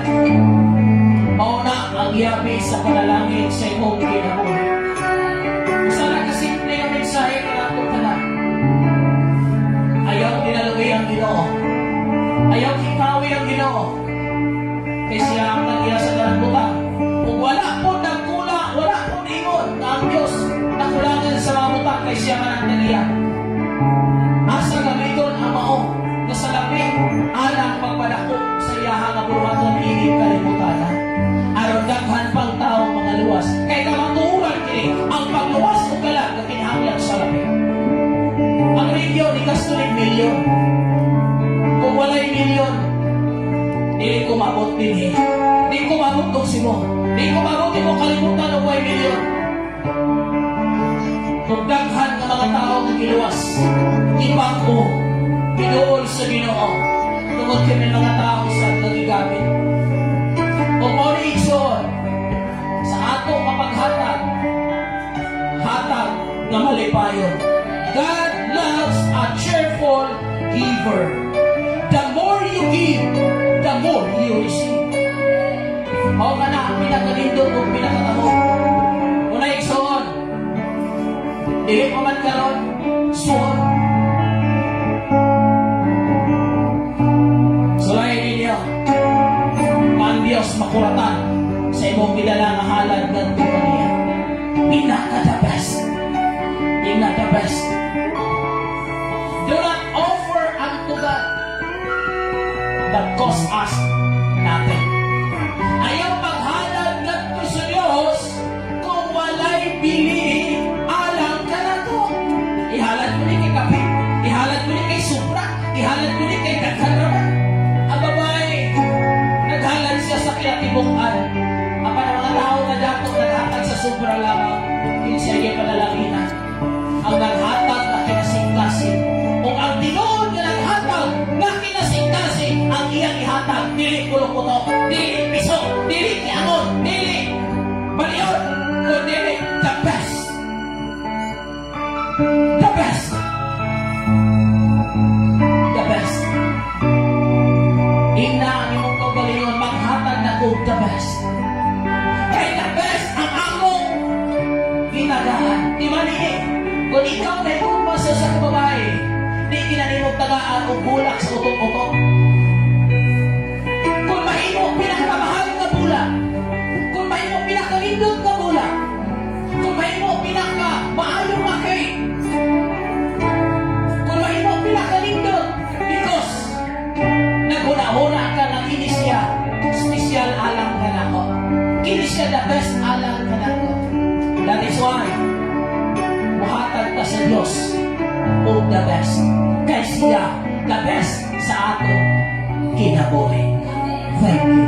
mao na ang yabi sa panalangin sa imong kinabuhi. Usa ka simple nga mensahe kanatong tanan. Ayaw dinaluwi ang Ginoo. Ayaw hikawi ang Ginoo. Kay siya ang tag-iya sa tanang butang. Kung wala po nagkula, wala po ingon na ang Diyos nakulangan sa mga butang kay siya man ang tag-iya. Asa gamiton ang mao nga salapi alang pagpadako sa iyaha nga buhaton ining kalibutan. Aron daghan pang tao mga luwas. Kay kamatuoran kini ang pagluwas og kalag nga kinahanglan sa lapi. Ang radio ni gasto ni milyon. Kung walay milyon, dili ko maabot dinhi. Di ko maabot og Cebu. Di ko maabot mo kalibutan og way milyon. Kung daghan nga mga tao nga giluwas, gibag-o, giduol sa Ginoo, tungod kay may mga tao sa nagigamit. O mao ni, igsoon, sa ato mapaghatag, hatag nga malipayon. God loves a cheerful giver. The more you give, the more you receive. Mao ka na, pinakalindot o pinakatamo. Una, igsoon, dili pa man karon, suod. Sulayin ninyo, ang Diyos makuratan sa imong gidala nga halad ngadto kaniya. Pinaka the best. Pinaka the best. Do not offer unto God that cost us nothing. Ayaw maghalad ngadto sa Diyos kung walay bili alang kanato. Ihalad ko ni kay kape, ihalad ko ni kay supra, ihalad ko ni kay daghan raman. Ang babae, naghalad siya sa kinatibuk-an. Apan ang mga tao nga dato naghatag sa sobra lamang, kinsa iya panalanginan. Ang naghatag na kinasing-kasing. O ang tinuod nga naghatag nga kinasing-kasing, ang iyang ihatag, dili kulo-kuto, dili piso, dili kiangon, dili balion, kundi the best. The best. The best. Ina ang imong kaugalingon, maghatag na og the best. Kay the best ang among ginagaan. Di ba ni? Kung ikaw nahigugma sa usa ka babae, di kinanimog tagaan og bulak sa utok-utok. Kung mahimo pinakamahal nga bulak, kung mahimo pinakalindot nga bulak, kung mahimo pinaka maayo nga cake, kung mahimo pinakalindot, because naghuna-huna ka na kini siya special alang kanako. Kini siya the best alang kanako. That is why muhatag ka sa Diyos og the best. Kay siya the best sa atong kinabuhi. Thank you.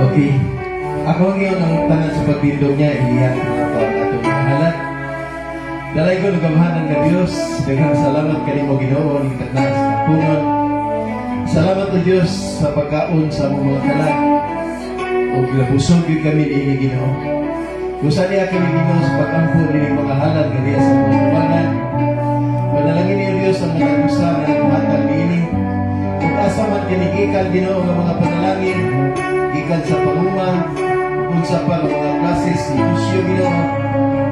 Okay. Ako ang iyon ang tanan sa pagtindog niya, ilihan ko na ito ang atong mga halad. Dalaygon ug gamhanan nga Dios, daghang salamat kanimo, Ginoo, ning takna sa kapunon. Salamat o Dios sa pagkaon sa among mga kalag. Ug nabusog gyud kami niini, Ginoo. Busa niya kami, Ginoo, sa pag-ampo nining mga halad nga diya sa among tubangan. Panalangin niyo, Dios, ang mga usa nga naghatag niini. Ug asa man kini gikan, Ginoo, nga mga panalangin, gikan sa panguma, unsa pa nga mga klases ni negosyo, Ginoo,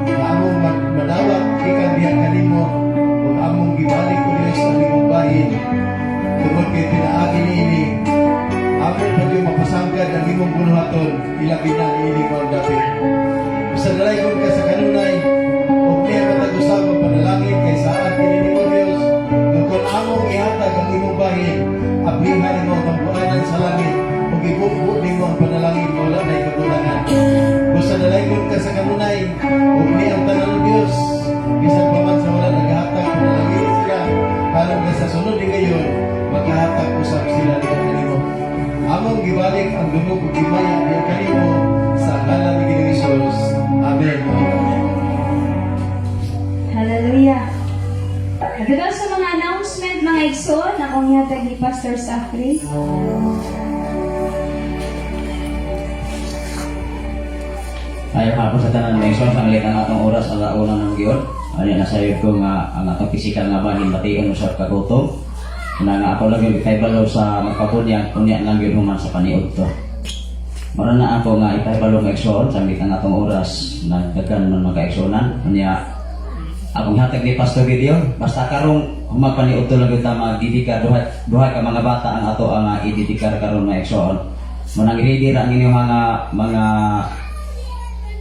nga among madawat gikan diha kanimo ug among gibalik o Dios ang imong bahin tungod kay pinaagi niini among pa yung mapasangkad ang imong bunuhaton, ilabi na niini mo ang dapit. Usa dalaygon ka sa kanunay ug niya matag usab ang panalangin kay saad kini nimo, Dios, nga kung among ihatag ang imong bahin, ablihan nimo ang kambuanan sa langit ug ibugbo nimo ang panalangin nga wala nay kagulangan. Busa dalaygon ka sa kanunay ug ni ang tanan, Dios, bisan pa man sa wala naghatag, panalangin sila aron nga sa sunod ni ngayon maghahatag usab sila diha kanimo. Among gibalik ang dungog ug himaya diha kanimo sa ngalan ni Ginoong Hesus. Amen. Amen. Hallelujah. At sa mga announcement, mga igsoon, akong ihatag ni Pastor Safri. Ayaw hapon sa tanan, mga igsoon, pangalit ang atong oras, 1:00 ng giyon. Ano na sayod ko nga ang atong physical nga bahin bation usab kagutom. Na nga ako lang yung ipahibalo sa magpabunyag, unya lang yun human sa paniud to. Mara na ako nga ipahibalo nga igsoon, sanglit ang atong oras, nagdagan man mga kaigsuonan. Unya, akong hatag ni Pastor Gideon, basta karong humagpaniud to lang yun ta magdidikar, duha, duha ka mga bata ang ato ang ididikar karon, mga igsoon. Munang ready ra ang inyong mga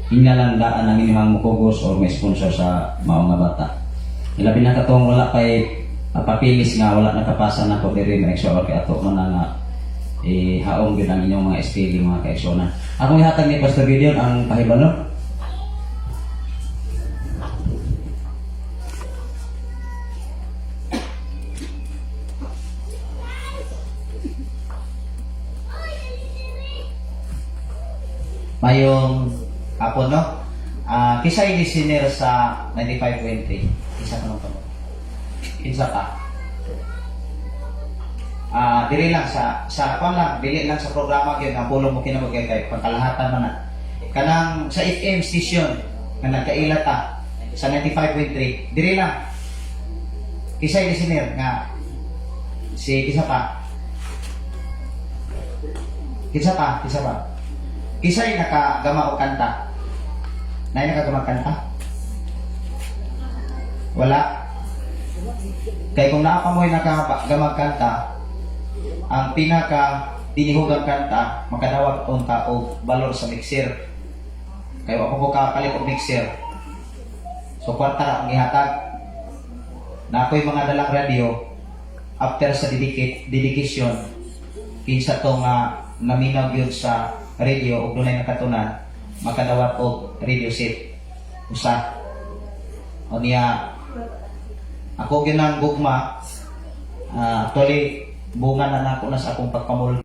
inalandaan ang inyong mukugos or may sponsor sa mao nga bata. Ilabi na katong wala kay papilis nga wala nakapasa na ko diri, mga igsoon, kay ato man na nga ihaom gyud ang inyong mga spelling, mga kaigsuonan. Akong ihatag ni Pastor Gideon ang pahibalo. Mayong hapon, no? Ah, kisay listener sa 95.3. Isa ka nung kamot. Kinsa pa? Ah, dili lang sa sa kwan lang, dili lang sa programa gyud ang pulong mo kinabuhi kay kay pangkalahatan man na. Kanang sa FM station nga nagkaila ta sa 95.3, dili lang. Kisay listener nga si kisa pa? Kinsa pa? Kinsa pa? Kisay nakagama og kanta? Nay nakagama og kanta? Wala. Kay kung naa pa mo'y nakagama og kanta, ang pinaka dinihugang kanta makadawat unta og balor sa mixer. Kay wa ko kapalit og mixer. So kwarta ra akong gihatag. Na ako'y mga dalang radio after sa dedication, kinsa to nga naminaw gyud sa radio ug dunay nakatunan, makadawat og radio set usa. O niya ako ginang gugma, actually bunga na nako na sa akong pagpamulto.